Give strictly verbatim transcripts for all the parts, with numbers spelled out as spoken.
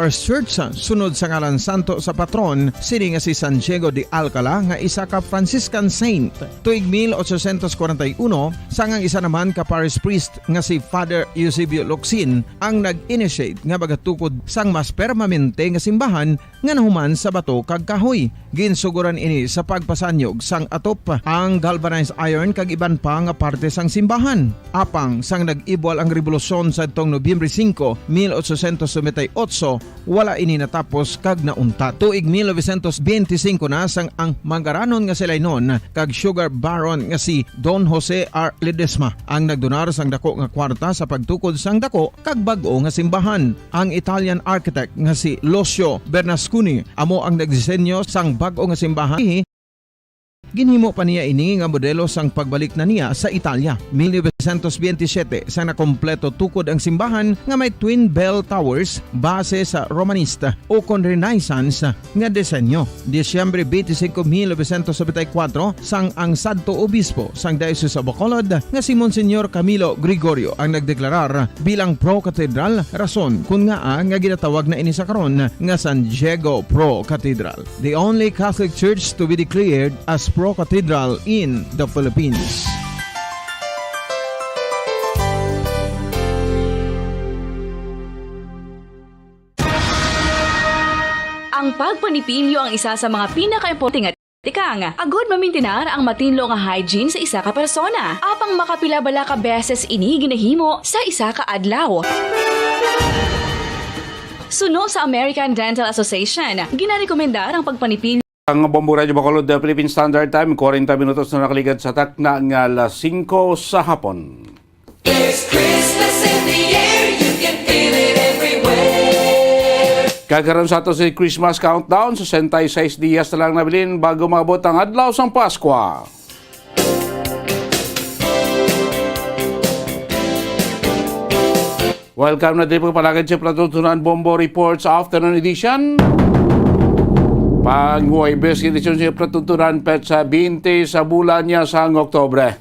or search sunod sa ngalan santo sa patron sini nga si San Diego de Alcala nga isa ka Franciscan saint. Tuig mil ochocientos kwarenta y uno, sang ang isa naman ka parish priest nga si Father Eusebio Locsin ang nag-initiate nga magatukod sang mas permanente nga simbahan nga nahuman sa bato kag kahoy. Ginsugoran ini sa pagpasanyog sang atop, ang galvanized iron kag iban pa nga parte sang simbahan. Apang sang nag-ibwal ang rebolusyon sadtong Nobyembre singko, mil ochocientos noventa y ocho, wala ini natapos kag nauntat. Tuig mil novecientos benti singko na sang ang mangaranon nga si Lainon kag sugar baron nga si Don Jose R. Ledesma ang nagdonar sang dako nga kwarta sa pagtukod sang dako kag bag-o nga simbahan. Ang Italian architect nga si Lucio Bernasconi amo ang nagdisenyo sang bag-o nga simbahan. Ginhimo pa niya ini nga modelo sang pagbalik na niya sa Italia. Mil novecientos benti siyete, sang nakompleto tukod ang simbahan nga may twin bell towers base sa Romanista o kon Renaissance nga disenyo. Disyembre twenty-five, mil novecientos noventa y cuatro, sang ang sadto obispo sang Diocese of Bacolod nga si Monsignor Camilo Gregorio ang nagdeklarar bilang pro-cathedral, rason kun ngaa nga ginatawag na ini sa karon nga San Diego Pro Cathedral, the only Catholic church to be declared as pro-cathedral in the Philippines. Ang pagpanipilyo ang isa sa mga pinakaimportante nga tikang, agud mamintinar ang matinlo nga hygiene sa isa ka persona. Apang makapila bala ka beses ini ginahimo sa isa ka adlaw? Suno sa American Dental Association, ginarekomendar ang pagpanipilyo. Ang Bombo Radyo Bacolod, the Philippine Standard Time, kwarenta minutos na nakaligad sa takna nga alas singko sa hapon. There's Christmas in the air, you can feel it everywhere. Kag karon sa ato si Christmas countdown, sesenta y seis dias na lang nabilin bago maabot ang adlaw sang Paskwa. Welcome na diri pagpalagad sa Platuntunan Bombo Reports Afternoon Edition. Pag Huwebes, edisyon sa Platuntunan, petsa bente sa bulan niya sang Oktubre.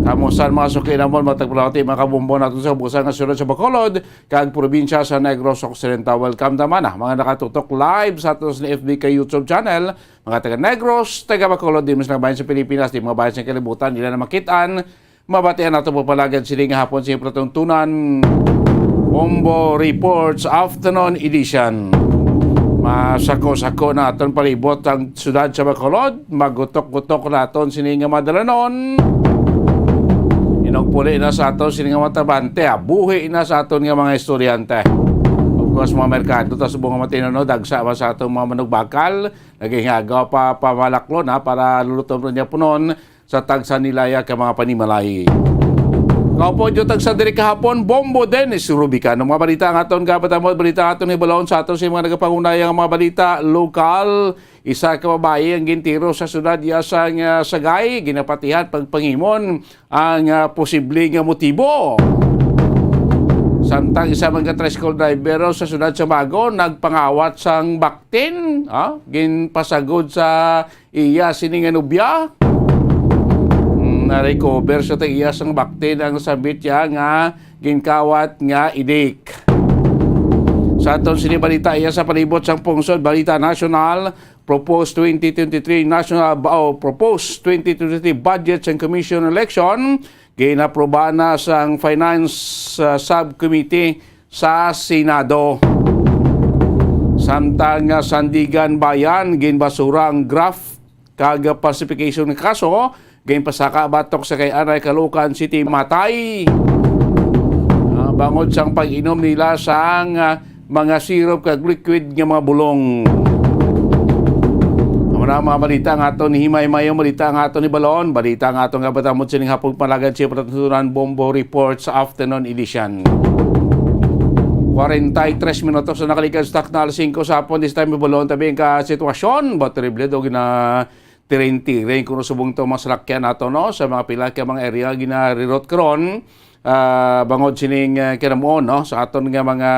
Kamusta ang mga suki namon, mga tagpalati, mga kabombo naton sa busa nga siyudad sa Bacolod kag probinsya sa Negros Occidental? Welcome naman, ah, mga nakatutok live sa aton sa F B kag YouTube channel, mga taga Negros, taga Bacolod, di man sila bahin sa Pilipinas, di mga bahin sa kalibutan, nila na makit-an, mabatian nato pagpalagad sini nga hapon sa Platuntunan Bombo Reports Afternoon Edition. Masako-sako na aton palibot ang siyudad sa Bacolod. Magutok-gutok naton sini nga madalanon. Inugpuli na sa aton sini nga mga trabahante, ah. Buhi na sa aton nga mga estudyante. Of course, mga merkado, ta subong nga matino, no, dagsa man sa aton mga manugbakal, nagahingagaw pa pamalaklon, ha, para luluton ron niya punon sa tagsa nila ya ka mga panimalay. Kaupo dyo tagsa diri kahapon, Bombo Dennis Rubican. Ang mga balita nga aton gabatamod, balita nga aton hibalon sa aton sa mga nagapangunaya nga mga balita lokal. Isa ka babayi ang gintiro sa siyudad ya sang, ah, Sagay, ginapatihan pagpangimon ang, ah, posible nga motibo. Samtang isa man ka tricycle driver sa siyudad sa Bago nagpangawat sang baktin, ah, ginpasagod sa iya sini nga nobya. Mm, na-recover sa ta iya sang baktin ang sambit ya nga ginkawat nga idik. Sa aton sini balita, iya sa palibot sang pungsod, balita nasyonal, proposed twenty twenty-three national, o proposed twenty twenty-three budget sang commission election, ginaproba na sang finance, uh, subcommittee sa Senado. Samtang nga Sandigan Bayan, ginbasura ang graft kag falsification nga kaso, ginpasaka batok sa kay Anay Caloocan City matay, ah, bangod sang pag-inom nila sang, ah, mga syrup kag liquid nga mga bulong. Amo na ang mga balita nga aton himay-mayo, balita nga aton hibalon, balita nga aton gabatamod sining hapon palagad sa Platuntunan Bombo Report sa Afternoon Edition. Kwarenta y tres minutos na nakaligad sa takna alas singko sa hapon. This time, hibalon tabi ang ka sitwasyon. Ba, terrible daw gina tiring-tiring kuno subong to mga salakyan nato, no? Sa mga pila ka mga area ginarirot karon, ah, bangod sining, ah, kinamuon, no? Sa aton nga mga,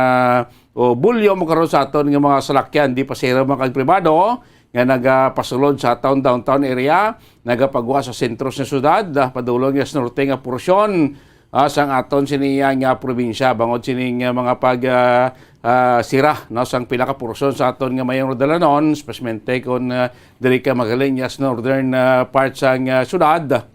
o bulyo mo karon sa aton nga mga salakyan, di pasero man kag pribado, nga nagapasulod sa aton downtown area, nagapagwa sa sentro sa syudad, ah, padulong nga sa norte nga porsyon, ah, sang aton sini nga probinsya bangod sining, ah, mga pag, ah, ah, sira, no, sang pila ka porsyon sa aton nga mayong dalanon, espesmente kon, ah, diri ka magaling ya sa northern, ah, part sang, ah, syudad.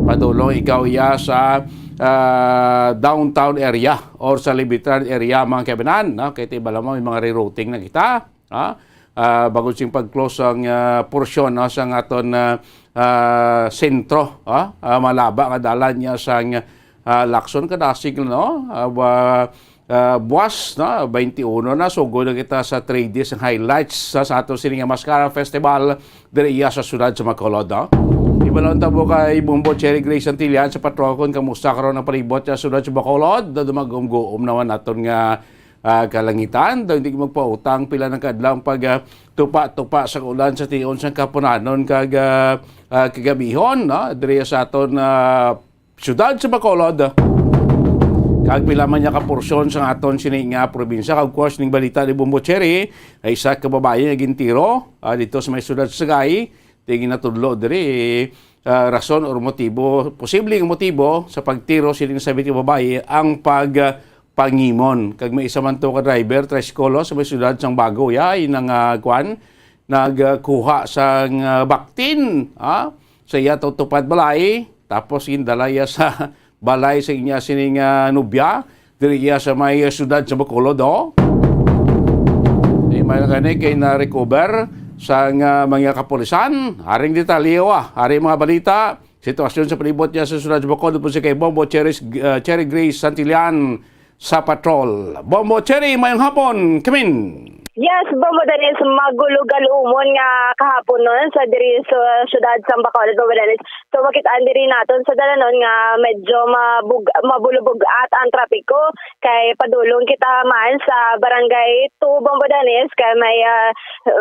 Padulong ikaw ya sa, ah, downtown area or sa Libitran area, mga kaibanan, no? Kay ti bala mo, may mga rerouting na kita, ha? Ah, bangod sing pag-close ang, ah, porsyon, no, sang aton, ah, ah, sentro, ha? Ah, malaba nga dalan niya sang, ah, Lacson, Kadasig, no? Ah, wa-, ah, buwas, no? Twenty-one na, sugod na kita sa three days ang highlights sa, sa aton sini nga Mascara Festival diri iya sa siyudad sa Bacolod, no? Ibalon ta mo kay Bombo Cherry Grace Santillan sa patrol kon kamusta karon ang palibot sa siyudad sa Bacolod. Dumagumguom naman naton nga, ah, kalangitan. Daw hindi ko magpautang pila ng kadlaw ang pag, ah, tupa-tupa sa ulan sa tion sang kapunanon kag, ah, ah, kagabihon, no? Diri sa aton, ah, siyudad sa Bacolod. Kag pila man niya ka porsyon sa aton sini nga probinsya. Kag, of course, ning balita ni Bombo Cherry, ay isa ka babayi nga gintiro, ah, dito sa may siyudad sa Sagay. Ti ginatudlo diri, ah, rason or motibo, posible nga motibo sa pagtiro sining sabi nga babayi ang pag, ah, pangimon. Kag may isa man to ka driver, tricycle, oh, sa may siyudad sang Bago, ya, ay nang, ah, kwan, nagkuha sang, ah, baktin, ah, sa iya to tupad balay, tapos gindala iya sa balay sa iya sining, ah, nobya, diri iya sa may, ah, siyudad sa Bacolod, oh. Di may na gani kay na-recover sang, ah, mga kapulisan. Aring detalye, ah, aring mga balita, sitwasyon sa palibot niya sa siyudad sa Bacolod po si kay Bombo Cherry, ah, Cherry Grace Santillan sa patrol. Bombo Cherry, mayong hapon, kamin. Yes, Bombo Dennis, magulo-galumon nga kahapon nun sa diri sa siyudad sa Bacolod, Bombo Dennis. So, makit-an diri naton sa dalanon nga medyo mabug-, mabulubog-at ang trapiko kay padulong kita man sa Barangay two, Bombo Dennis, kay may, ah,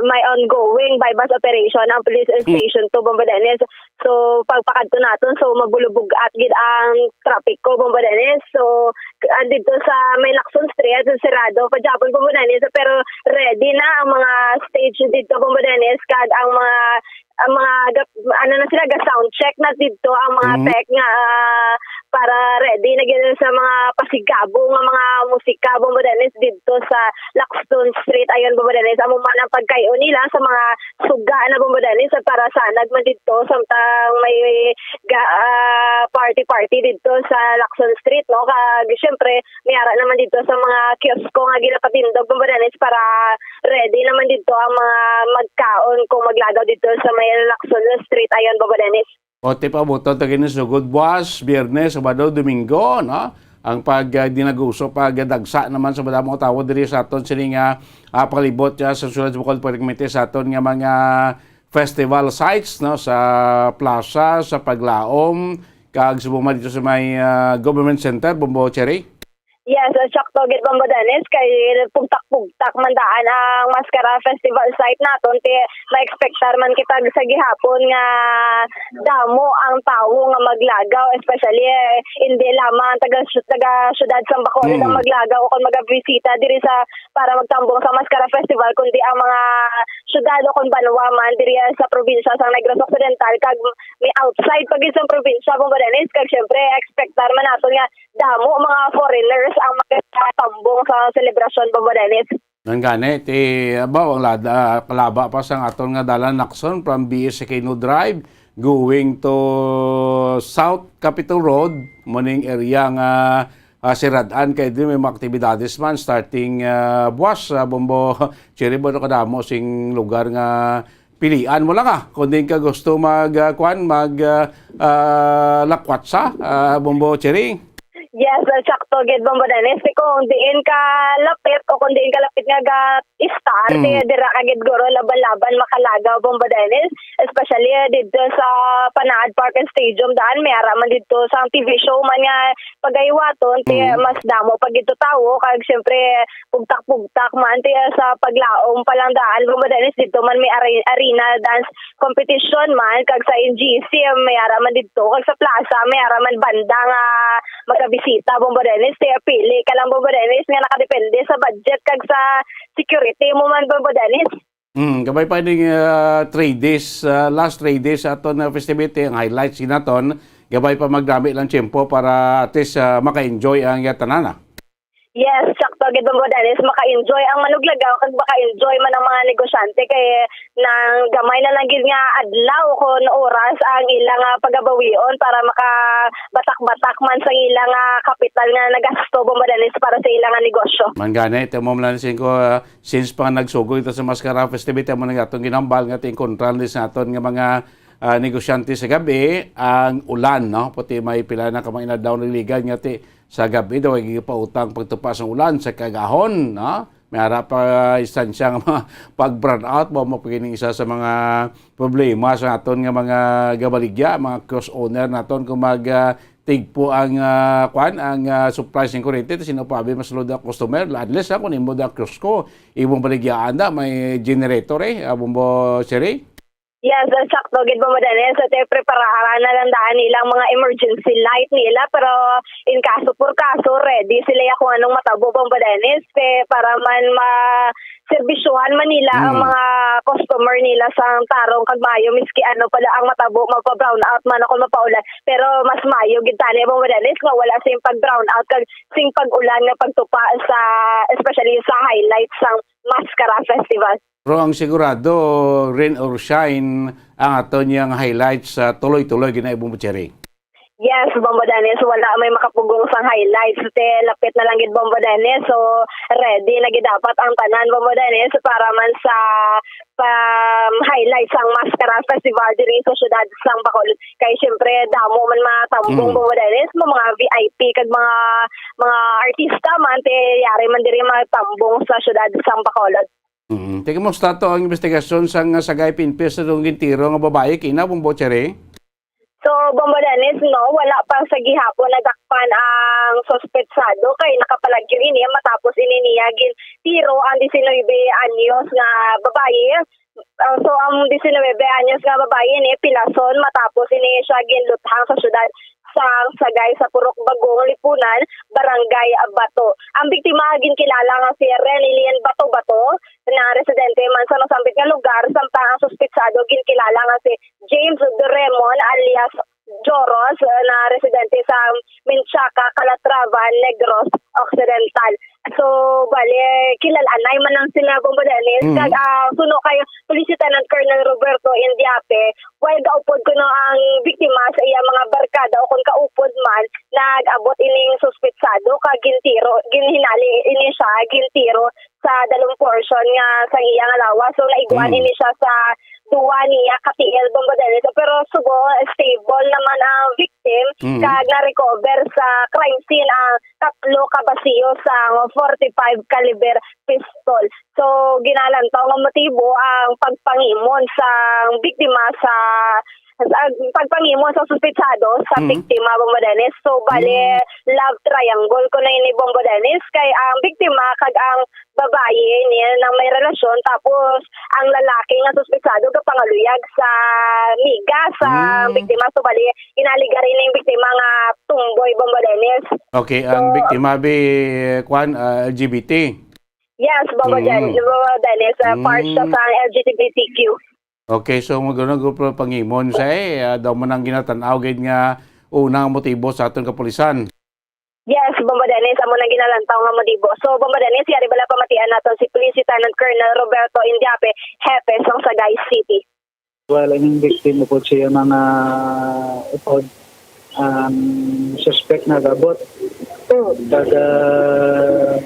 may ongoing buy-bust operation ang Police Station two, Bombo Dennis. So, pagpakadto naton, so, mabulubog-at gid ang trapiko, Bombo Dennis. So, k-, ah, dito sa may Lacson Street, sirado pa gyapon, Bombo Dennis. Pero ready na ang mga stage dito, Bombo Dennis, kag ang mga, ang mga gap-, ano na sila, ga-sound check na dito ang mga Mm. tech nga, ah, para ready na gid sa mga pasigabo nga mga musika, Bombo Dennis, dito sa Lacson Street. Ayon, Bombo Dennis, amo man ang pagkayo nila sa mga suga na, Bombo Dennis, para sanag man dito samtang may ga-, ah, party-party dito sa Lacson Street, no? Kag, syempre, may ara naman dito sa mga kiosko nga ginapatindog, Bombo Dennis, para ready naman dito ang mga magkaon kung maglagaw dito sa may Lacson Street. Ayon, Bombo Dennis. O, ti paabuton ta gini sugod buwas, Biyernes, Sabado, Domingo, no? Ang pag, ah, dinaguso, pagdagsa naman sa madamo nga tawo diri sa aton sini nga, ah, palibot, ah, sa siyudad sa Bacolod, permite sa aton nga mga festival sites, no? Sa plaza, sa paglaom, kag subong man dito sa may, ah, government center, Bombo Cherry. Yes, uh, sakto gid, Bombo Dennis, kay pugtak-pugtak man daan ang Mascara Festival site naton, ti ma-expectar man kita sa gihapon nga damo ang tawo nga maglagaw, especially, eh, hindi lamang taga, taga syudad sa Bacolod ang Mm. maglagaw o kung magabisita diri sa, para magtambong sa Mascara Festival, kundi ang mga syudad o kung banwa man diri sa probinsya sa Negros Occidental, kag may outside pa gid sa probinsya, Bombo Dennis, kag syempre, expectar man naton nga damo mga foreigners ang magkatambong sa selebrasyon, Bombo Dennis. Nang gani, ti, abaw, ang lada, kalaba pa sang aton nga dalan, Lacson, from B S Aquino Drive, going to South Capitol Road, muning area nga, ah, sirad-an kay di may mga aktibidades man, starting, ah, buwas, ah, Bombo Cherry, Bono, kadamo sing lugar nga pilian mo lang, ah. Kung diin ka gusto mag, ah, kwan, mag, ah, ah, lakwatsa, ah, Bombo Cherry. Yes, uh, sakto gid, Bombo Dennis. Kung diin ka lapit o kung diin ka lapit nga ga-istar, Mm. ti dira ka gid guro laban-laban makalagaw, Bombo Dennis. Especially, uh, dito sa Panaad Park and Stadium, daan may ara man dito sa T V show man nga pagaywaton, ti Mm. mas damo pa gid to tawo, kag syempre, pugtak-pugtak man, ti, ah, sa paglaom pa lang daan, Bombo Dennis, dito man may are-, arena dance competition man, kag sa N G C, may ara man dito, kag sa plaza, may ara man banda nga magabisita, Bombo Dennis, ti, pili ka lang, Bombo Dennis, nga nakadepende sa budget kag sa security mo man, Bombo Dennis. Mm, kabay pa ning, ah, three days, ah, last three days sa aton nga festivity, ang highlights ginaton, Gabay pa magdami lang tiyempo para at least, ah, maka-enjoy ang iya tanan, ah. Yes, sakto gid, Bombo Dennis. Maka-enjoy ang manuglagaw kag maka-enjoy man ang mga negosyante kay nang gamay na lang gid nga adlaw kon oras ang ilang, ah, pagabawion para makabatak-batak man sa ilang, ah, kapital nga nagasto, Bombo Dennis, para sa ilang, ah, negosyo. Man gani, ito mo lang singko, ah, since pa nga nagsugo ito sa Mascara Festival, ito mo na atong ginambal nga tingkontral ni sa aton nga mga, ah, negosyante sa gabi, ang ulan, no? Puti may pila na ka mga inadlaw nagligan nga ti sa gabi daw ay gipautang pagtupa sa ulan sa kagahon, no? May ara pa istansya nga mga pag-brownout ba mo pagini isa sa mga problema sa aton nga mga gabaligya, mga cross owner naton kung mag, ah, tigpo ang, ah, kwan, ang, ah, supply sing kuryente, tas sino pa abi mas load ang customer, unless ako nimo da cross ko, imong baligyaan da may generator eh, abong bo siri. Yes, ah, sakto gid, Bombo Dennis. At eh, preparahan na lang daan nilang mga emergency light nila. Pero in kaso por kaso, ready sila ya kung anong matabo, Bombo Dennis. Eh, para man ma-, serbisyuhan man nila ang Mm. mga customer nila sa tarong kag maayo, miski ano pala ang matabo, magpa-brownout man o kung mapaulan. Pero mas maayo gid tani, Bombo Dennis, nga wala sing pag-brownout kag sing pag-ulan nga pagtupa sa, especially sa highlights sang Mascara Festival. Pero ang sigurado, rain or shine, ang aton yang highlights sa tuloy-tuloy ginaibong Butcheri. Yes, Bombo Dennis, wala may makapugong sang highlights. Te, lapit na lang gid, Bombo Dennis. So, ready na gid dapat ang tanan, Bombo Dennis, para man sa pa highlight sang Mascara Festival diri sa siyudad sang Bacolod. Kay siyempre, damo man mga tambong, Mm. Bombo Dennis, mga V I P kag mga, mga artista man, te, yari man diri mga tambong sa siyudad sang Bacolod. Mm. Te, kumusta to ang investigasyon sang Sagay Pinpis sa tong gintiro nga babayi kina, Bombo Cherry? So, Bombo Dennis, no, wala pa sa gihapon nadakpan ang suspetsado kay nakapalagyo ini matapos ini niya gintiro ang diecinuebe anyos nga babayi. Ah, so, ang diecinuebe anyos nga babayi ni pilason matapos ini siya ginluthang sa syudad sang Sagay sa Purok Bagong, Lipunan, Barangay Bato. Ang biktima ginkilala nga si Renilyn Bato Bato, na residente man sa nasambit nga lugar, samtang ang suspetsado ginkilala nga si James Doremon alias Joros, eh, na residente sa Menchaca, Calatrava, Negros Occidental. So, bali, kilal-anay man lang sila, Bombo Dennis. Mm. Kag, ah, suno kay Police Lieutenant Colonel Roberto Indiape, while gaupod kuno ang biktima sa iya mga barkada o kung kaupod man, nag-abot ining suspetsado kag gintiro, ginhinali ini siya, gintiro sa dalong portion nga sa iya nga lawas. So, naiguan Mm. ini siya sa duwa niya ka tiil, Bombo Dennis. Pero subo, stable naman ang victim, Mm. kag na-recover sa crime scene ang tatlo ka basiyo sang forty-five caliber pistol. So, ginalantaw nga motibo ang pagpangimon sang biktima sa, sa pagpangimon sa suspetsado sa Mm. biktima, Bombo Dennis. So, bali, Mm. love triangle kuno ini, Bombo Dennis, kay ang biktima kag ang babayi niya nang may relasyon, tapos ang lalaki nga suspetsado gapangaluyag sa miga sa Mm. biktima. So, bali, inaligar ini ang biktima nga tomboy, Bombo Dennis. Okay, ang So, biktima bi, kwan, ah, L G B T. Yes, Bombo Mm. Den-, Bombo Dennis, ah, part siya Mm. sa L G B T Q. Okay, so magano grupo pangimon sa eh, ah, daw mo nang ginatan-aw gid nga unang motibo sa aton kapulisan. Yes, Bombo Dennis, amo nang ginalantaw nga motibo. So, Bombo Dennis, yari bala pamatian naton si Police Lieutenant Colonel Roberto Indiape, hepe sang Sagay City. Wala ning victim upod siya mga upod ang suspect nagabot. Kag, ah,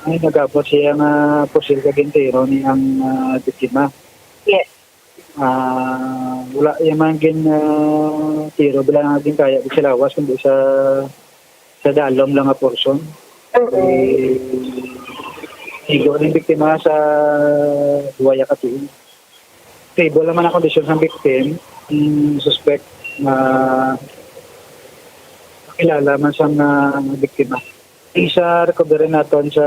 ay nagabot siya nga pusil kag gintiro ni ang, ah, biktima. Yes. Ah, wala iya man gin, ah, tiro, wala nga gin kaya sa lawas, kundi sa, sa dalom lang nga portion. Eh, igo ning biktima sa duwa ya ka tiil. Stable naman ang kondisyon sa victim, ang suspect nga kakilala man sa nga biktima. Isa recovery naton sa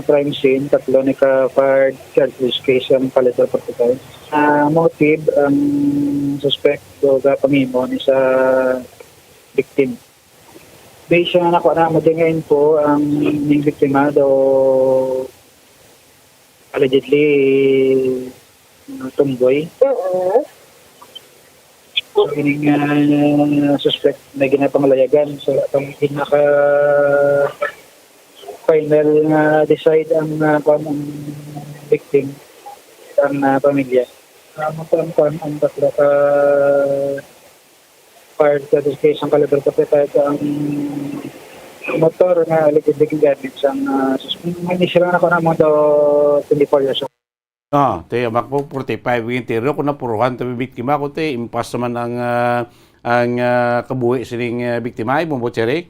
crime scene, tatlo ni ka fired cartridge case ang palitan protocol. Sa motive, ang suspect do gapangimo ni sa victim. Based sa nakuha namo din nga info, ang ning biktima daw allegedly, uh, tomboy. Mm-mm. So, ining, ah, suspect na ginapanglayagan sa pang-, pinaka final nga decide ang, ah, kuwan, ang victim, ang, ah, pamilya. Ah, ang kuwan, ang tatlo ka fired sa discretion caliber forty-five ang motor nga allegedly gamit sang, ah, suspect. Ang initial na kuwan mo daw twenty-four years old. Ah, te, amo ko, forty-five yung tiro, kung napuruhan, te, biktima ko, te, impas naman ang, ah, ang, ah, kabuhi sining, ah, biktima, ay, Bombo Cherry?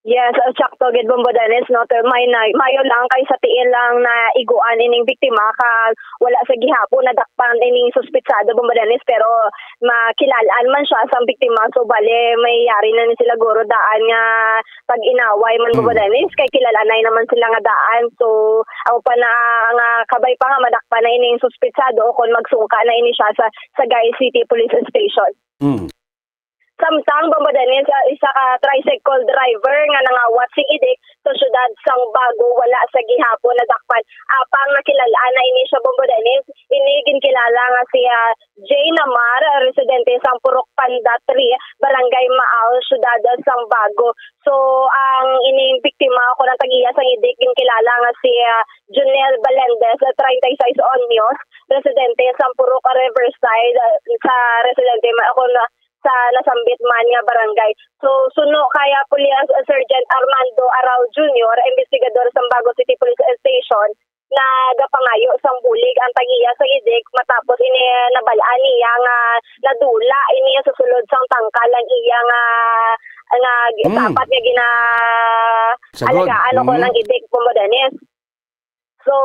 Yes, uh, sakto gid, Bombo Dennis, no? Te, may na, mayo lang kay sa tiil lang na iguan ining biktima, kag wala sa gihapon nadakpan ining suspitsado, Bombo Dennis, pero makilalaan man siya sang biktima, so bale may yari na ni sila guro daan nga pag-inaway man, Bombo Dennis, kay kilalanay naman sila nga daan. So, amo pa na nga kabay pa nga madakpan na ining suspitsado o kon magsungka na ini siya sa Sagay City Police Station. Mm. Samtang, Bombo Dennis, ah, isa ka tricycle driver nga nangawat sing idik sa siyudad sang Bago wala sa gihapon nadakpan. Apang nakilalaan na ini siya, Bombo Dennis, ini ginkilala nga si, ah, Jay Namar, residente sang Purok Panda three, Barangay Maal, Siyudad sang Bago. So, ang ining biktima, o kon ang tag-iya sang idik, ginkilala nga si, ah, Junel Balendez, treinta y seis anyos, residente sang Purok Riverside, ah, sa residente ma-, o kon sa nasambit man nga barangay. So, suno kay, ah, Police Sergeant Armando Arao Junior, investigador sang Bago City Police Station, nagapangayo sang bulig ang tag-iya sang idik matapos ini nabal-an niya nga nadula ini sa sulod sang tangkal ang iya nga, nga gi-, Mm. sapat nga gina-, Sagod. alagaan o kon Mm. ang idik, Bombo Dennis. So,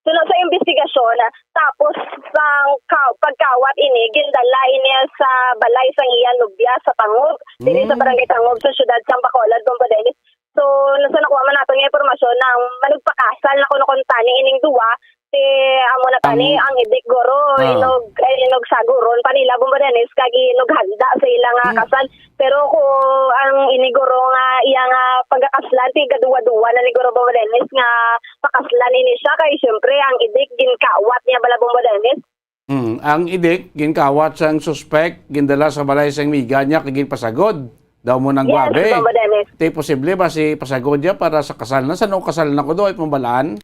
suno sa investigasyon, tapos sang ka-, pagkawat ini, gindala ini sa balay sang iya nobya sa Tangob, diri sa Mm. Barangay Tangob, sa siyudad sang Bacolod, Bombo Dennis. So, nasa nakuha man naton nga impormasyon na manugpakasal na kuno kuntani ining duwa, ti amo na tani Tangob. Ang idik guro, Ah. inog, eh, inog saguron pa nila, Bombo Dennis, kag inog handa sa ila nga Hmm. kasal. Pero kung ang ini guro nga iya nga pagkakaslan, ti gaduwa-duwa na ni guro, Bombo Dennis, nga pakaslan ini siya, kay siyempre ang idik ginkawat niya bala, Bombo Dennis. Mm, ang idik, ginkawat sang suspek, gindala sa balay sang miga niya, kag ginpasagod. Daw mo nang Yes, gwabe. Bombo Dennis. Ti posible ba si pasagod niya para sa kasal na? Sa no kasal na ko do, ay pambalaan?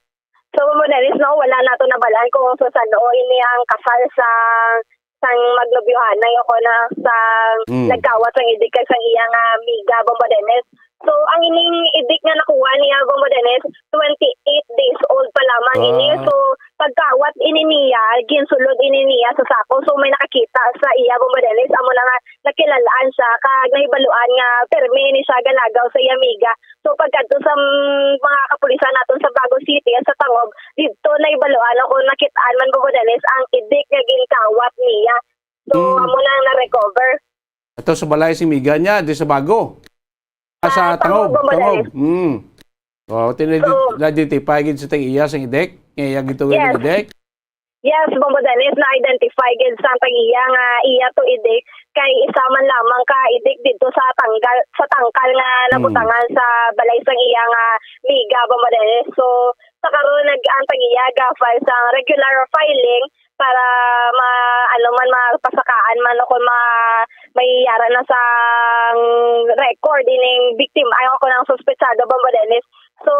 So, Bombo Dennis, no, wala nato nabalaan kung sa san-o ini ang kasal sang, sang magnobyohanay o kon sang Mm. nagkawat sang idik kag sang iya nga amiga, Bombo Dennis. So, ang ining idik nga nakuha niya, Bombo Dennis, twenty-eight days old pa lamang ini. Ah. So, pagkawat ini niya, ginsulod ini niya sa sako. So, may nakakita sa iya, Bombo Dennis. Amo na nga, nakilalaan siya, kag nahibaluan nga permi ini siya galagaw sa iya amiga. So, pagkadto sa, mm, mga kapulisan naton sa Bago City at sa Tangob, didto nahibaluan o kon nakit-an man, Bombo Dennis, ang idik nga ginkawat niya. So, Mm. amo na ang na-recover. Ato sa balay sing miga niya, di sa Bago. Ah, sa Sa Tangob, Tangob, Bombo Tangob. Dennis. Mm. Oh, tin-, So, na-identify gid sa tag-iya sang idik? Nga iya gitawag Yes. nga idik? Yes, Bombo Dennis, na-identify gid sa tag-iya nga iya to idik, kay isa man lamang ka idik didto sa tanggal, sa tangkal nga Hmm. nabutangan sa balay sang iya nga miga, Bombo Dennis. So, sa karon, nag-, ang tag-iya ga-file sang regular filing para ma-, ano man, mapasakaan man o kung ma-, may yara na sang record ining biktima, ay, o kung ang suspetsado, Bombo Dennis. So,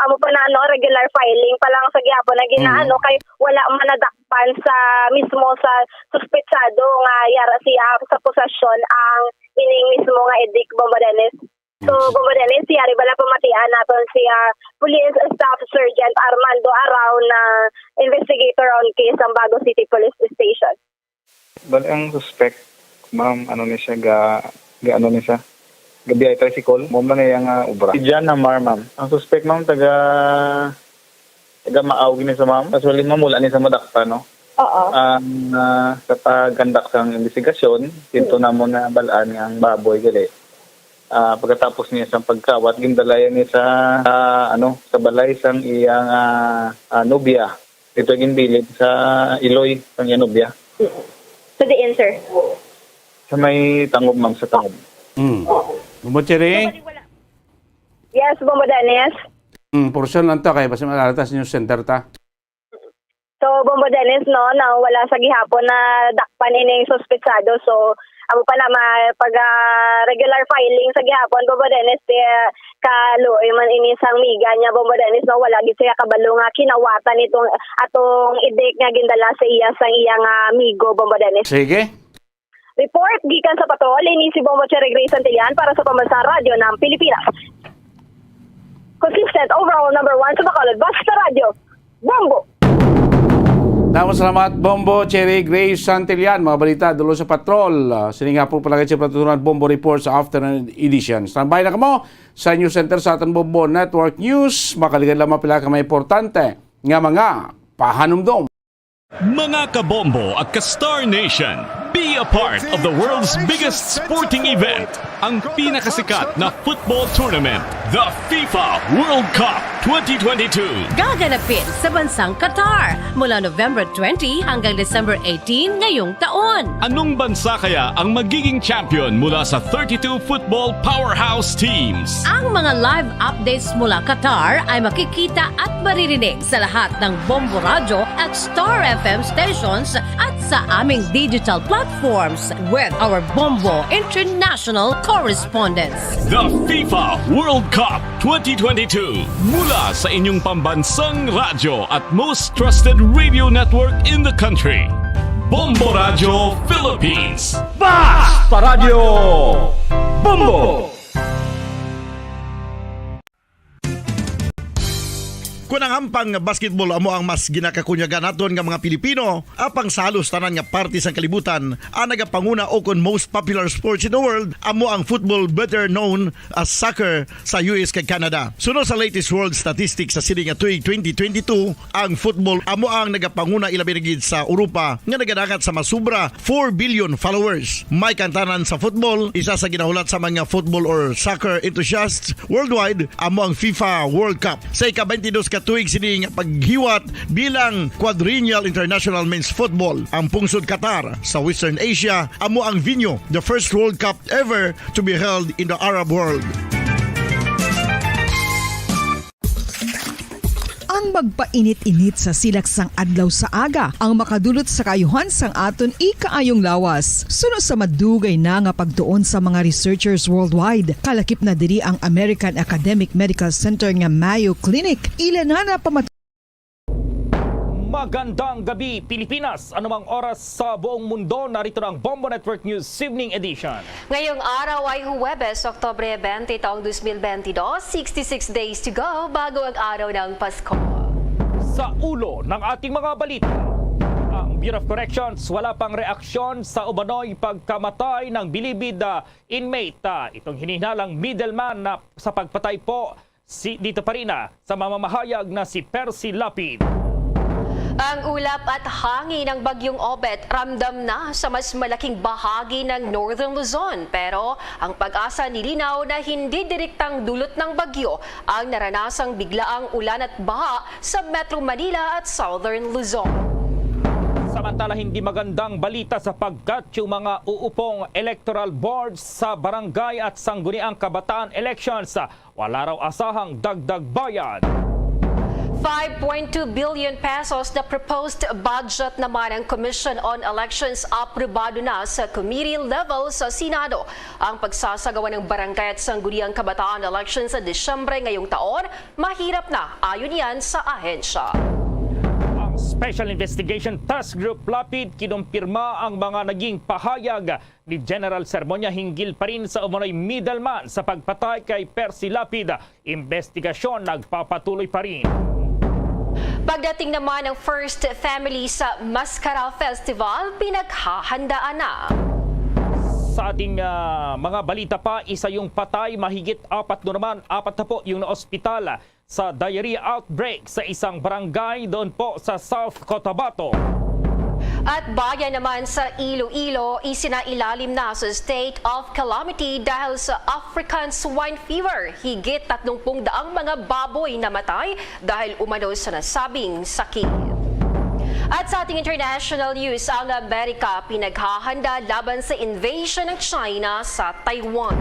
amo pa na, ano, regular filing pa lang sa gihapon na ginaano, Mm. kay wala man nadakpan sa mismo sa suspetsado nga yara siya sa posesyon ang ining mismo nga idik, Bombo Dennis. So, Mm. Bombo Dennis, yari bala pamatian naton si, ah, Police Staff Sergeant Armando Arao na investigator on case sa Bago City Police Station. Bali, ang suspect, ma'am, ano ni siya, ga, ga, ano ni siya, gabiyahe tricycle, mo man iya nga obra. Si Jan Namar, ma'am. Ang suspect, ma'am, taga, taga Maaw gini sa, ma'am. Actually, ma'am, wala ni sa madakpan, no? Oo. Ang, ah, sa pag-conduct sang investigasyon, dito Mm. namo nabalaan nga ang baboy gali. Ah, pagkatapos niya sa pagkawat, gindala yan ni sa, ah, ano, sa balay sang iyang, ah, ah, nobya. Dito ginbilin sa Iloy, sang iyang nobya. Mm. Sa diin, sir? Sa may Tangob, ma'am, sa Tangob. Mm. Oo. Bombo Cherry? Nobody wala. Yes, Bombo Dennis. Mm, portion lang ta kay basta malalatas news center ta. So, Bombo Dennis, no, na wala sa gihapon na dakpan ining suspetsado. So, Amo pa na ma-, pag, ah, regular filing sa gihapon, Bombo Dennis, eh, kaluoy man ini sang miga niya, Bombo Dennis, no? Wala gid siya kabalo nga kinawatan itong atong idik nga gindala sa iya sang iyang, ah, amigo, Bombo Dennis. Sige. Report gikan sa patrol, ini si Bombo Cherry Grace Santillan para sa Pambansang Radyo ng Pilipinas. Consistent, overall number one sa Bacolod, basta radyo, Bombo! Damo salamat, Bombo Cherry Grace Santillan. Mga balita dulo sa patrol. Ah, sini nga po palagi sa Patutunan Bombo Report sa afternoon edition. Standby na kamo sa News Center sa aton Bombo Network News. Makaligad lamang pila ka mga importante nga mga pahanumdom. Mga kabombo at ka-Star Nation, be a part of the world's biggest sporting event, ang pinakasikat na football tournament, the FIFA World Cup twenty twenty-two. Gaganapin sa bansang Qatar mula November twenty hanggang December eighteen ngayong taon. Anong bansa kaya ang magiging champion mula sa thirty-two football powerhouse teams? Ang mga live updates mula Qatar ay makikita at maririnig sa lahat ng Bombo Radyo at Star F M stations at sa aming digital platforms with our Bombo International correspondents. The FIFA World Cup twenty twenty-two, mula sa inyong pambansang radyo at most trusted radio network in the country, Bombo Radyo Philippines. Basta Radyo Bombo! Kon ang hampang nga basketball amo ang mas ginakakunyagan naton nga mga Pilipino, apang sa halos tanan nga parte sang kalibutan, ang nagapanguna o kon most popular sports in the world amo ang football, better known as soccer, sa U S kag Canada. Suno sa latest world statistics sa sini nga tuig twenty twenty-two, ang football amo ang nagapanguna, ilabi na gid sa Europa, nga nagadangat sa masubra four billion followers. May kantanan sa football, isa sa ginahulat sa mga football or soccer enthusiasts worldwide amo ang FIFA World Cup. Sa ika-twenty-dos ka tuig sini nga paghiwat bilang Quadrennial International Men's Football, ang pungsod Qatar sa Western Asia amo ang venue, the first World Cup ever to be held in the Arab world. Ang magpainit-init sa silak sang adlaw sa aga ang makadulot sa kaayuhan sang aton ikaayong lawas. Suno sa madugay na nga pagtuon sa mga researchers worldwide, kalakip na diri ang American Academic Medical Center nga Mayo Clinic. Ila na na pamat- Magandang gabi, Pilipinas! Anumang oras sa buong mundo, narito na ang Bombo Network News Evening Edition. Ngayong araw ay Huwebes, Oktubre twenty, taong dos mil bentidós, sixty-six days to go bago ang araw ng Pasko. Sa ulo ng ating mga balita, ang Bureau of Corrections wala pang reaksyon sa umano'y pagkamatay ng bilibid, ah, inmate. Ah, itong hinihinalang middleman na sa pagpatay po si, dito pa rin, ah, sa mamamahayag na si Percy Lapid. Ang ulap at hangin ng Bagyong Obet ramdam na sa mas malaking bahagi ng Northern Luzon, pero ang PAGASA nilinaw na hindi direktang dulot ng bagyo ang naranasang biglaang ulan at baha sa Metro Manila at Southern Luzon. Samantala, hindi magandang balita sapagkat yung mga uupong electoral boards sa barangay at sangguniang kabataan elections wala raw asahang dagdag bayad. Five point two billion pesos na proposed budget naman ang Commission on Elections, aprobado na sa committee level sa Senado. Ang pagsasagawa ng barangay at sangguniang kabataan election sa Disyembre ngayong taon, mahirap na, ayon yan sa ahensya. Ang Special Investigation Task Group, Lapid, kinumpirma ang mga naging pahayag ni General Sermonia hinggil pa rin sa umano'y middleman sa pagpatay kay Percy Lapid. Investigasyon nagpapatuloy pa rin. Pagdating naman ng First Family sa Mascara Festival, pinaghahandaan na. Sa ating, ah, mga balita pa, isa yung patay, mahigit apat na naman, apat na po yung naospital sa diarrhea outbreak sa isang barangay doon po sa South Cotabato. At bayan naman sa Iloilo, isinailalim na sa state of calamity dahil sa African Swine Fever. Higit tatlong pung daang mga baboy namatay dahil umano sa nasabing sakit. At sa ating international news, ang Amerika pinaghahanda laban sa invasion ng China sa Taiwan.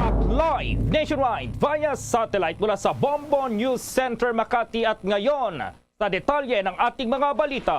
At live nationwide via satellite mula sa Bombo News Center Makati. At ngayon, sa detalye ng ating mga balita.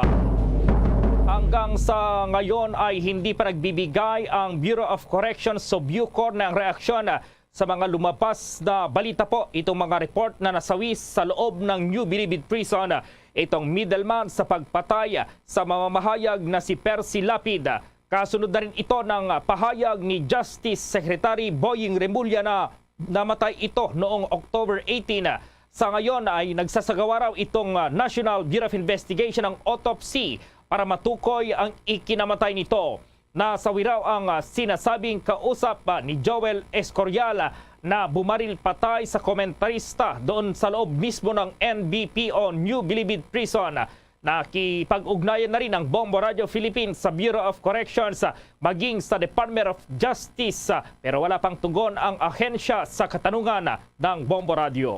Hanggang sa ngayon ay hindi pa nagbibigay ang Bureau of Corrections o BuCor ng reaksyon sa mga lumabas na balita po. Itong mga report na nasawi sa loob ng New Bilibid Prison itong middleman sa pagpatay sa mamamahayag na si Percy Lapid. Kasunod na rin ito ng pahayag ni Justice Secretary Boying Remulla na namatay ito noong October eighteen. Sa ngayon ay nagsasagawa raw itong, ah, National Bureau of Investigation ng autopsy para matukoy ang ikinamatay nito. Nasawi raw ang, ah, sinasabing kausap, ah, ni Joel Escorial, ah, na bumaril patay sa komentarista doon sa loob mismo ng N B P o New Bilibid Prison. Nakipag-ugnayan na rin ang Bombo Radio Philippines sa Bureau of Corrections, ah, maging sa Department of Justice, ah, pero wala pang tugon ang ahensya sa katanungan ng Bombo Radio.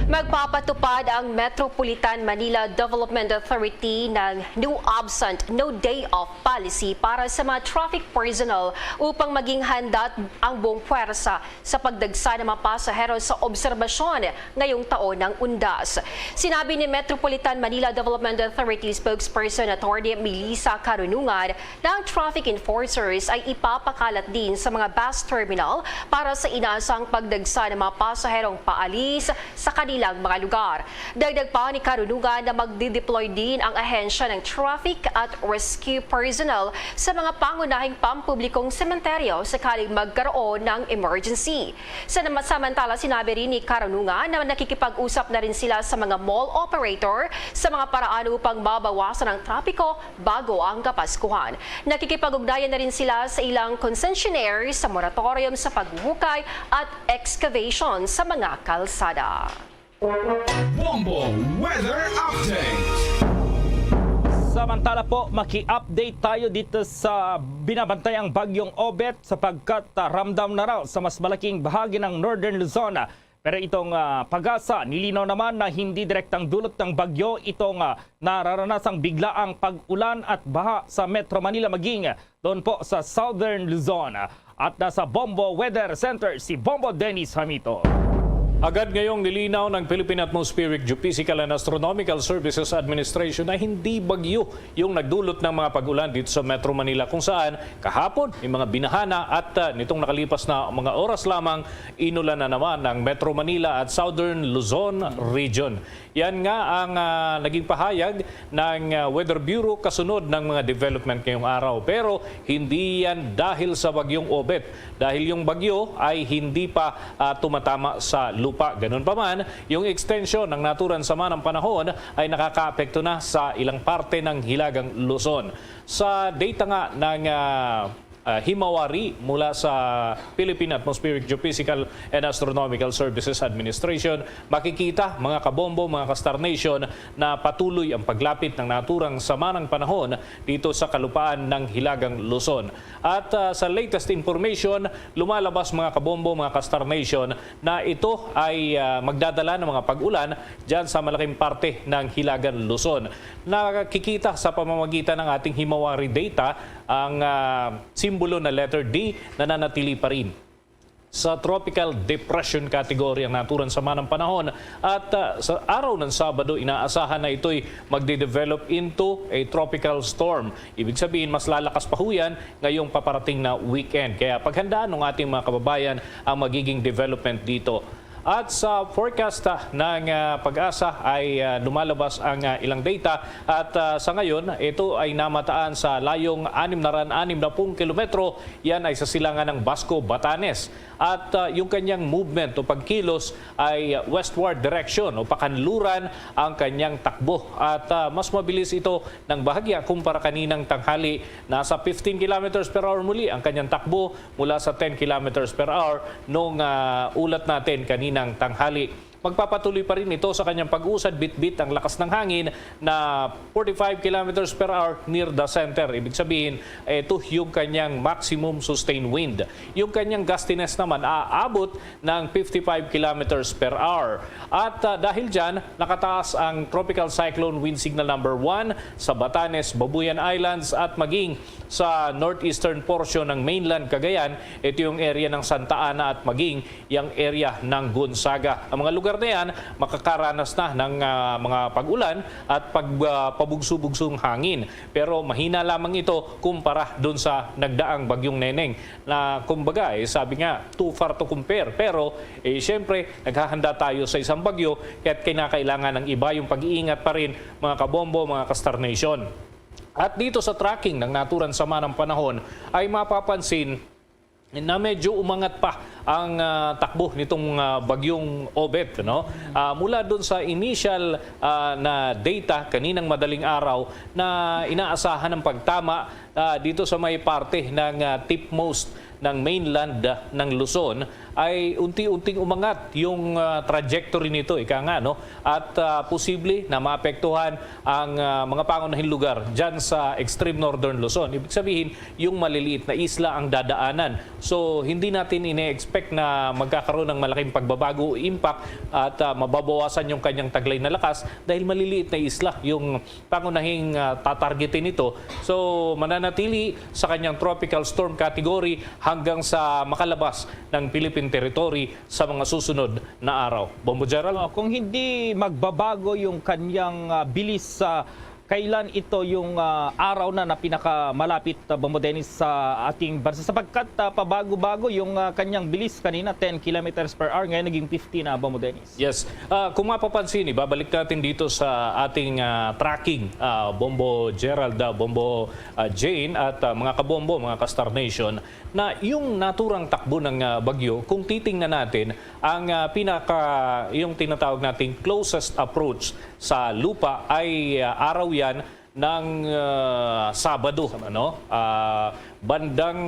Magpapatupad ang Metropolitan Manila Development Authority ng no absent, no day off policy para sa mga traffic personnel upang maging handa ang buong puwersa sa pagdagsa ng mga pasahero sa obserbasyon ngayong taon ng undas. Sinabi ni Metropolitan Manila Development Authority spokesperson Attorney Melissa Carunungan na ang traffic enforcers ay ipapakalat din sa mga bus terminal para sa inaasang pagdagsa ng mga pasaherong paalis sa kanilang mga lugar. Dagdag pa ni Carunungan na magdi-deploy din ang ahensya ng traffic at rescue personnel sa mga pangunahing pampublikong sementeryo sakaling magkaroon ng emergency. Sa nama-, samantala, sinabi rin ni Carunungan na nakikipag-usap na rin sila sa mga mall operator sa mga paraan upang mabawasan ang trapiko bago ang Kapaskuhan. Nakikipag-ugnayan na rin sila sa ilang concessionaire sa moratorium sa paghuhukay at excavation sa mga kalsada. Bombo Weather Update. Samantala po, maki-update tayo dito sa binabantayang Bagyong Obet sapagkat, ah, ramdam na raw sa mas malaking bahagi ng Northern Luzon. Pero itong, ah, pag-asa, nilinaw naman na hindi direktang dulot ng bagyo itong, ah, nararanasang biglaang pag-ulan at baha sa Metro Manila maging doon po sa Southern Luzon. At nasa Bombo Weather Center si Bombo Dennis Hamito. Agad ngayong nilinaw ng Philippine Atmospheric Geophysical and Astronomical Services Administration na hindi bagyo yung nagdulot ng mga pag-ulan dito sa Metro Manila, kung saan kahapon may mga binahana at, ah, nitong nakalipas na mga oras lamang inulan na naman ang Metro Manila at Southern Luzon Region. Yan nga ang, ah, naging pahayag ng, ah, Weather Bureau kasunod ng mga development ngayong araw. Pero hindi yan dahil sa Bagyong Obet, dahil yung bagyo ay hindi pa, ah, tumatama sa lupa. Ganun pa man, yung extension ng naturang sama ng panahon ay nakakaapekto na sa ilang parte ng Hilagang Luzon. Sa data nga ng, ah, ah, himawari mula sa Philippine Atmospheric Geophysical and Astronomical Services Administration, makikita, mga kabombo, mga ka-Star Nation, na patuloy ang paglapit ng naturang sama ng panahon dito sa kalupaan ng Hilagang Luzon. At, ah, sa latest information, lumalabas, mga kabombo, mga ka-Star Nation, na ito ay, ah, magdadala ng mga pag-ulan dyan sa malaking parte ng Hilagang Luzon. Nakikita sa pamamagitan ng ating himawari data ang, ah, simbolo na letter D na nanatili pa rin sa tropical depression category ang naturang sama ng panahon. At, ah, sa araw ng Sabado, inaasahan na ito'y magde-develop into a tropical storm. Ibig sabihin, mas lalakas pa ho yan ngayong paparating na weekend. Kaya paghandaan ng ating mga kababayan ang magiging development dito. At sa forecast, ah, ng, ah, PAGASA ay, ah, lumalabas ang, ah, ilang data at, ah, sa ngayon ito ay namataan sa layong anim na raan anim na pung kilometro. Yan ay sa silangan ng Basco, Batanes. At, ah, yung kanyang movement o pagkilos ay westward direction o pakanluran ang kanyang takbo. At, ah, mas mabilis ito ng bahagya kumpara kaninang tanghali. Nasa fifteen kilometers per hour muli ang kanyang takbo mula sa ten kilometers per hour nung, ah, ulat natin kaninang tanghali. Magpapatuloy pa rin ito sa kanyang pag-usad bitbit ang lakas ng hangin na forty-five kilometers per hour near the center. Ibig sabihin, ito yung kanyang maximum sustained wind. Yung kanyang gustiness naman aabot ng fifty-five kilometers per hour. At, ah, dahil dyan, nakataas ang Tropical Cyclone Wind Signal number one sa Batanes, Babuyan Islands at maging sa northeastern portion ng mainland Cagayan. Ito yung area ng Santa Ana at maging yung area ng Gonzaga. Ang mga lugar na yan, makakaranas na ng, ah, mga pag-ulan at pag, ah, pabugso-bugsong hangin. Pero mahina lamang ito kumpara dun sa nagdaang Bagyong Neneng na, kumbaga, eh, sabi nga, too far to compare. Pero, eh, siyempre, naghahanda tayo sa isang bagyo, kaya't kinakailangan ng iba yung pag-iingat pa rin, mga kabombo, mga ka-Star Nation. At dito sa tracking ng naturang sama ng panahon ay mapapansin na medyo umangat pa ang, ah, takbo nitong, ah, Bagyong Obet, no? Ah, mula dun sa initial, ah, na data kaninang madaling araw na inaasahan ang pagtama, ah, dito sa may parte ng, ah, tipmost ng mainland, ah, ng Luzon, ay unti-unting umangat yung, ah, trajectory nito, ika nga, no? At, ah, posible na maapektuhan ang, ah, mga pangunahing lugar dyan sa extreme northern Luzon. Ibig sabihin, yung maliliit na isla ang dadaanan. So, hindi natin ine-expect na magkakaroon ng malaking pagbabago o impact at, ah, mababawasan yung kanyang taglay na lakas dahil maliliit na isla yung pangunahing, ah, tatargetin nito. So, mananatili sa kanyang tropical storm category hanggang sa makalabas ng Philippine territory sa mga susunod na araw. Bombo Gerald? Oh, kung hindi magbabago yung kanyang, ah, bilis sa kailan ito yung, ah, araw na, na pinakamalapit, ah, Bombo Dennis, sa ating bansa? Sapagkat, ah, pabago-bago yung, ah, kanyang bilis, kanina ten kilometers per hour, ngayon naging fifty na, Bombo Dennis. Yes. Ah, kung mapapansin, ibabalik natin dito sa ating, ah, tracking, ah, Bombo Gerald, ah, Bombo, ah, Jane, at, ah, mga kabombo, mga ka-Star Nation, na yung naturang takbo ng, ah, bagyo, kung titingnan natin, ang, ah, pinaka, yung tinatawag nating closest approach sa lupa ay, ah, araw yan ng, ah, Sabado, ano? Ah, bandang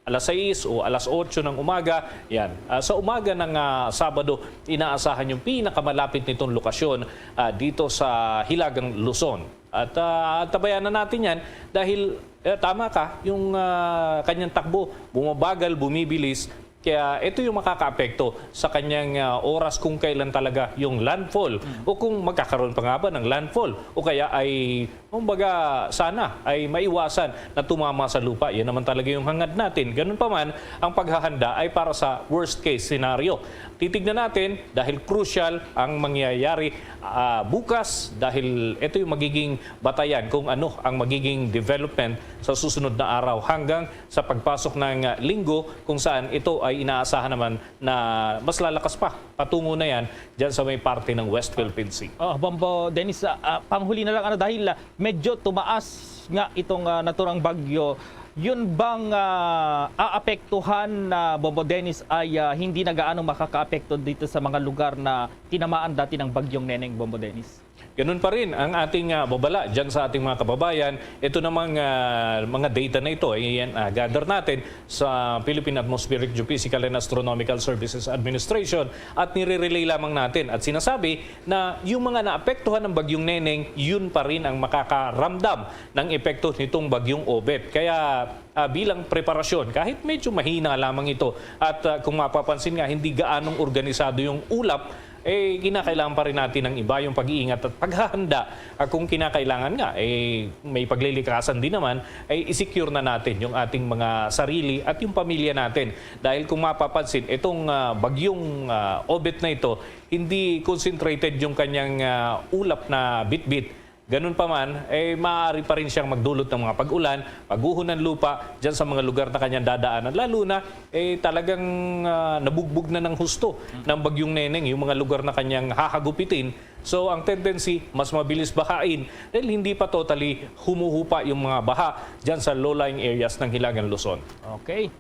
alas sais o alas otso ng umaga, yan. Ah, sa umaga ng, ah, Sabado, inaasahan yung pinakamalapit nitong lokasyon, ah, dito sa Hilagang Luzon. At, ah, antabayanan natin yan dahil, eh, tama ka, yung, ah, kanyang takbo, bumabagal, bumibilis. Kaya ito yung makakaapekto sa kanyang, ah, oras kung kailan talaga yung landfall o kung magkakaroon pa nga ba ng landfall o kaya ay, kumbaga, sana ay maiwasan na tumama sa lupa. Yan naman talaga yung hangad natin. Ganun pa man, ang paghahanda ay para sa worst case scenario. Titignan natin dahil crucial ang mangyayari, ah, bukas dahil ito yung magiging batayan kung ano ang magiging development sa susunod na araw hanggang sa pagpasok ng, ah, Linggo, kung saan ito ay inaasahan naman na mas lalakas pa patungo na yan dyan sa may parte ng West Philippine Sea. Oh, Bombo Dennis, ah, ah, panghuli na lang, ano, dahil, ah, medyo tumaas nga itong, ah, naturang bagyo. Yun bang, ah, aapektuhan na, Bombo Dennis, ay, ah, hindi na gaano makakaapekto dito sa mga lugar na tinamaan dati ng Bagyong Neneng, Bombo Dennis? Ganun pa rin ang ating, ah, babala dyan sa ating mga kababayan. Ito namang, ah, mga data na ito ay, yan, ah, gather natin sa Philippine Atmospheric Geophysical and Astronomical Services Administration at nire-relay lamang natin at sinasabi na yung mga naapektuhan ng Bagyong Neneng, yun pa rin ang makakaramdam ng epekto nitong Bagyong Obet. Kaya, ah, bilang preparasyon, kahit medyo mahina lamang ito at, ah, kung mapapansin nga, hindi gaanong organisado yung ulap, eh, kinakailangan pa rin natin ng iba, yung pag-iingat at paghahanda. Ah, kung kinakailangan nga, eh, may paglilikasan din naman, ay i-secure na natin yung ating mga sarili at yung pamilya natin. Dahil kung mapapansin, itong, ah, bagyong, ah, Obet na ito, hindi concentrated yung kanyang, ah, ulap na bitbit. Ganun pa man, eh, maaari pa rin siyang magdulot ng mga pag-ulan, pagguho ng lupa dyan sa mga lugar na kanyang dadaanan. Lalo na, eh, talagang, ah, nabugbog na ng husto ng Bagyong Neneng yung mga lugar na kanyang hahagupitin. So, ang tendency, mas mabilis bahain dahil hindi pa totally humuhupa yung mga baha dyan sa low-lying areas ng Hilagang Luzon. Okay.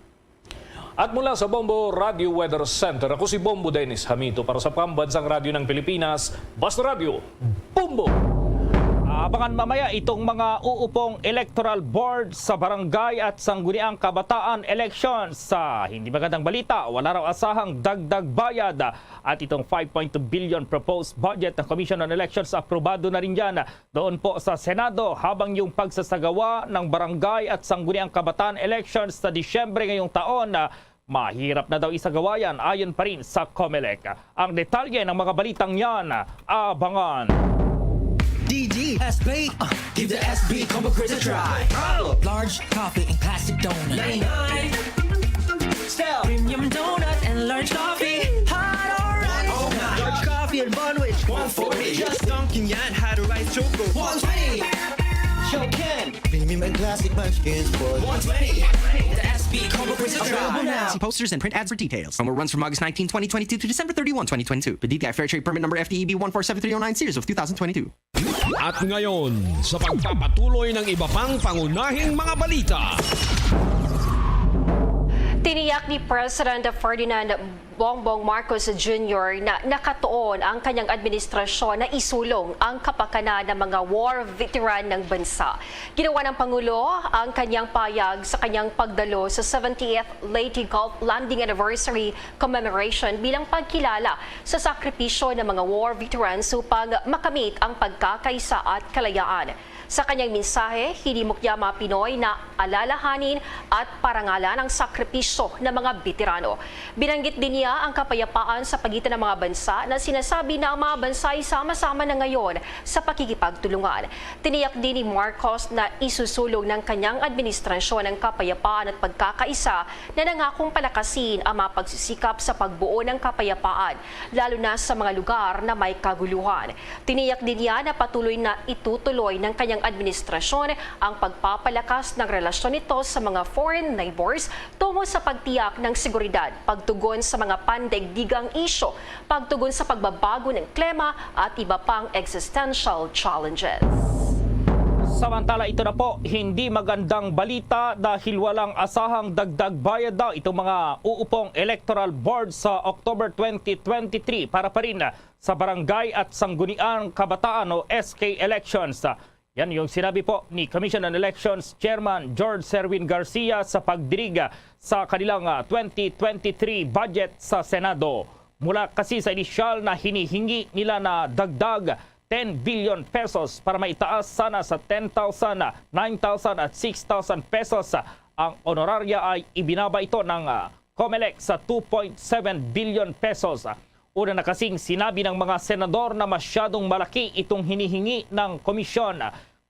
At mula sa Bombo Radio Weather Center, ako si Bombo Dennis Hamito para sa Pambansang Radyo ng Pilipinas, Basta Radyo, Bombo! Abangan mamaya itong mga uupong electoral board sa barangay at sangguniang kabataan elections. Sa hindi magandang balita, wala raw asahang dagdag bayad. At itong five point two billion proposed budget ng Commission on Elections, aprobado na rin yan doon po sa Senado, habang yung pagsasagawa ng barangay at sangguniang kabataan elections sa Disyembre ngayong taon, ah, mahirap na daw isagawa yan, ayon pa rin sa Comelec. Ang detalye ng mga balitang yan, abangan. D D S P, uh, give the S B Combo Crisp a try. Large coffee and classic donut. Ninety-nine. Style. Premium donut and large coffee. Hot or ice. Oh my. Feel one wish. One forty. Just dunking yan, had a rice choco. One twenty. Show Ken. Premium and classic munchkins for one twenty. The S B combo for the available now. See posters and print ads for details. Promo runs from August nineteen, twenty twenty-two to December thirty-one, twenty twenty-two. P D T I Fair Trade Permit Number F T E B one four seven three oh nine series of two thousand twenty-two. At ngayon, sa pagpapatuloy ng iba pang pangunahing mga balita. Tiniyak ni President Ferdinand Bongbong Marcos Junior na nakatuon ang kanyang administrasyon na isulong ang kapakanan ng mga war veteran ng bansa. Ginawa ng Pangulo ang kanyang payag sa kanyang pagdalo sa seventieth Leyte Gulf Landing Anniversary Commemoration bilang pagkilala sa sakripisyo ng mga war veterans upang makamit ang pagkakaisa at kalayaan. Sa kanyang mensahe, hinimok niya ang mga Pinoy na alalahanin at parangalan ang sakripisyo ng mga beterano. Binanggit din niya ang kapayapaan sa pagitan ng mga bansa na sinasabi na ang mga bansa ay sama-sama na ngayon sa pakikipagtulungan. Tiniyak din ni Marcos na isusulong ng kanyang administrasyon ang kapayapaan at pagkakaisa na nangakong palakasin ang mga pagsisikap sa pagbuo ng kapayapaan, lalo na sa mga lugar na may kaguluhan. Tiniyak din niya na patuloy na itutuloy ng kanyang administrasyon ang pagpapalakas ng relasyon nito sa mga foreign neighbors tungo sa pagtiyak ng seguridad, pagtugon sa mga pandaigdigang isyu, pagtugon sa pagbabago ng klima at iba pang existential challenges. Samantala, ito na po, hindi magandang balita dahil walang asahang dagdag bayad daw itong mga uupong electoral board sa October twenty twenty-three para pa rin sa barangay at sangguniang kabataan o S K elections. Yan yung sinabi po ni Commission on Elections Chairman George Serwin Garcia sa pagdirig sa kanilang ah, twenty twenty-three budget sa Senado. Mula kasi sa inisyal na hinihingi nila na dagdag ten billion pesos para maitaas sana sa ten thousand, nine thousand at six thousand pesos ang honoraria ay ibinaba ito ng ah, Comelec sa two point seven billion pesos. Una na kasing sinabi ng mga senador na masyadong malaki itong hinihingi ng komisyon,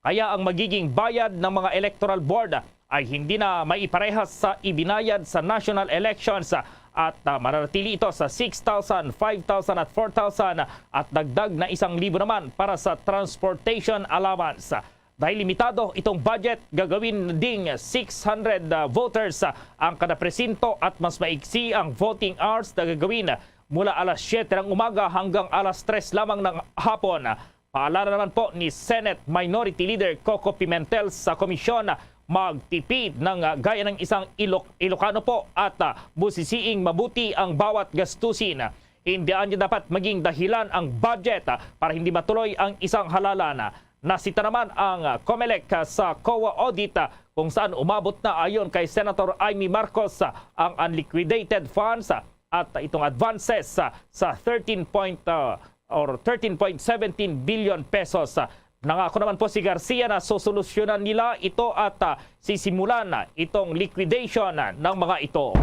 kaya ang magiging bayad ng mga electoral board ay hindi na maiparehas sa ibinayad sa national elections at ah, mananatili ito sa six thousand, five thousand at four thousand at dagdag na isang libo naman para sa transportation allowance. Dahil limitado itong budget, gagawin ding six hundred ah, voters ah, ang kada presinto at mas maiksi ang voting hours na gagawin mula alas siyete ng umaga hanggang alas tres lamang ng hapon. Paalala naman po ni Senate Minority Leader Coco Pimentel sa komisyon, magtipid ng ah, gaya ng isang Ilok Ilocano po at ah, busisiing mabuti ang bawat gastusin. Hindi anya dapat maging dahilan ang budget ah, para hindi matuloy ang isang halalan. Nasita naman ang ah, Comelec ah, sa COA audit ah, kung saan umabot na ayon kay Senator Imee Marcos ah, ang unliquidated funds ah, at itong advances ah, sa thirteen point ah, or thirteen point seventeen billion pesos. Nangako naman po si Garcia na sosolusyonan nila ito at ah, sisimulan na itong liquidation ng mga ito.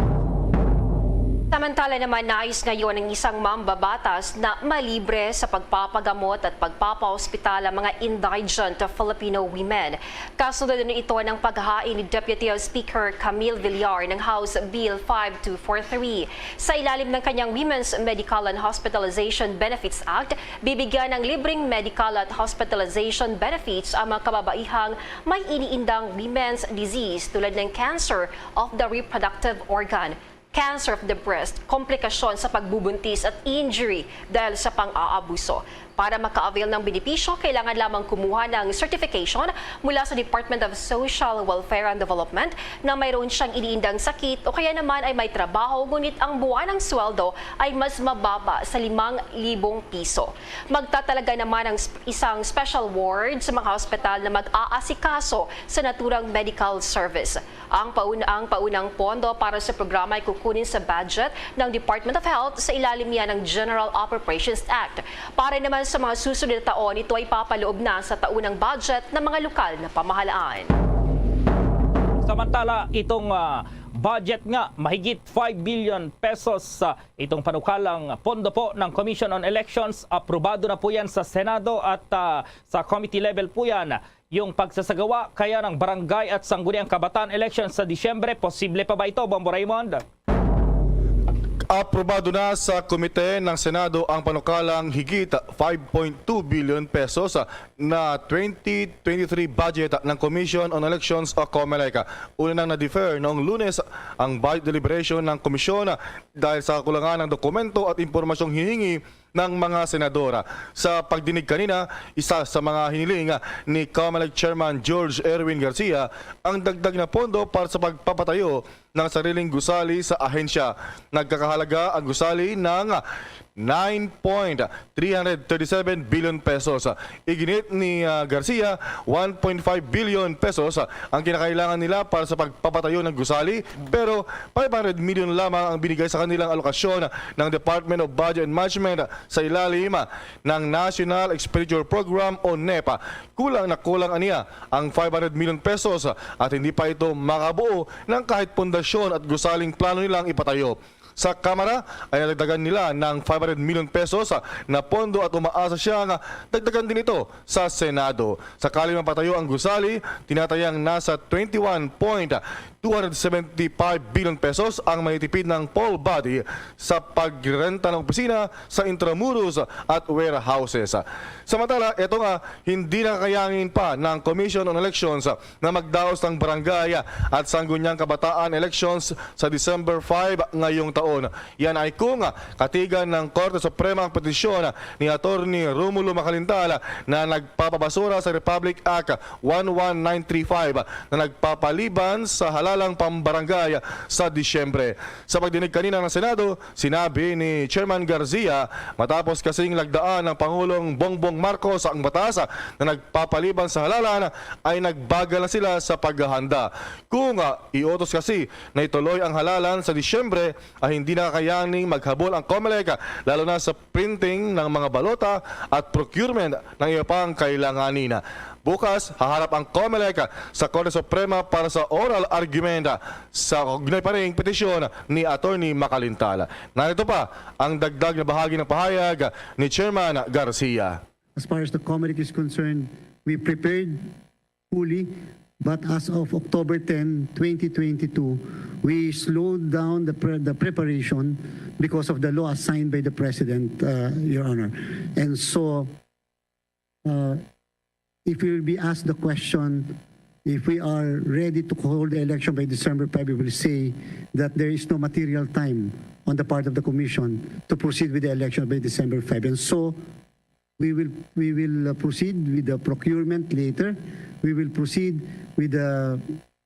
Samantala naman, nais ngayon ng isang mambabatas na malibre sa pagpapagamot at pagpapaospital ang mga indigent Filipino women. Kasunod na ito ng paghain ni Deputy Speaker Camille Villar ng House Bill five two four three. Sa ilalim ng kanyang Women's Medical and Hospitalization Benefits Act, bibigyan ng libreng medical at hospitalization benefits ang mga kababaihang may iniindang women's disease tulad ng cancer of the reproductive organ, cancer of the breast, komplikasyon sa pagbubuntis at injury dahil sa pang-aabuso. Para maka-avail ng benepisyo, kailangan lamang kumuha ng certification mula sa Department of Social Welfare and Development na mayroon siyang iniindang sakit o kaya naman ay may trabaho ngunit ang buwanang sweldo ay mas mababa sa limang libong piso. Magtatalaga naman ang sp- isang special ward sa mga hospital na mag-aasikaso sa naturang medical service. Ang, paun- ang paunang pondo para sa programa ay kukunin sa budget ng Department of Health sa ilalim niya ng General Appropriations Act. Para naman sa mga susunod na taon, ito ay papaloob na sa taunang budget ng mga lokal na pamahalaan. Samantala, itong ah, budget nga mahigit five billion pesos sa itong panukalang pondo po ng Commission on Elections, aprobado na po yan sa Senado at ah, sa committee level po yan. Yung pagsasagawa kaya ng barangay at sangguniang kabataan election sa Disyembre, posible pa ba ito, Bombo Raymond? Aprobado na sa komite ng Senado ang panukalang higit five point two billion pesos na twenty twenty-three budget ng Commission on Elections o COMELEC. Una nang na-defer noong Lunes ang budget deliberation ng komisyon dahil sa kakulangan ng dokumento at impormasyong hihingi ng mga senador. Sa pagdinig kanina, isa sa mga hiniling ni COMELEC Chairman George Erwin Garcia ang dagdag na pondo para sa pagpapatayo ng sariling gusali sa ahensya. Nagkakahalaga ang gusali ng nine point three hundred thirty-seven billion pesos. Iginit ni, ah, Garcia, one point five billion pesos ang kinakailangan nila para sa pagpapatayo ng gusali, pero five hundred million lamang ang binigay sa kanilang alokasyon ng Department of Budget and Management sa ilalim ng National Expenditure Program o nepa. Kulang na kulang aniya ang five hundred million pesos at hindi pa ito makabuo ng kahit pundasyon at gusaling plano nilang ipatayo. Sa Kamara ay nadagdagan nila ng five hundred million pesos na pondo at umaasa siyang dagdagan din ito sa Senado. Sakali mapatayo ang gusali, tinatayang nasa twenty-one point two hundred seventy-five billion pesos ang maitipid ng poll body sa pagrenta ng opisina sa Intramuros at warehouses. Samantala, ito nga, hindi na kakayanin pa ng Commission on Elections na magdaos ng barangay at sangguniang kabataan elections sa December five ngayong taon. Yan ay kung katigan ng Korte Suprema ang petisyon ni Attorney Romulo Macalintal na nagpapabasura sa Republic Act one one nine three five na nagpapaliban sa halalang pambarangay sa Disyembre. Sa pagdinig kanina ng Senado, sinabi ni Chairman Garcia, matapos kasing lagdaan ng Pangulong Bongbong Marcos ang batas na nagpapaliban sa halalan, ay nagbagal na sila sa paghahanda. Kung, ah, iutos kasi na ituloy ang halalan sa Disyembre, ay hindi na kakayaning maghabol ang COMELEC, lalo na sa printing ng mga balota at procurement ng iba pang kailanganin. Bukas, haharap ang COMELEC sa Korte Suprema para sa oral argument sa kaugnay pa ring petisyon ni Attorney Macalintal. Narito pa ang dagdag na bahagi ng pahayag ni Chairman Garcia. As far as the COMELEC is concerned, we prepared fully, but as of October ten, twenty twenty-two, we slowed down the pre-, the preparation because of the law assigned by the President, uh, Your Honor. And so, uh, if we will be asked the question, if we are ready to hold the election by December five, we will say that there is no material time on the part of the commission to proceed with the election by December five. And so, we will, we will, uh, proceed with the procurement later. We will proceed with the,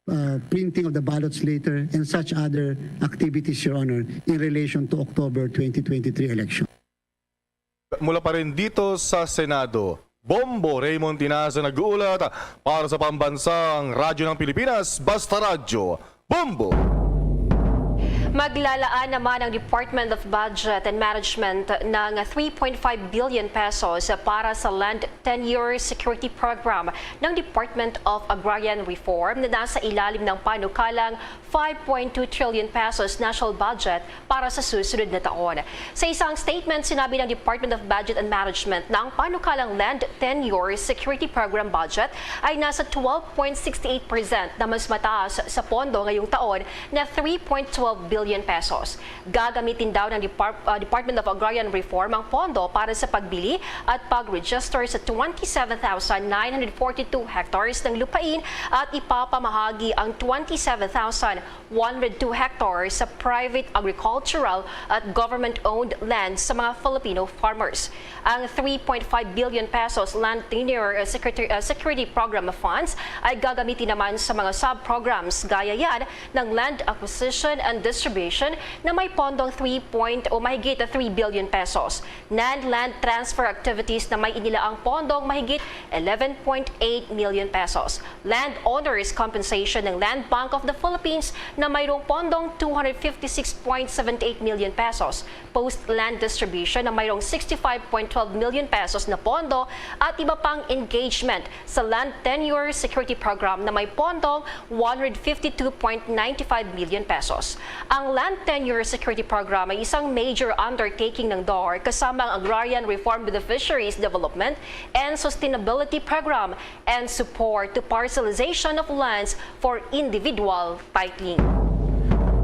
uh, printing of the ballots later and such other activities, Your Honor, in relation to October twenty twenty-three election. Mula pa rin dito sa Senado, Bombo Raymond Tinaza nag-uulat para sa Pambansang Radyo ng Pilipinas, Basta Radyo, Bombo! Maglalaan naman ang Department of Budget and Management ng three point five billion pesos para sa Land Tenure Security Program ng Department of Agrarian Reform na nasa ilalim ng panukalang five point two trillion pesos national budget para sa susunod na taon. Sa isang statement, sinabi ng Department of Budget and Management na ang panukalang Land Tenure Security Program budget ay nasa twelve point six eight percent na mas mataas sa pondo ngayong taon na three point twelve billion pesos. Gagamitin daw ng Depar-, ah, Department of Agrarian Reform ang pondo para sa pagbili at pag-register sa twenty-seven thousand nine hundred forty-two hectares ng lupain at ipapamahagi ang twenty-seven thousand one hundred two hectares sa private agricultural at government-owned land sa mga Filipino farmers. Ang three point five billion pesos Land Tenure, uh, Security, uh, Security Program funds ay gagamitin naman sa mga sub-programs gaya yan ng land acquisition and distribution na may pondong three point o mahigit three billion pesos, and land transfer activities na may inilaang pondong mahigit eleven point eight million pesos, land owners compensation ng Land Bank of the Philippines na mayroong pondong two hundred fifty-six point seven eight million pesos, post land distribution na mayroong sixty-five point twelve million pesos na pondo, at iba pang engagement sa Land Tenure Security Program na may pondong one hundred fifty-two point nine five million pesos. Ang Land Tenure Security Program ay isang major undertaking ng DAR kasama ang Agrarian Reform with the Fisheries Development and Sustainability Program and support to parcelization of lands for individual titling.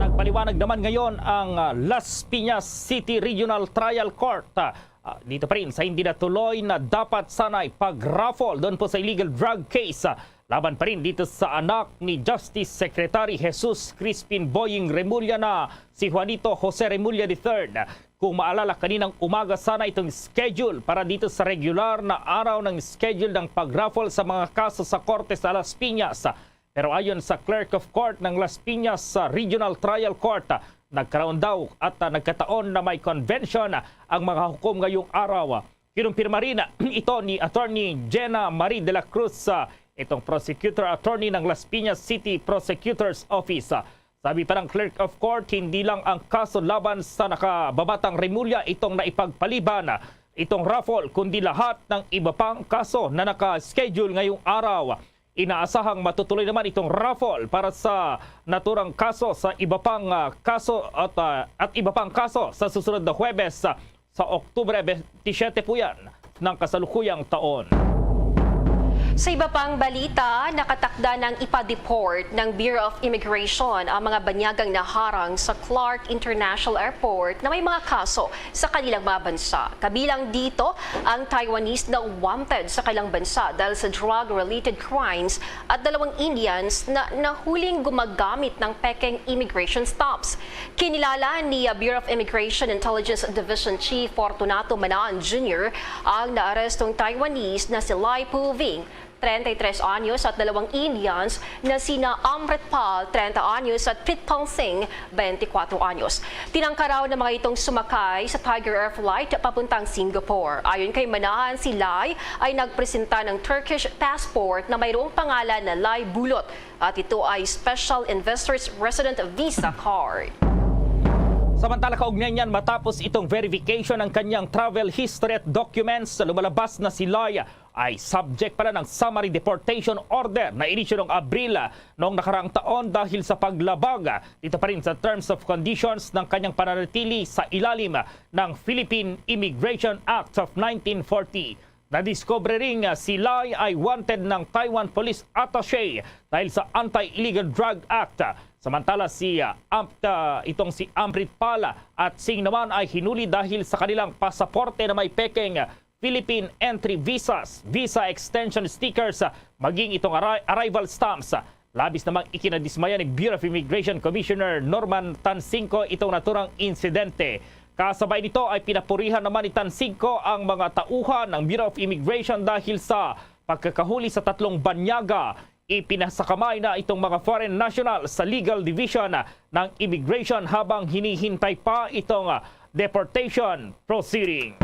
Nag- Paliwanag naman ngayon ang, ah, Las Piñas City Regional Trial Court. Ah, ah, dito pa rin sa hindi natuloy na dapat sana'y pag-raffle doon po sa illegal drug case, ah, laban pa rin dito sa anak ni Justice Secretary Jesus Crispin Boying Remulla na si Juanito Jose Remulla the third. Kung maalala, kaninang umaga sana itong schedule para dito sa regular na araw ng schedule ng pag-raffle sa mga kaso sa korte sa Las Piñas. Pero ayon sa Clerk of Court ng Las Piñas sa Regional Trial Court, ah, nagkaroon daw at, ah, nagkataon na may convention, ah, ang mga hukom ngayong araw. Kinumpirma rin, ah, ito ni Attorney Jenna Marie de la Cruz, ah, itong prosecutor attorney ng Las Piñas City Prosecutor's Office. Ah, sabi pa ng Clerk of Court, hindi lang ang kaso laban sa nakababatang Remulla itong naipagpaliban, ah, itong raffle, kundi lahat ng iba pang kaso na naka-schedule ngayong araw. Inaasahang matutuloy naman itong raffle para sa naturang kaso sa iba pang, ah, kaso at, ah, at iba pang kaso sa susunod na Huwebes, ah, sa Oktubre twenty-seven po yan ng kasalukuyang taon. Sa iba pang balita, nakatakda ng ipa-deport ng Bureau of Immigration ang mga banyagang naharang sa Clark International Airport na may mga kaso sa kanilang mga bansa. Kabilang dito ang Taiwanese na wanted sa kanilang bansa dahil sa drug-related crimes at dalawang Indians na nahuling gumagamit ng pekeng immigration stamps. Kinilala ni, uh, Bureau of Immigration Intelligence Division Chief Fortunato Manaan Junior ang naarestong Taiwanese na si Lai Pu Ving, treinta y tres anyos, at dalawang Indians na sina Amritpal, treinta anyos, at Pritpal Singh, twenty-four anyos. Tinangka raw ng mga itong sumakay sa Tiger Air Flight papuntang Singapore. Ayon kay Manaan, si Lai ay nagpresenta ng Turkish passport na mayroong pangalan na Lai Bulot, at ito ay Special Investors Resident Visa Card. Samantala, kaugnay niyan, matapos itong verification ng kanyang travel history at documents, lumalabas na si Lai ay subject pala ng summary deportation order na inisyu noong Abril, ah, noong nakaraang taon dahil sa paglabag, ah, dito pa rin sa terms of conditions ng kanyang pananatili sa ilalim, ah, ng Philippine Immigration Act of nineteen forty. Nadiskubre rin nga si Lai ay wanted ng Taiwan Police Attaché dahil sa Anti-Illegal Drug Act. Samantala, si, ah, Amp-, ah, itong si Amrit Pala at Singh naman ay hinuli dahil sa kanilang pasaporte na may pekeng Philippine entry visas, visa extension stickers, maging itong arri-, arrival stamps. Labis namang ikinadismaya ni Bureau of Immigration Commissioner Norman Tansingco itong naturang insidente. Kasabay nito ay pinapurihan naman ni Tansingco ang mga tauhan ng Bureau of Immigration dahil sa pagkakahuli sa tatlong banyaga. Ipinasakamay na itong mga foreign national sa Legal Division ng Immigration habang hinihintay pa itong, ah, deportation proceedings.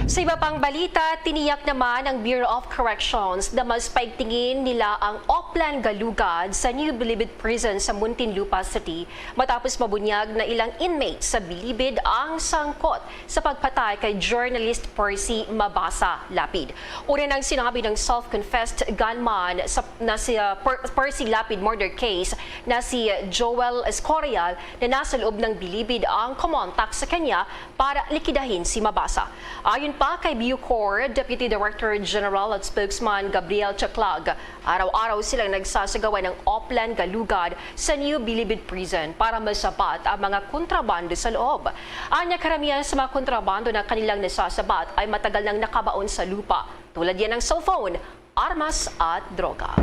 Sa iba pang balita, tiniyak naman ang Bureau of Corrections na mas paigtingin nila ang Oplan Galugad sa New Bilibid Prison sa Muntinlupa City matapos mabunyag na ilang inmates sa bilibid ang sangkot sa pagpatay kay journalist Percy Mabasa Lapid. Una nang sinabi ng self-confessed gunman sa, na si, uh, Per-, Percy Lapid murder case na si Joel Escorial na nasa loob ng bilibid ang kumontak sa kanya para likidahin si Mabasa. Ayon pa kay Bucor Deputy Director General at Spokesman Gabriel Chaclag, araw-araw silang nagsasagawa ng Oplan Galugad sa New Bilibid Prison para masabat ang mga kontrabando sa loob. Anya, karamihan sa mga kontrabando na kanilang nasasabat ay matagal nang nakabaon sa lupa, tulad yan ng cellphone, armas at droga.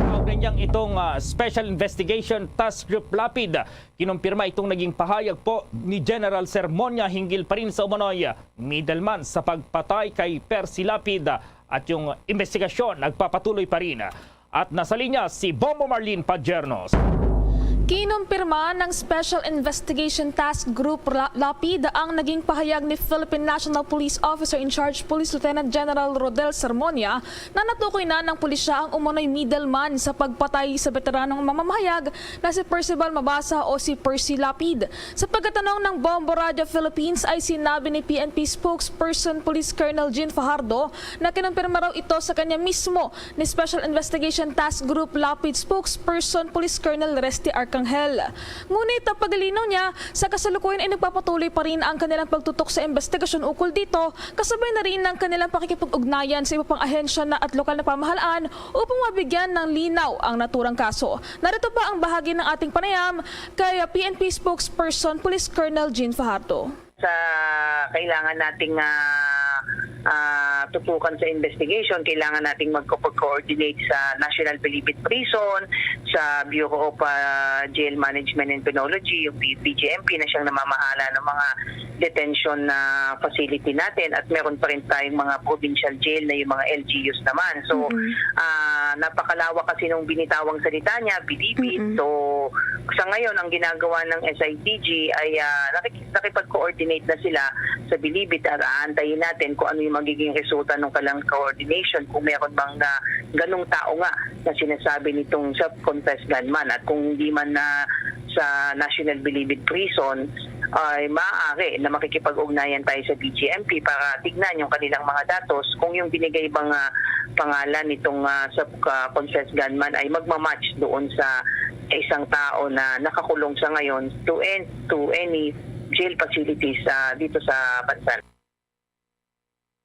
Kaugnay niyang itong, ah, Special Investigation Task Group Lapid, kinumpirma itong naging pahayag po ni General Sermonia hinggil pa rin sa umano'y middleman sa pagpatay kay Percy Lapid, at yung investigasyon nagpapatuloy pa rin. At nasa linya si Bombo Marlene Pajernos. Kinumpirma ng Special Investigation Task Group La-, Lapid ang naging pahayag ni Philippine National Police Officer in Charge Police Lieutenant General Rodel Sermonia na natukoy na ng pulisya ang umano'y middleman sa pagpatay sa veteranong mamamahayag na si Percival Mabasa o si Percy Lapid. Sa pagtatanong ng Bombo Radio Philippines ay sinabi ni P N P spokesperson Police Colonel Jean Fajardo na kinumpirma raw ito sa kanya mismo ni Special Investigation Task Group Lapid spokesperson Police Colonel Rest Arcangel. Ngunit ang paglilinaw niya, sa kasalukuyan ay nagpapatuloy pa rin ang kanilang pagtutok sa investigasyon ukol dito, kasabay na rin ng kanilang pakikipag-ugnayan sa iba pang ahensya na at lokal na pamahalaan upang mabigyan ng linaw ang naturang kaso. Narito pa ang bahagi ng ating panayam kay P N P spokesperson Police Colonel Jean Fajardo. Sa kailangan nating, ah, ah, tutukan sa investigation, kailangan nating magkapag-coordinate sa National Bilibid Prison, sa Bureau of, ah, Jail Management and Penology, yung B-, B J M P na siyang namamahala ng mga detention na facility natin, at meron pa rin tayong mga provincial jail na yung mga L G Us naman. So, ah, napakalawak kasi nung binitawang salita niya, Bilibid. So, sa ngayon, ang ginagawa ng S I T G ay, ah, nakik-, nakipag-coordinate na sila sa Bilibid at aantayin natin kung ano yung magiging resulta ng kanilang coordination, kung meron bang, ah, ganung tao nga na sinasabi nitong self-confessed gunman, at kung hindi man na sa National Bilibid Prison, ay maaari na makikipag-ugnayan tayo sa B J M P para tignan yung kanilang mga datos, kung yung binigay bang, ah, pangalan nitong, ah, self-confessed gunman ay magmamatch doon sa isang tao na nakakulong sa ngayon to an-, to any jail facilities, ah, dito sa bansa.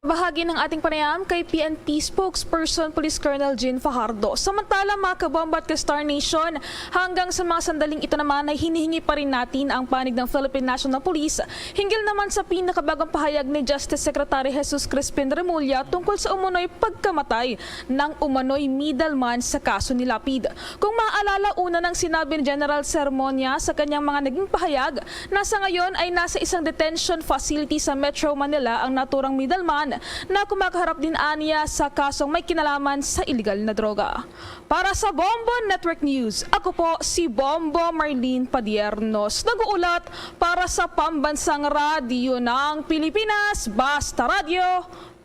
Bahagi ng ating panayam kay P N P spokesperson Police Colonel Jean Fajardo. Samantala, mga kabomba at ka-Star Nation, hanggang sa mga sandaling ito naman ay hinihingi pa rin natin ang panig ng Philippine National Police hinggil naman sa pinakabagong pahayag ni Justice Secretary Jesus Crispin Remulla tungkol sa umunoy pagkamatay ng umanoy middleman sa kaso ni Lapid. Kung maaalala, una nang sinabi ni General Sermonia sa kanyang mga naging pahayag na sa ngayon ay nasa isang detention facility sa Metro Manila ang naturang middleman na kumakaharap din aniya sa kasong may kinalaman sa iligal na droga. Para sa Bombo Network News, ako po si Bombo Marlene Padiernos, nag-uulat para sa Pambansang Radyo ng Pilipinas, Basta Radyo,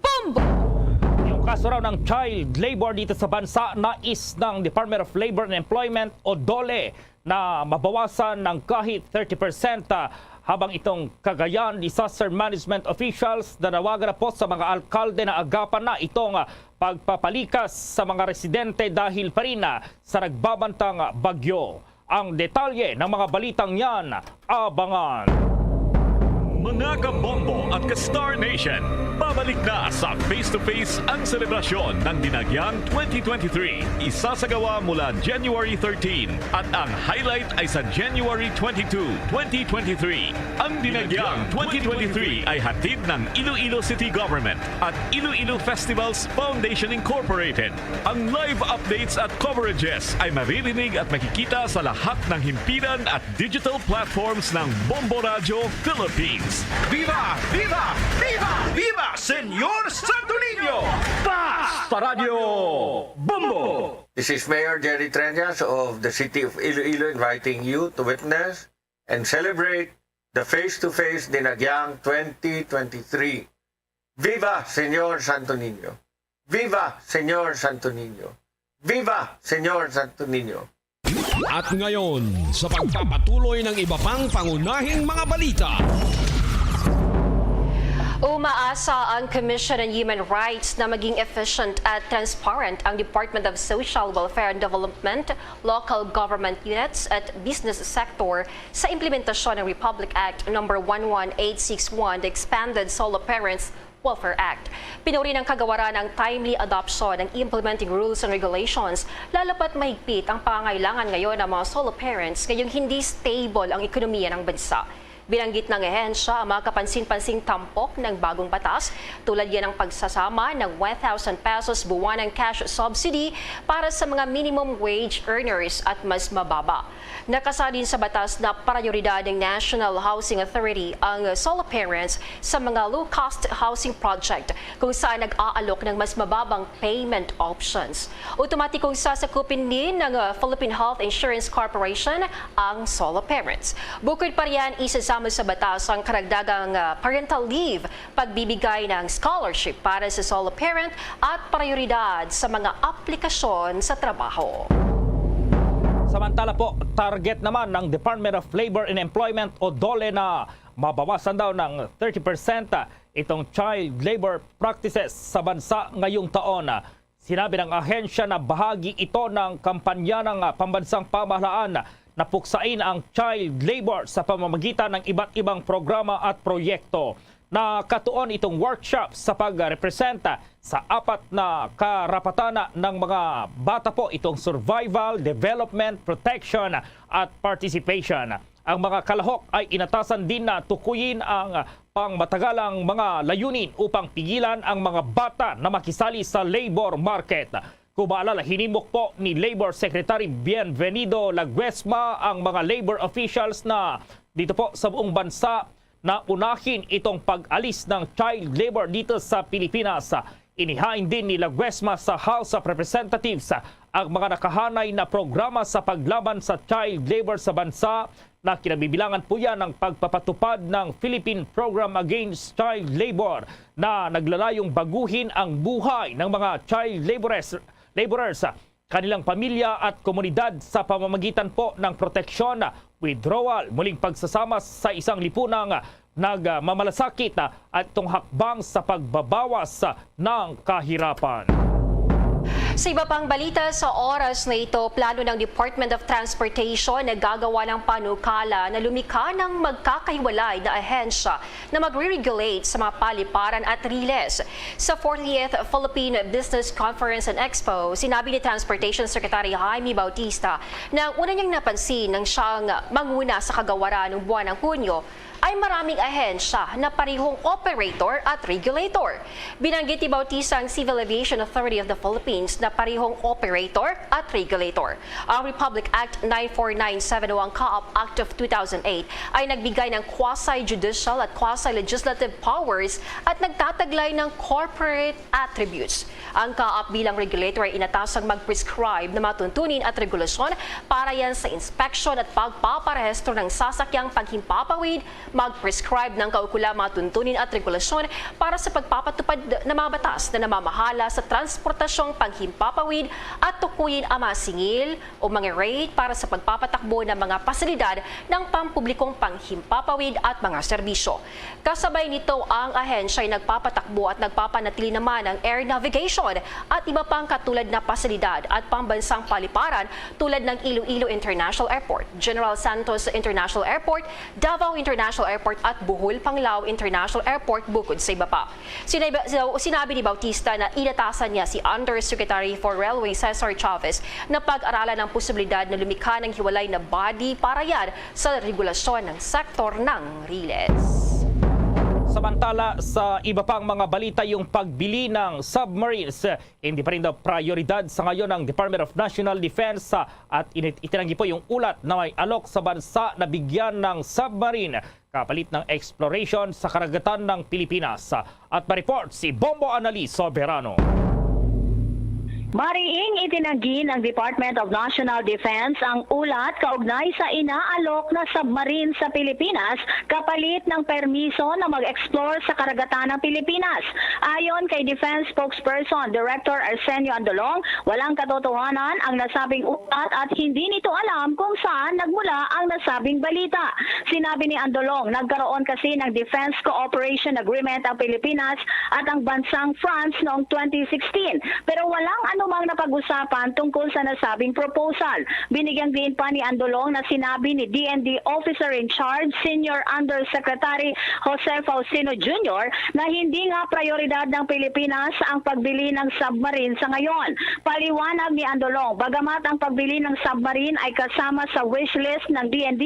Bombo! Yung kaso raw ng child labor dito sa bansa, nais ng Department of Labor and Employment o DOLE na mabawasan ng kahit thirty percent, ah, habang itong Cagayan Disaster Management officials nanawagan na po sa mga alkalde na agapan na itong, ah, pagpapalikas sa mga residente dahil pa rin, ah, sa nagbabantang, ah, bagyo. Ang detalye ng mga balitang yan, abangan. Mga kabombo at ka-Star Nation, babalik na sa Face to Face ang selebrasyon ng Dinagyang twenty twenty-three. Isasagawa mula January thirteen at ang highlight ay sa January twenty-two, twenty twenty-three. Ang Dinagyang twenty twenty-three ay hatid ng Iloilo City Government at Iloilo Festivals Foundation Incorporated. Ang live updates at coverages ay maririnig at makikita sa lahat ng himpilan at digital platforms ng Bombo Radyo Philippines. Viva! Viva! Viva! Viva Señor Santo Niño! Basta Radyo Bombo! This is Mayor Jerry Treñas of the City of Iloilo inviting you to witness and celebrate the Face to Face Dinagyang twenty twenty-three. Viva Señor Santo Niño! Viva Señor Santo Niño! Viva Señor Santo Niño! At ngayon, sa pagpapatuloy ng iba pang pangunahing mga balita. Umaasa ang Commission on Human Rights na maging efficient at transparent ang Department of Social Welfare and Development, local government units at business sector sa implementasyon ng Republic Act number one one eight six one, the Expanded Solo Parents Welfare Act. Pinuri ng Kagawaran ang timely adoption ng implementing rules and regulations, lalo pa't mahigpit ang pangangailangan ngayon ng mga solo parents ngayong hindi stable ang ekonomiya ng bansa. Binanggit ng ahensya ang mga kapansin-pansing tampok ng bagong batas, tulad yan ng pagsasama ng one thousand pesos buwanang cash subsidy para sa mga minimum wage earners at mas mababa. Nakasaad din sa batas na prayoridad ng National Housing Authority ang solo parents sa mga low-cost housing project kung saan nag-aalok ng mas mababang payment options. Otomatikong sasakupin din ng, uh, Philippine Health Insurance Corporation ang solo parents. Bukod pa riyan, isasama sa batas ang karagdagang, uh, parental leave, pagbibigay ng scholarship para sa solo parent at prayoridad sa mga aplikasyon sa trabaho. Samantala po, target naman ng Department of Labor and Employment o DOLE na mabawasan daw ng thirty percent itong child labor practices sa bansa ngayong taon. Sinabi ng ahensya na bahagi ito ng kampanya ng pambansang pamahalaan napuksain ang child labor sa pamamagitan ng iba't ibang programa at proyekto. Nakatuon itong workshop sa pagrepresenta sa apat na karapatan ng mga bata po, itong survival, development, protection, at participation. Ang mga kalahok ay inatasan din na tukuyin ang pangmatagalang mga layunin upang pigilan ang mga bata na makisali sa labor market. Kung maalala, hinimok po ni Labor Secretary Bienvenido Laguesma ang mga labor officials na dito po sa buong bansa na unahin itong pag-alis ng child labor dito sa Pilipinas. Inihain din ni Laguesma sa House of Representatives ang mga nakahanay na programa sa paglaban sa child labor sa bansa na kinabibilangan po yan ng pagpapatupad ng Philippine Program Against Child Labor na naglalayong baguhin ang buhay ng mga child laborers, laborers, kanilang pamilya at komunidad sa pamamagitan po ng proteksyon, withdrawal, muling pagsasama sa isang lipunang nagmamalasakit at itong hakbang sa pagbabawas ng kahirapan. Sa iba pang balita, sa oras na ito, plano ng Department of Transportation na gagawa ng panukala na lumikha ng magkakahiwalay na ahensya na magre-regulate sa mga paliparan at riles. Sa fortieth Philippine Business Conference and Expo, sinabi ni Transportation Secretary Jaime Bautista na una niyang napansin nang siyang manguna sa kagawaran noong buwan ng Hunyo ay maraming ahensya na parehong operator at regulator. Binanggit ni Bautista ang Civil Aviation Authority of the Philippines na parehong operator at regulator. Ang Republic Act nine four nine seven o ang CAAP Act of two thousand eight ay nagbigay ng quasi-judicial at quasi-legislative powers at nagtataglay ng corporate attributes. Ang CAAP bilang regulator ay inatasang mag-prescribe ng mga tuntunin at regulasyon para yan sa inspeksyon at pagpaparehistro ng sasakyang panghimpapawid, mag-prescribe ng kaukulang mga tuntunin at regulasyon para sa pagpapatupad ng mga batas na namamahala sa transportasyong panghimpapawid at tukuyin ang mga singil o mga rate para sa pagpapatakbo ng mga pasilidad ng pampublikong panghimpapawid at mga serbisyo. Kasabay nito, ang ahensya ay nagpapatakbo at nagpapanatili naman ng air navigation at iba pang katulad na pasilidad at pambansang paliparan tulad ng Iloilo International Airport, General Santos International Airport, Davao International Airport at Bohol Panglao International Airport, bukod sa iba pa. Sinabi, sinabi ni Bautista na inatasan niya si Undersecretary for Railway Cesar Chavez na pag-aralan ang posibilidad na lumikha ng hiwalay na body para yan sa regulasyon ng sektor ng riles. Samantala, sa iba pang mga balita, yung pagbili ng submarines, hindi pa rin daw prioridad sa ngayon ng Department of National Defense, ah, at init-, itinanggi po yung ulat na may alok sa bansa na bigyan ng submarine kapalit ng exploration sa karagatan ng Pilipinas. At ma-report si Bombo Annalyn Soberano. Mariing itinanggi ng Department of National Defense ang ulat kaugnay sa inaalok na submarine sa Pilipinas kapalit ng permiso na mag-explore sa karagatan ng Pilipinas. Ayon kay Defense Spokesperson Director Arsenio Andolong, walang katotohanan ang nasabing ulat at hindi nito alam kung saan nagmula ang nasabing balita. Sinabi ni Andolong, nagkaroon kasi ng Defense Cooperation Agreement ang Pilipinas at ang bansang France noong twenty sixteen, pero walang anumang napag-usapan tungkol sa nasabing proposal. Binigyang diin pa ni Andolong na sinabi ni D N D Officer in Charge, Senior Undersecretary Jose Faustino Junior, na hindi nga prioridad ng Pilipinas ang pagbili ng submarine sa ngayon. Paliwanag ni Andolong, bagamat ang pagbili ng submarine ay kasama sa wishlist ng D N D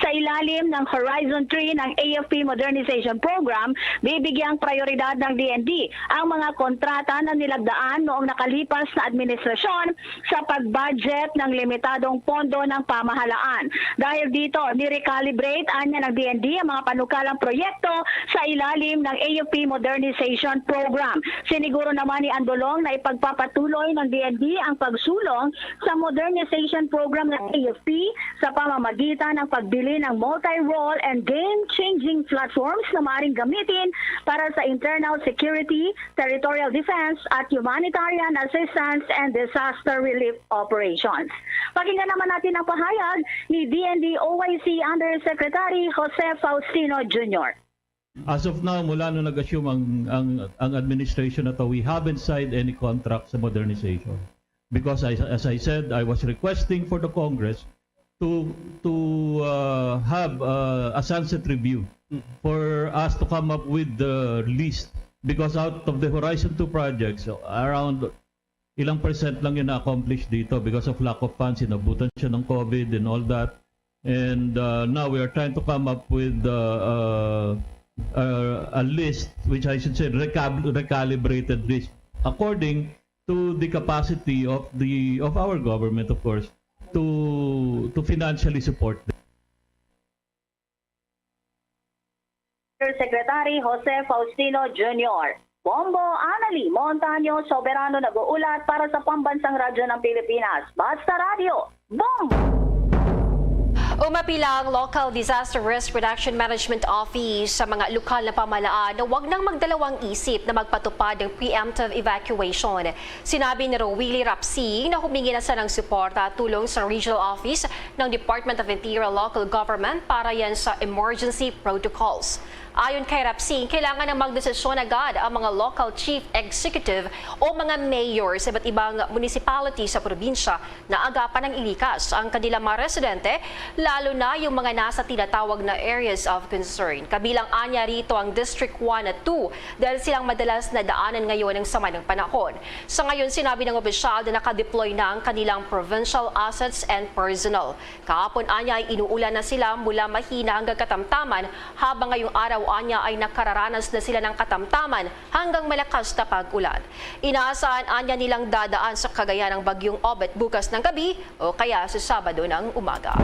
sa ilalim ng Horizon three ng A F P Modernization Program, bibigyang prioridad ng D N D ang mga kontrata na nilagdaan noong nakalipas na administrasyon sa pag-budget ng limitadong pondo ng pamahalaan. Dahil dito, ni-recalibrate anya ng D N D ang mga panukalang proyekto sa ilalim ng A F P Modernization Program. Siniguro naman ni Andolong na ipagpapatuloy ng D N D ang pagsulong sa modernization program ng A F P sa pamamagitan ng pagbili ng multi-role and game-changing platforms na maaaring gamitin para sa internal security, territorial defense, at humanitarian assistance and disaster relief operations. Pakinggan naman natin ang pahayag ni D N D O I C Undersecretary Jose Faustino Junior. As of now, mula nung nag-assume ang, ang, ang administration na to, we haven't signed any contract sa modernization. Because I, as I said, I was requesting for the Congress to to uh, have uh, a sunset review for us to come up with the list, because out of the Horizon two projects, around ilang percent lang yung na-accomplish dito because of lack of funds, inabutan siya ng COVID and all that. And uh, now we are trying to come up with uh, uh, uh, a list, which I should say recab- recalibrated list, according to the capacity of the of our government, of course, to to financially support them. Secretary Jose Faustino Junior. Bombo Anali Montaño, soberano nag-uulat para sa Pambansang Radyo ng Pilipinas. Basta Radyo, Bombo! Umapila ang Local Disaster Risk Reduction Management Office sa mga lokal na pamahalaan na wag nang magdalawang isip na magpatupad ng preemptive evacuation. Sinabi ni Rowilly Rapsing na humingi na siya ng suporta at tulong sa Regional Office ng Department of Interior Local Government para yan sa emergency protocols. Ayon kay Rapsing, kailangan na magdesisyon agad ang mga local chief executive o mga mayor sa iba't ibang municipality sa probinsya na agapan ng ilikas ang kanilang mga residente, lalo na yung mga nasa tinatawag na areas of concern. Kabilang anya rito ang District one at two dahil silang madalas na daanan ngayon ng sama ng panahon. Sa ngayon, sinabi ng opisyal na nakadeploy na ang kanilang provincial assets and personnel. Kahapon anya ay inuulan na sila mula mahina hanggang katamtaman, habang ngayong araw anya ay nakararanas na sila ng katamtaman hanggang malakas na pag-ulan. Inaasahan anya nilang dadaan sa Cagayan ang bagyong Obet bukas ng gabi o kaya sa Sabado ng umaga.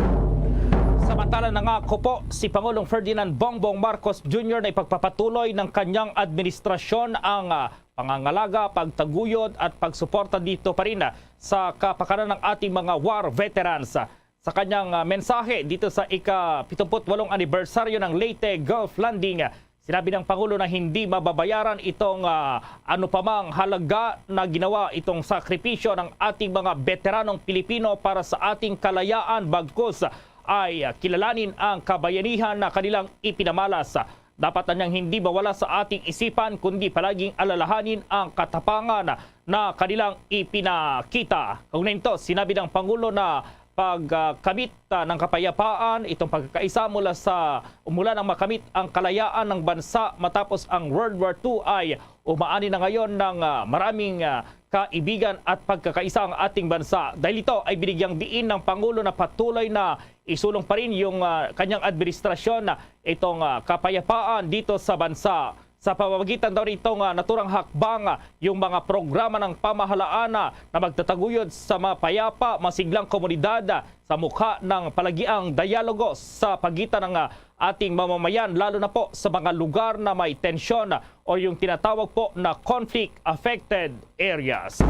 Samantala, nangako po si Pangulong Ferdinand Bongbong Marcos Junior na ipagpapatuloy ng kanyang administrasyon ang ah, pangangalaga, pagtaguyod at pagsuporta dito pa rin ah, sa kapakanan ng ating mga war veterans. Sa kanyang ah, mensahe dito sa ika-pitungput walong anibersaryo ng Leyte Gulf Landing, sinabi ng Pangulo na hindi mababayaran itong ah, ano pa mang halaga na ginawa, itong sakripisyo ng ating mga beteranong Pilipino para sa ating kalayaan, bagkus ay ah, kilalanin ang kabayanihan na kanilang ipinamalas. Dapat na niyang hindi mawala sa ating isipan, kundi palaging alalahanin ang katapangan na kanilang ipinakita. Kaugnay nito, sinabi ng Pangulo na pagkamit ah, ng kapayapaan, itong pagkakaisa mula sa mula nang makamit ang kalayaan ng bansa matapos ang World War two ay umaani na ngayon ng ah, maraming ah, kaibigan at pagkakaisa ang ating bansa. Dahil ito ay binigyang diin ng Pangulo na patuloy na isulong pa rin yung ah, kanyang administrasyon na itong ah, kapayapaan dito sa bansa. Sa pamamagitan daw nitong ah, naturang hakbang, ah, yung mga programa ng pamahalaan ah, na magtataguyod sa mapayapa, masiglang komunidad ah, sa mukha ng palagiang dialogo sa pagitan ng ah, ating mamamayan, lalo na po sa mga lugar na may tensyon o yung tinatawag po na conflict-affected areas.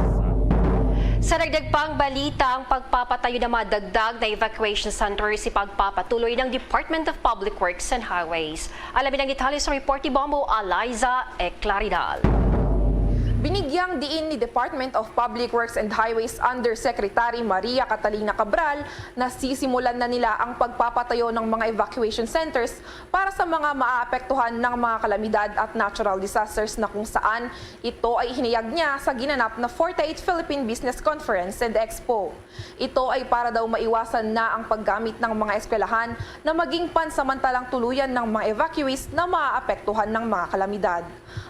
Sa dagdag pang balita, ang pagpapatayo ng mga dagdag na evacuation centers ipagpapatuloy ng Department of Public Works and Highways. Alamin ang detalye sa report ni Bombo Eliza Eclaridal. Binigyang diin ni Department of Public Works and Highways Undersecretary Maria Catalina Cabral na sisimulan na nila ang pagpapatayo ng mga evacuation centers para sa mga maaapektuhan ng mga kalamidad at natural disasters, na kung saan ito ay ihinayag niya sa ginanap na forty-eighth Philippine Business Conference and Expo. Ito ay para daw maiwasan na ang paggamit ng mga eskwelahan na maging pansamantalang tuluyan ng mga evacuees na maaapektuhan ng mga kalamidad.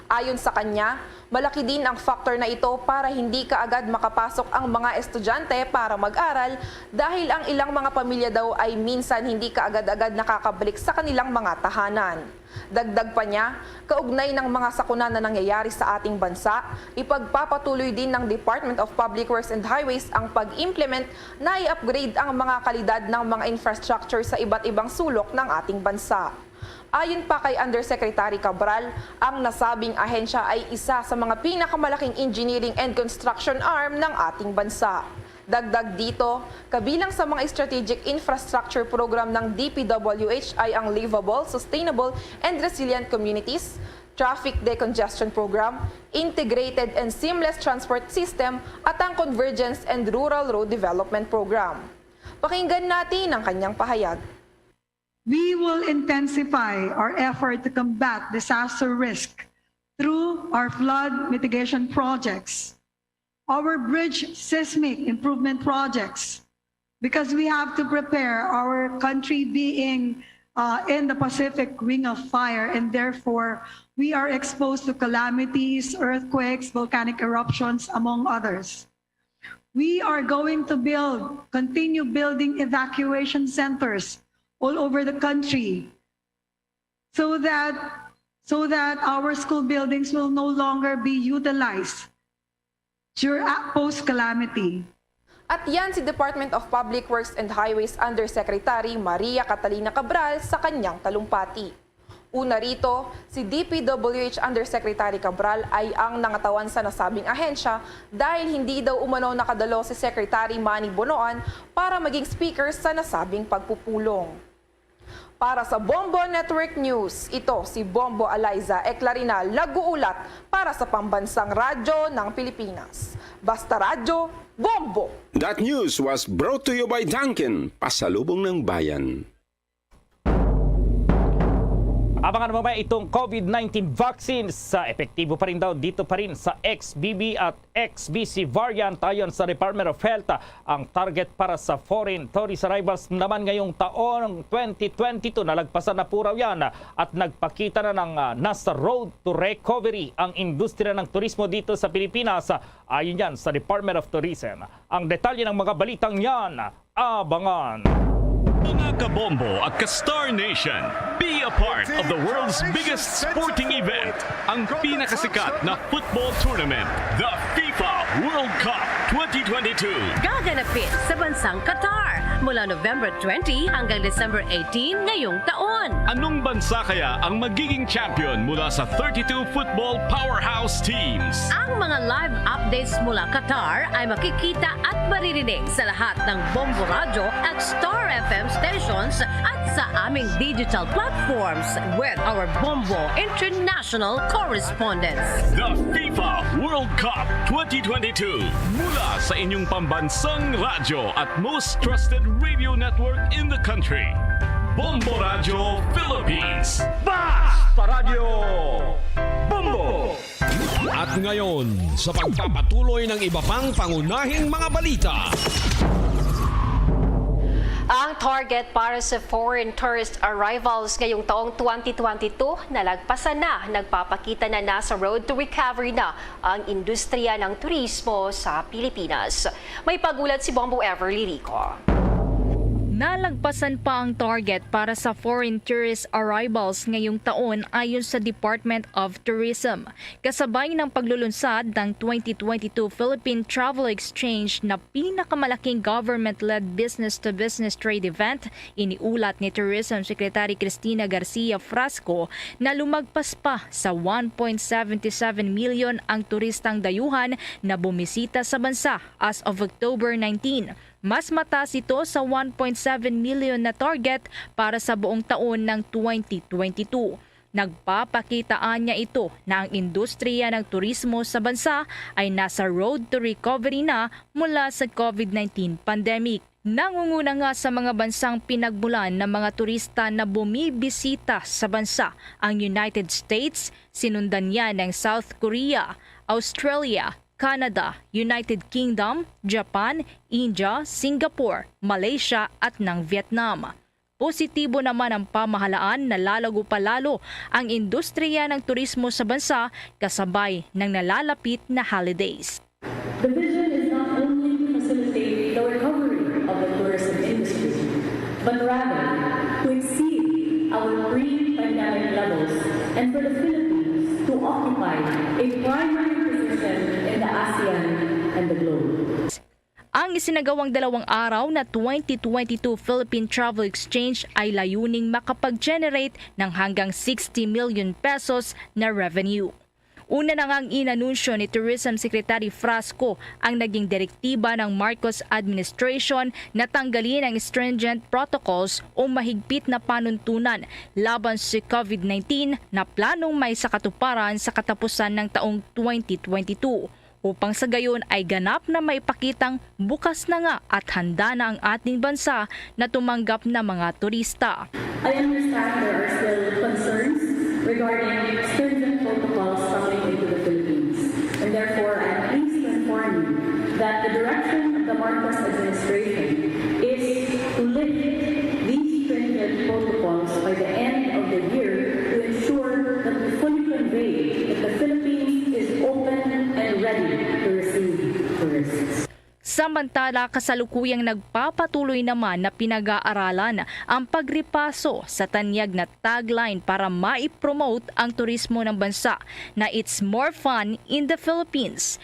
Ayon sa kanya, malaki din ang factor na ito para hindi kaagad makapasok ang mga estudyante para mag-aral, dahil ang ilang mga pamilya daw ay minsan hindi kaagad-agad nakakabalik sa kanilang mga tahanan. Dagdag pa niya, kaugnay ng mga sakuna na nangyayari sa ating bansa, ipagpapatuloy din ng Department of Public Works and Highways ang pag-implement na i-upgrade ang mga kalidad ng mga infrastructure sa iba't ibang sulok ng ating bansa. Ayon pa kay Undersecretary Cabral, ang nasabing ahensya ay isa sa mga pinakamalaking engineering and construction arm ng ating bansa. Dagdag dito, kabilang sa mga strategic infrastructure program ng D P W H ay ang Livable, Sustainable, and Resilient Communities, Traffic Decongestion Program, Integrated and Seamless Transport System, at ang Convergence and Rural Road Development Program. Pakinggan natin ang kanyang pahayag. We will intensify our effort to combat disaster risk through our flood mitigation projects, our bridge seismic improvement projects, because we have to prepare our country being uh, in the Pacific Ring of Fire, and therefore we are exposed to calamities, earthquakes, volcanic eruptions, among others. We are going to build, continue building evacuation centers all over the country so that so that our school buildings will no longer be utilized dur- post calamity. At yan si Department of Public Works and Highways Undersecretary Maria Catalina Cabral sa kanyang talumpati. Una rito, si D P W H Undersecretary Cabral ay ang nangatawan sa nasabing ahensya dahil hindi daw umano nakadalo si Secretary Manny Bonoan para maging speaker sa nasabing pagpupulong. Para sa Bombo Network News, ito si Bombo Eliza Eclarina, nag-uulat para sa Pambansang Radyo ng Pilipinas. Basta Radyo, Bombo! That news was brought to you by Dunkin, pasalubong ng bayan. Abangan mo ba itong COVID nineteen vaccines? Sa epektibo pa rin daw dito pa rin sa X B B at X B C variant. Ayon sa Department of Health, ang target para sa foreign tourist arrivals naman ngayong taon twenty twenty-two, nalagpasan na po raw yan at nagpakita na ng ah, nasa road to recovery ang industriya ng turismo dito sa Pilipinas. Ayon yan sa Department of Tourism. Ang detalye ng mga balitang yan, abangan. Mga kabombo at ka-Star Nation, be a part of the world's biggest sporting event, ang pinakasikat na football tournament, the FIFA World Cup twenty twenty-two. Gaganapin sa bansang Qatar mula November twenty hanggang December eighteen ngayong taon. Anong bansa kaya ang magiging champion mula sa thirty-two football powerhouse teams? Ang mga live updates mula Qatar ay makikita at maririnig sa lahat ng Bombo Radyo at Star F M stations at sa aming digital platforms with our Bombo International correspondents. The FIFA World Cup twenty twenty-two. Mula sa inyong pambansang radyo at most trusted radio network in the country. Bombo Radyo Philippines. Basta Radyo Bombo! At ngayon, sa pagpapatuloy ng iba pang pangunahing mga balita. Ang target para sa foreign tourist arrivals ngayong taong twenty twenty-two nalagpasan na. Nagpapakita na na sa road to recovery na ang industriya ng turismo sa Pilipinas. May pag-ulat si Bombo Everly Rico. Nalagpasan pa ang target para sa foreign tourist arrivals ngayong taon ayon sa Department of Tourism. Kasabay ng paglulunsad ng twenty twenty-two Philippine Travel Exchange na pinakamalaking government-led business-to-business trade event, iniulat ni Tourism Secretary Cristina Garcia Frasco na lumagpas pa sa one point seven seven million ang turistang dayuhan na bumisita sa bansa as of October nineteen. Mas mataas ito sa one point seven million na target para sa buong taon ng twenty twenty-two. Nagpapakita anya ito na ang industriya ng turismo sa bansa ay nasa road to recovery na mula sa COVID nineteen pandemic. Nangunguna nga sa mga bansang pinagmulan ng mga turista na bumibisita sa bansa ang United States, sinundan niya ng South Korea, Australia, Canada, United Kingdom, Japan, India, Singapore, Malaysia at ng Vietnam. Positibo naman ang pamahalaan na lalago pa lalo ang industriya ng turismo sa bansa kasabay ng nalalapit na holidays. The vision is not only to facilitate the recovery of the tourism industry, but rather to exceed our pre-pandemic levels and for the Philippines to occupy a primary position in the ASEAN and the globe. Ang isinagawang dalawang araw na twenty twenty-two Philippine Travel Exchange ay layuning makapag-generate ng hanggang sixty million pesos na revenue. Una na ngang inanunsyo ni Tourism Secretary Frasco ang naging direktiba ng Marcos administration na tanggalin ang stringent protocols o mahigpit na panuntunan laban sa COVID nineteen na planong maisakatuparan sa katapusan ng taong twenty twenty-two, upang sa gayon ay ganap na maipakitang bukas na nga at handa na ang ating bansa na tumanggap na mga turista. I understand there are still concerns regarding stringent protocols coming into the Philippines, and therefore I am pleased to inform you that the direction of the Marcos administration Samantala, kasalukuyang nagpapatuloy naman na pinag-aaralan ang pagripaso sa tanyag na tagline para maipromote ang turismo ng bansa na "It's more fun in the Philippines."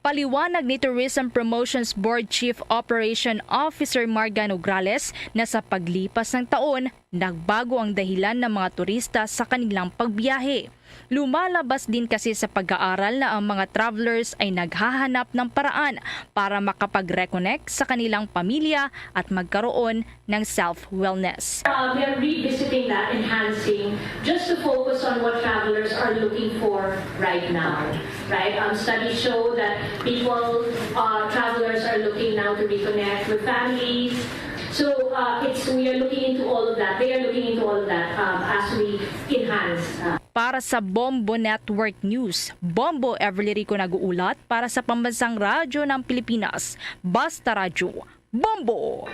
Paliwanag ni Tourism Promotions Board Chief Operation Officer Marga Nograles na sa paglipas ng taon, nagbago ang dahilan ng mga turista sa kanilang pagbiyahe. Lumalabas din kasi sa pag-aaral na ang mga travelers ay naghahanap ng paraan para makapag-reconnect sa kanilang pamilya at magkaroon ng self-wellness. Uh, we are revisiting that, enhancing, just to focus on what travelers are looking for right now, right? Um, studies show that people, uh, travelers are looking now to reconnect with families. So, uh, it's, we are looking into all of that. They are looking into all of that, um, as we enhance, uh, Para sa Bombo Network News, Bombo Everly Rico nag-uulat para sa Pambansang Radyo ng Pilipinas, Basta Radyo, Bombo!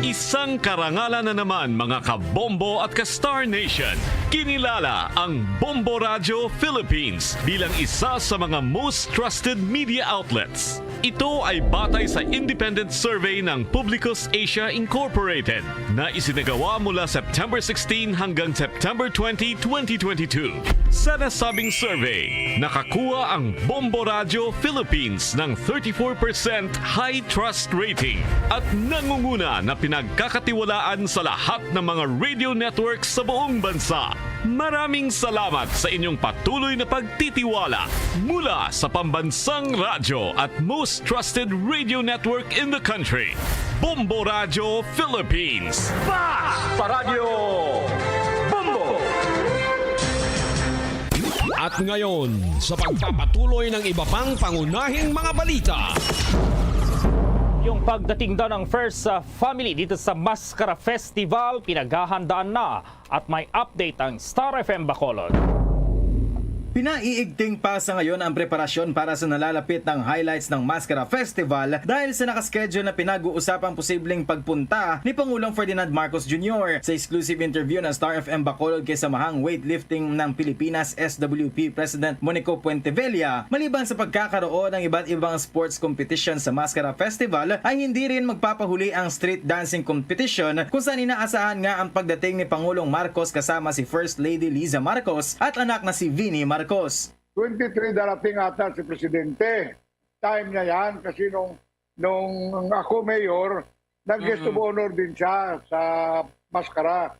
Isang karangalan na naman, mga ka-Bombo at ka-Star Nation. Kinilala ang Bombo Radio Philippines bilang isa sa mga most trusted media outlets. Ito ay batay sa independent survey ng Publicus Asia Incorporated na isinagawa mula September sixteen hanggang September twenty, twenty twenty-two. Sa nasabing survey, nakakuha ang Bombo Radio Philippines ng thirty-four percent high trust rating at nangunguna na pinagkakatiwalaan sa lahat ng mga radio networks sa buong bansa. Maraming salamat sa inyong patuloy na pagtitiwala mula sa pambansang radyo at most trusted radio network in the country, Bombo Radio Philippines. Basta Radyo Bombo! At ngayon, sa pagpapatuloy ng iba pang pangunahing mga balita. Yung pagdating daw ng first, uh, family dito sa Maskara Festival, pinaghahandaan na at may update ang Star F M Bacolod. Pinaiigting pa sa ngayon ang preparasyon para sa nalalapit ng highlights ng Maskara Festival dahil sa nakaschedule na pinag-uusapang posibleng pagpunta ni Pangulong Ferdinand Marcos Junior. Sa exclusive interview ng Star F M Bacolod kay samahang weightlifting ng Pilipinas S W P President Monico Puentevella, maliban sa pagkakaroon ng iba't ibang sports competition sa Maskara Festival, ay hindi rin magpapahuli ang street dancing competition kung saan inaasahan nga ang pagdating ni Pangulong Marcos kasama si First Lady Liza Marcos at anak na si Vinnie Marcos. Twenty-three darating ata si Presidente. Time niya yan kasi nung, nung ako mayor, nag-guest of Mm. honor din siya sa Maskara.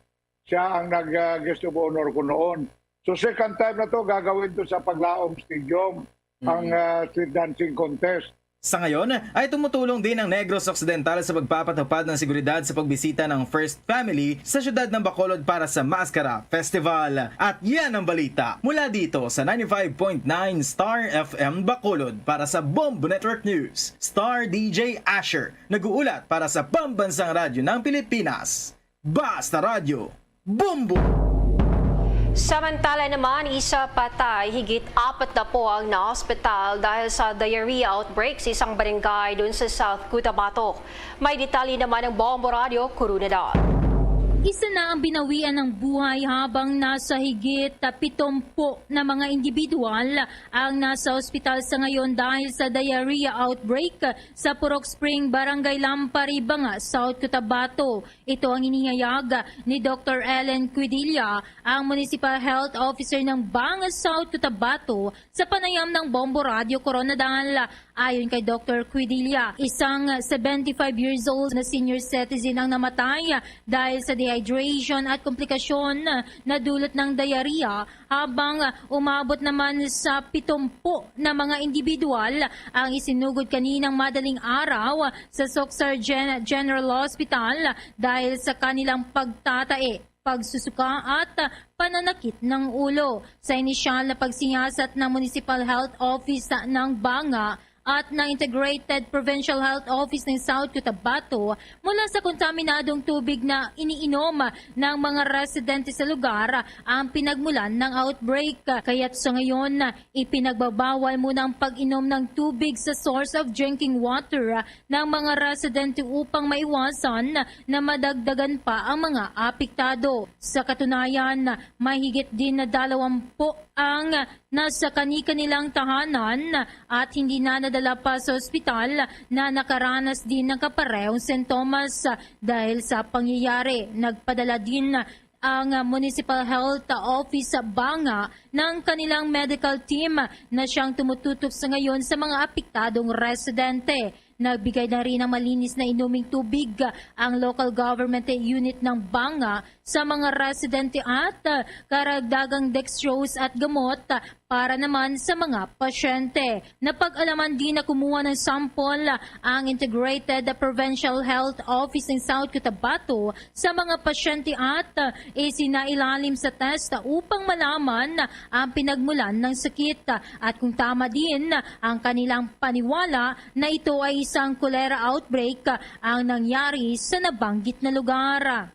Siya ang nag, ah, guest of honor ko noon. So, second time na to, gagawin to sa Paglaom Stadium, ang, Mm. ah, street dancing contest. Sa ngayon ay tumutulong din ang Negros Occidental sa pagpapatupad ng seguridad sa pagbisita ng First Family sa siyudad ng Bacolod para sa Maskara Festival. At yan ang balita mula dito sa ninety-five point nine Star F M Bacolod. Para sa Bombo Network News, Star D J Asher, nag-uulat para sa Pambansang Radyo ng Pilipinas, Basta Radyo, Bombo! Samantala naman, isa patay, higit apat na po ang naospital dahil sa diarrhea outbreak sa isang barangay doon sa South Cotabato. May detalye naman ang Bombo Radio Corona Dal. Isa na ang binawian ng buhay habang nasa higit pitumpu na mga individual ang nasa ospital sa ngayon dahil sa diarrhea outbreak sa Purok Spring, Barangay Lampa, Banga, South Cotabato. Ito ang inihayag ni Doctor Ellen Quidilla, ang Municipal Health Officer ng Banga, South Cotabato, sa panayam ng Bombo Radio Corona Dal. Ayon kay Doctor Quidilla, isang seventy-five years old na senior citizen ang namatay dahil sa dehydration at komplikasyon na dulot ng diarrhea, habang umabot naman sa pitumpu na mga individual ang isinugod kaninang madaling araw sa Socsar Gen-, General Hospital dahil sa kanilang pagtatae, pagsusuka at pananakit ng ulo. Sa inisyal na pagsiyasat ng Municipal Health Office ng Banga at ng Integrated Provincial Health Office ng South Cotabato, mula sa kontaminadong tubig na iniinom ng mga residente sa lugar ang pinagmulan ng outbreak. Kaya't sa ngayon, ipinagbabawal muna ang pag-inom ng tubig sa source of drinking water ng mga residente upang maiwasan na madagdagan pa ang mga apektado. Sa katunayan, may higit din na dalawampu ang nasa kani-kanilang tahanan at hindi na nadala pa sa ospital na nakaranas din ng kaparehong sintomas. Dahil sa pangyayari, nagpadala din ang Municipal Health Office Banga ng kanilang medical team na siyang tumututok sa ngayon sa mga apektadong residente. Nagbigay na rin ng malinis na inuming tubig ang local government unit ng Banga sa mga residente at, ah, karagdagang dextrose at gamot, ah, para naman sa mga pasyente. Napag-alaman din na kumuha ng sample ang Integrated Provincial Health Office ng South Cotabato sa mga pasyente at, ah, isinailalim sa test upang malaman ang pinagmulan ng sakit at kung tama din ang kanilang paniwala na ito ay isang cholera outbreak ang nangyari sa nabanggit na lugar.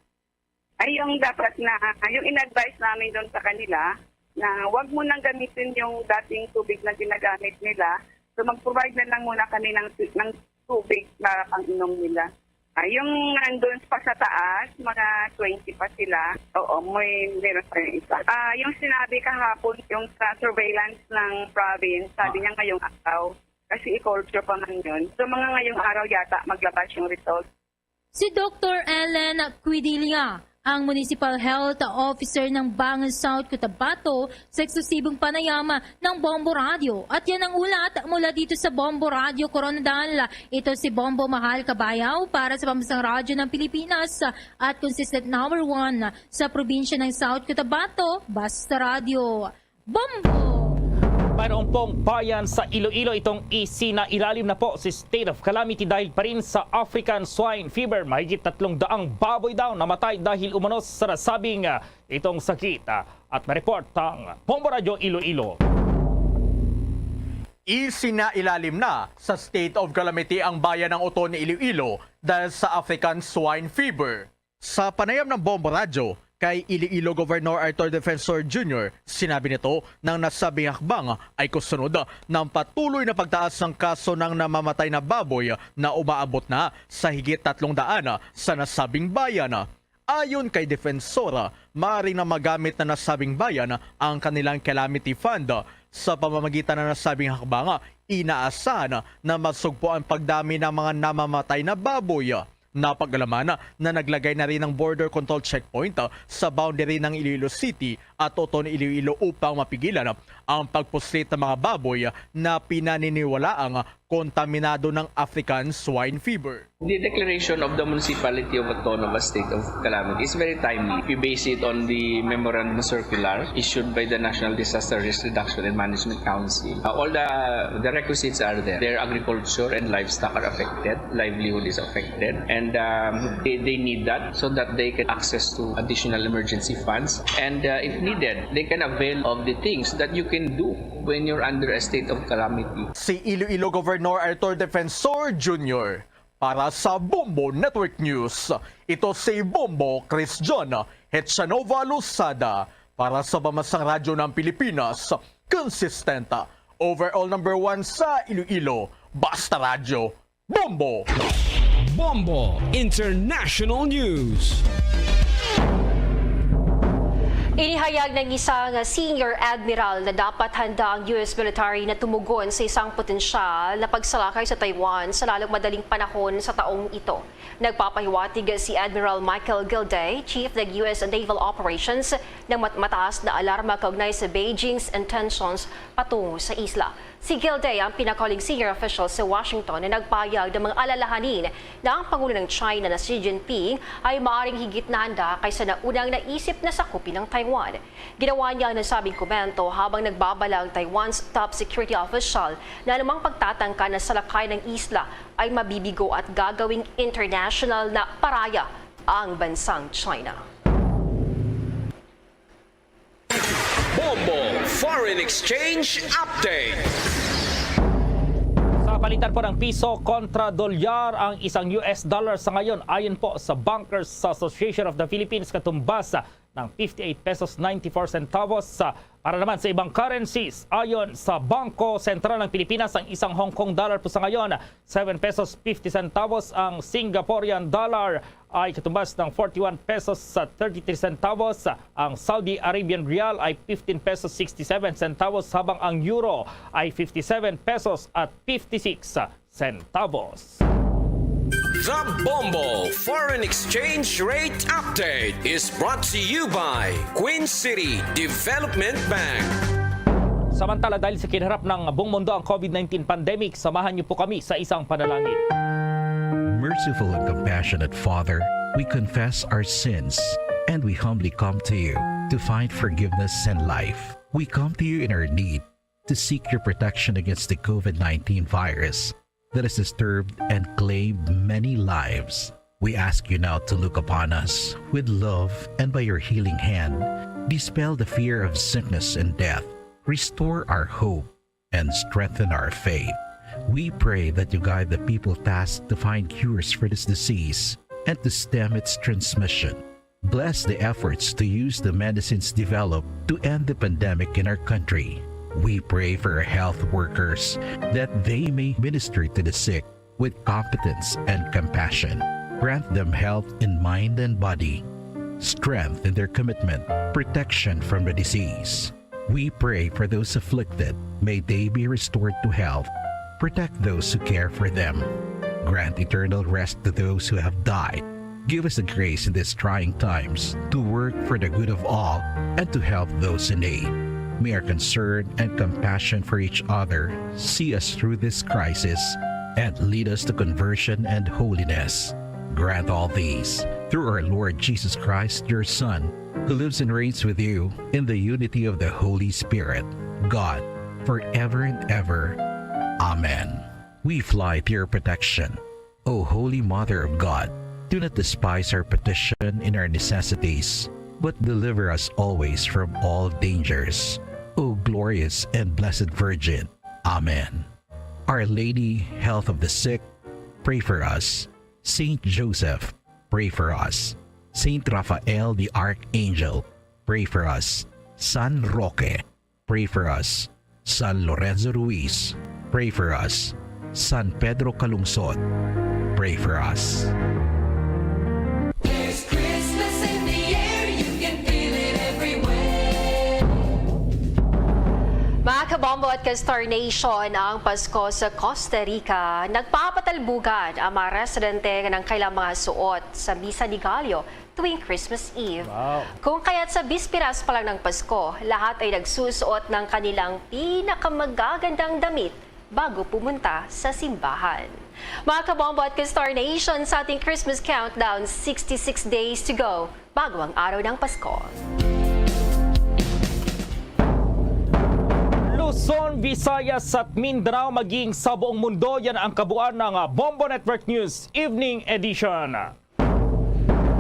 Ay, yung dapat na, yung in-advise namin doon sa kanila, na wag mo nang gamitin yung dating tubig na ginagamit nila. So, mag-provide na lang muna kami ng, ng tubig na pang-inom nila. Ah, yung nandun pa sa taas, mga twenty pa sila. Oo, may, meron pa yung isa. Ah, yung sinabi kahapon, yung sa surveillance ng province, sabi Ah. niya ngayong araw. Kasi i-culture pa man yun. So, mga ngayong araw yata maglabas yung result. Si Doktor Ellen Quidilla, ang Municipal Health Officer ng Bangon South Cotabato, sa eksklusibong panayam ng Bombo Radyo. At yan ang ulat mula dito sa Bombo Radyo Koronadal. Ito si Bombo Mahal Kabayaw para sa Pambansang Radyo ng Pilipinas at consistent number one sa probinsya ng South Cotabato, Basta Radyo. Bombo! Mayroon pong bayan sa Iloilo itong isinailalim na po si state of calamity dahil pa rin sa African Swine Fever. Mahigit tatlong daang baboy daw namatay dahil umano sa nasabing, ah, itong sakit. Ah, at may report ang Bombo Radyo Iloilo. Isinailalim na sa state of calamity ang bayan ng Oton, Iloilo dahil sa African Swine Fever. Sa panayam ng Bombo Radyo kay Iloilo Governor Arthur Defensor Junior, sinabi nito nang nasabing hakbang ay kasunod ng patuloy na pagtaas ng kaso ng namamatay na baboy na umaabot na sa higit tatlong daan sa nasabing bayan. Ayon kay Defensor, maaari na magamit na nasabing bayan ang kanilang calamity fund. Sa pamamagitan ng nasabing hakbang, inaasahan na masugpo ang pagdami ng mga namamatay na baboy. Napag-alaman na naglagay na rin ng border control checkpoint, ah, sa boundary ng Iloilo City at Oton, Iloilo upang mapigilan ang pagpuslit ng mga baboy na pinaniniwalaang kontaminado ng African Swine Fever. The declaration of the Municipality of Oton of a state of calamity is very timely. We base it on the memorandum circular issued by the National Disaster Risk Reduction and Management Council. Uh, all the, the requisites are there. Their agriculture and livestock are affected. Livelihood is affected. And, um, they, they need that so that they can access to additional emergency funds. And, uh, if needed, they can avail of the things that you can do when you're under a state of calamity. Si Iloilo Governor Arthur Defensor Junior. Para sa Bombo Network News, ito si Bombo Chris John Hetchanova Losada para sa Pambansang Radyo ng Pilipinas, consistent, overall number one sa Iloilo, Basta Radyo, Bombo! Bombo International News. Inihayag ng isang senior admiral na dapat handa ang U S military na tumugon sa isang potensyal na pagsalakay sa Taiwan sa lalong madaling panahon sa taong ito. Nagpapahiwatig si Admiral Michael Gilday, Chief ng U S Naval Operations, ng mat-, mataas na alarma kaugnay sa Beijing's intentions patungo sa isla. Si Gilday ang pinakahuling senior official sa Washington na nagpahayag ng mga alalahanin na ang Pangulo ng China na Xi Jinping ay maaaring higit na handa kaysa naunang naisip na sakupin ang Taiwan. Ginawa niya ang nasabing komento habang nagbabala ang Taiwan's top security official na anumang pagtatangka na salakay ng isla ay mabibigo at gagawing international na paraya ang bansang China. Bombo Foreign Exchange Update. Sa palitan po ng piso kontra dolyar ang isang U S dollar sa ngayon, ayon po sa Bankers Association of the Philippines, katumbas ng fifty-eight pesos ninety-four centavos. Sa, para naman sa ibang currencies, ayon sa Bangko Sentral ng Pilipinas, ang isang Hong Kong dollar po sa ngayon, seven pesos fifty centavos. Ang Singaporean dollar ay katumbas ng forty-one pesos sa thirty-three centavos. Ang Saudi Arabian rial ay fifteen pesos sixty-seven centavos, habang ang euro ay fifty-seven pesos at fifty-six centavos. The Bombo Foreign Exchange Rate Update is brought to you by Queen City Development Bank. Samantala, dahil sa kinaharap ng buong mundo ang COVID nineteen pandemic, samahan niyo po kami sa isang panalangin. Merciful and compassionate Father, we confess our sins and we humbly come to you to find forgiveness and life. We come to you in our need to seek your protection against the COVID nineteen virus that has disturbed and claimed many lives. We ask you now to look upon us with love and by your healing hand, dispel the fear of sickness and death, restore our hope, and strengthen our faith. We pray that you guide the people tasked to find cures for this disease and to stem its transmission. Bless the efforts to use the medicines developed to end the pandemic in our country. We pray for our health workers that they may minister to the sick with competence and compassion. Grant them health in mind and body, strength in their commitment, protection from the disease. We pray for those afflicted. May they be restored to health. Protect those who care for them. Grant eternal rest to those who have died. Give us the grace in these trying times to work for the good of all and to help those in need. May our concern and compassion for each other see us through this crisis and lead us to conversion and holiness. Grant all these through our Lord Jesus Christ, your Son, who lives and reigns with you in the unity of the Holy Spirit, God, forever and ever. Amen. We fly to your protection, O Holy Mother of God. Do not despise our petition in our necessities, but deliver us always from all dangers, O glorious and blessed Virgin. Amen. Our Lady, Health of the Sick, pray for us. Saint Joseph, pray for us. Saint Raphael the Archangel, pray for us. San Roque, pray for us. San Lorenzo Ruiz, pray for us. San Pedro Calungsod, pray for us. There's Christmas in the air, you can feel it everywhere. Mga kabombo at ka-Star Nation, ang Pasko sa Costa Rica, nagpapatalbugan ang mga residente ng kailang mga suot sa Misa de Gallo tuwing Christmas Eve. Wow. Kung kaya't sa bisperas pa lang ng Pasko, lahat ay nagsusuot ng kanilang pinakamagagandang damit bago pumunta sa simbahan. Mga kabombo at ka-Star Nation, sa ating Christmas countdown, sixty-six days to go bago ang araw ng Pasko. Luzon, Visayas at Mindanao, maging sa buong mundo, yan ang kabuuan ng ah, Bombo Network News Evening Edition.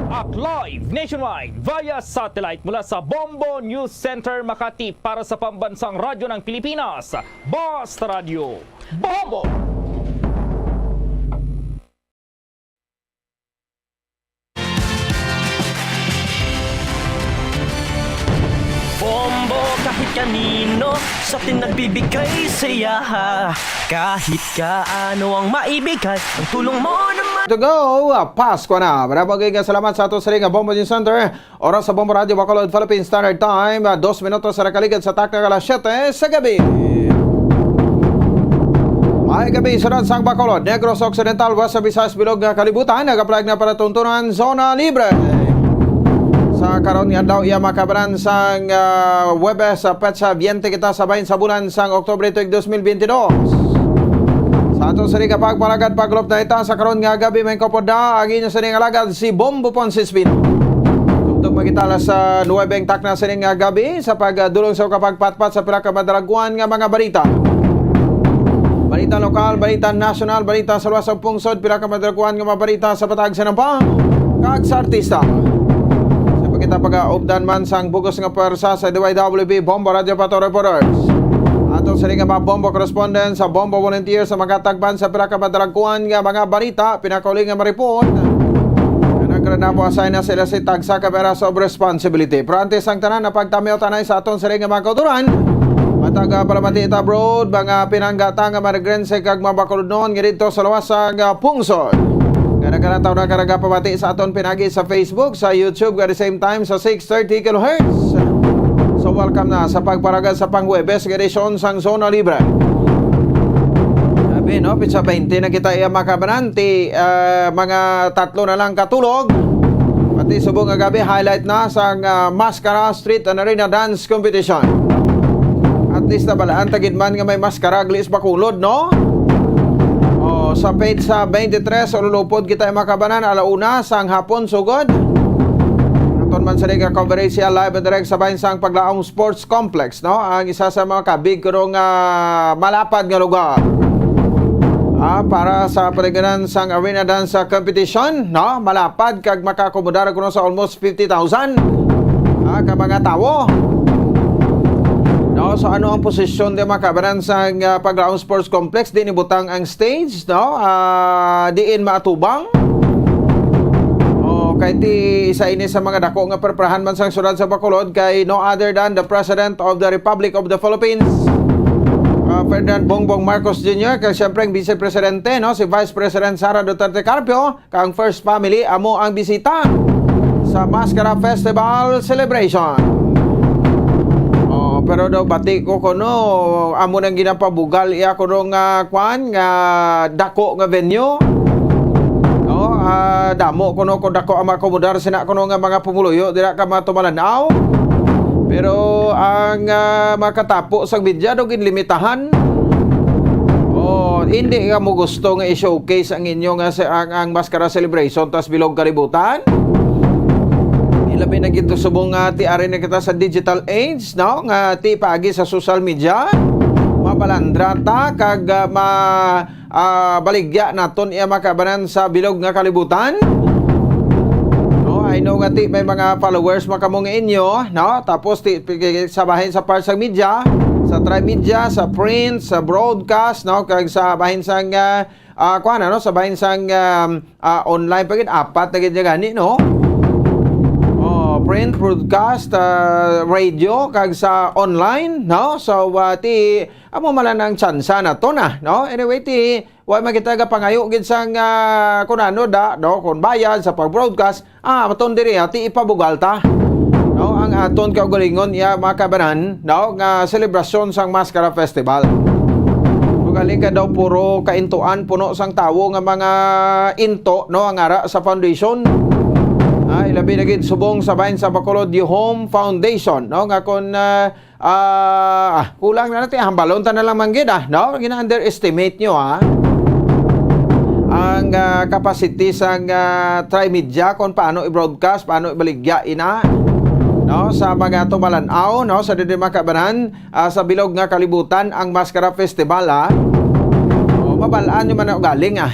At live nationwide via satellite mula sa Bombo News Center, Makati, para sa Pambansang Radyo ng Pilipinas, Basta Radyo, Bombo! Bombo kahit kanino, sa atin nagbibigay saya. Kahit kaano ang maibigay, ang tulong mo naman. To go, ah, Pasko na. Marabagay nga salamat sa ato sa ring Bombo News Center. Oras sa Bombo Radio Bacolod, Philippine Standard Time, ah, dos minutos sa nakaligad sa takna nga alas siyete sa gabi. May gabi, sunod sang Bacolod, Negros Occidental, West Visayas, bilog nga kalibutan, nagapalag na palatuntunan, zona libre. Sa karon nga adlaw, iya makabanan sang ah, Huwebes, sa petsa twenty kita sa bahin sa bulan sang Oktubre tuig dos mil biyente dos. Sa ato sini nga pagpalagad, pagulop na ita sa karon nga gabi, may kapod na ang inyo sini nga alagad, si Bombo Ponce Espino. Tugtog magitala sa nuwebe ang takna sini nga gabi sa pagdulong sa kapagpatpat sa pila ka madalaguan nga mga balita. Balita lokal, balita nasyonal, balita sa luwas sa pungsod, pila ka madalaguan nga mga balita sa patag sa nampang kag sa artista. Sa pagkita pag-updan man sang bugos nga pwersa sa D Y W B Bombo Radio Pato Reporters. Ato sini nga mga Bombo correspondent sa Bombo Volunteer sa mga tagban sa pila ka madalaguan nga mga balita, pinakauli nga ma-report nga Kaya na po, assign na sila si tagsa ka bearer of responsibility. Pero antes ang tanan, napagtamyaw tanay sa aton siring nga mga kauturan. Matag, ah, palamati ta abroad, mga pinanggata nga Marigrense kag mga Bacolodnon nga dito sa luwas sang, ah, pungsod. Nga nagkanataw na ka nagapamati sa aton pinagi sa Facebook, sa YouTube, at the same time sa six thirty kilohertz. So, welcome na sa pagparagad sa pang-Huwebes nga edisyon sang Zona Libre. Abi, no? Pitsa twenty na kita, iya, mga kabanan. Ti, ah, mga tatlo na lang katulog. Pati subong nga gabi, highlight na sang, ah, Mascara Street and Arena Dance Competition. At least nabalaan ta gid man nga may maskara, Glis Bacolod, no? O, sa page sa twenty-three, ululupod kita, mga kabanan, ala una sang hapon, sugod. Aton man sa ka coverage siya live and direct sa bahin sang Paglaom Sports Complex, no? Ang isa sa mga kabig kuno nga malapad nga lugar. Ah, para sa paligiran sang arena dance, ah, competition, no? Malapad kag makaakomodar kuno sa almost fifty thousand, ah, ka mga tawo. No, so ano ang posisyon di, mga kabanan, sang, ah, Paglaom Sports Complex? Di ni butang ang stage, no? Ah, diin maatubang. Oh, kay ti isa ini sa mga dako nga perperahan man sang siyudad sa Bacolod kay no other than the President of the Republic of the Philippines, ah, Ferdinand Bongbong Marcos Junior, kag siyempre ang Vice Presidente, no, si Vice President Sara Duterte Carpio, kang first family amo ang bisita sa Mascara Festival Celebration. Oh, pero daw bati ko kuno amo nang ginapabugal iya kuno nga kwan nga dako nga venue. No, ah, damo kuno ko dako ang makomodar sina kuno nga mga pumuluyo dira ka mga tumalan-aw. Pero ang, ah, makatapo sang media daw ginlimitahan. Oh, hindi ka mo gusto nga i-showcase ang inyo nga sa, ang, ang Mascara Celebration tas bilog kalibutan? Ilabi na gid subong nga ti ari na kita sa digital age, no? Nga ti paagi sa social media, mabalandra ta kag, ah, ma, ah, baligya naton iya makabanan sa bilog nga kalibutan. No, I know nga ti may mga followers man kamo nga inyo, no? Tapos ti, pi-, sa bahin sa parts sa media, sa Tri Media, sa print, sa broadcast, no? Kag sa bahin sang, ah, ah, kuwan, ano? Sa bahin sang, um, ah, online pa gid, apat na gid niya gani, no? Oh, print, broadcast, ah, radio, kag sa online, no? So, ah, ti, amo man lang ang tsansa na to na, no? Anyway, ti, wa man kita gapangayo gid sang, ah, kun ano da, no? Kun bayad sa pag-broadcast, ah, maton diri, ah, ti ipabugal ta, no? Ang aton kaugalingon, iya, mga kabanan, no? Nga selebrasyon sang Mascara Festival. Magaling ka daw puro kaintuan, puno sang tawo nga mga into, no? Ang ara sa foundation. Ah, ilabi na gid subong sa bahin sa Bacolod New Home Foundation, no? Nga kon, ah, Ah, ah, kulang na natin. Hambalon ta na lang man gid, ah, no? Gina-underestimate nyo, ah, ang, ah, capacity sang, ah, Trimedia kung paano i-broadcast, paano ibaligya ina, no? Sa mga tumalan-aw, no? Sa didi makabanan, ah, sa bilog nga kalibutan ang Mascara Festival, ah. O, mabalaan nyo man na ugaling, ah.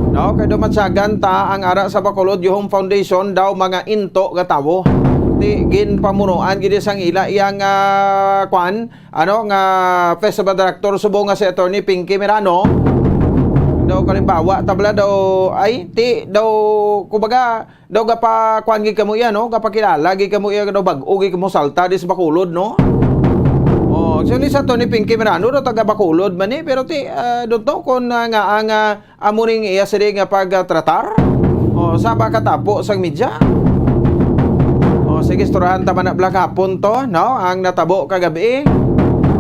No? Kay dumatsagan ta ang ara sa Bacolod Youth Home Foundation daw mga into nga tawo. Ti ginpamunuan gid sang ila iyang, ah, kwan, ano, nga festival director subong nga si Attorney Pinky Mirano. Daw kalimbawa, tabla daw, ay, ti, daw, kumbaga, daw gapa, kwan gid kamo iya, no? Gapakilala gid kamo iya, daw bag-o gid kamo salta dis Bacolod, no? Oh, actually, si Attorney Pinky Mirano, daw taga Bacolod man ni, pero ti, ah, don't know kung, ah, nga ang, ah, amo ning iya sini nga pagtratar. O, sa makatapo sang media. O, sige, istoryahan ta man na bala kahapon to, no? Ang natabo kagabi.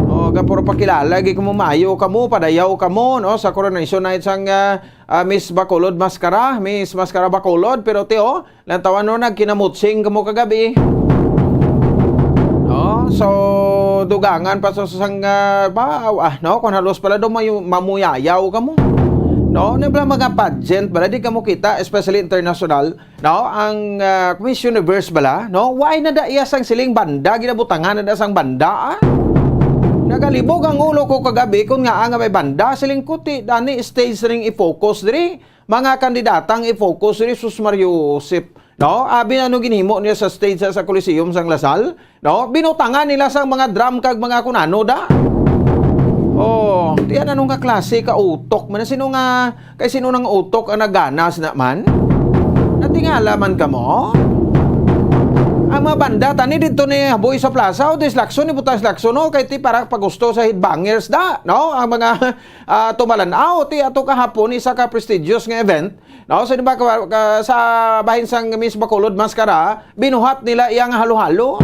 O, gapuro pakilala, gi kamo maayo kamo, padayaw kamo, no? Sa coronation night sang, ah, ah, Miss Bacolod Mascara, Miss Mascara Bacolod, pero ti, o, lantawan no, nagkinamutsing kamo kagabi. No? So, dugangan pa sa sang, ah, ba, ah, no? Kung halos pala daw mayu-, mamuyayaw kamo. No? Na bala mga pageant, bala di kamo kita, especially international, no? Ang, ah, Miss Universe bala, no? Why na da iya sang siling banda, ginabutangan na da sang banda, ah? Nagalibog ang ulo ko kagabi kung nga nga may banda, siling kuti, dani stage ring i-focus diri. Mga kandidatang i-focus diri, sus Mario Josep. No? Abi na no ginhimo niya sa stage sa, sa Coliseum sang Lasal, no? Binutangan nila sang mga drum kag mga kunano da. Oh, tiyan ano nga klase ka utok man. Sino nga, kay sino nang utok ang naganas na man? Natingala man kamo? Ang mga banda, tani dito ni haboy sa plaza, o dislakson, ni butang dislakson, no? Kay ti para pagusto sa headbangers da, no? Ang mga ah, tumalan-aw, ti ato kahapon, isa ka prestigious nga event, no? Sa, di ba, ka, ka, sa bahin sang Miss Bacolod Mascara, binuhat nila iyang halo-halo.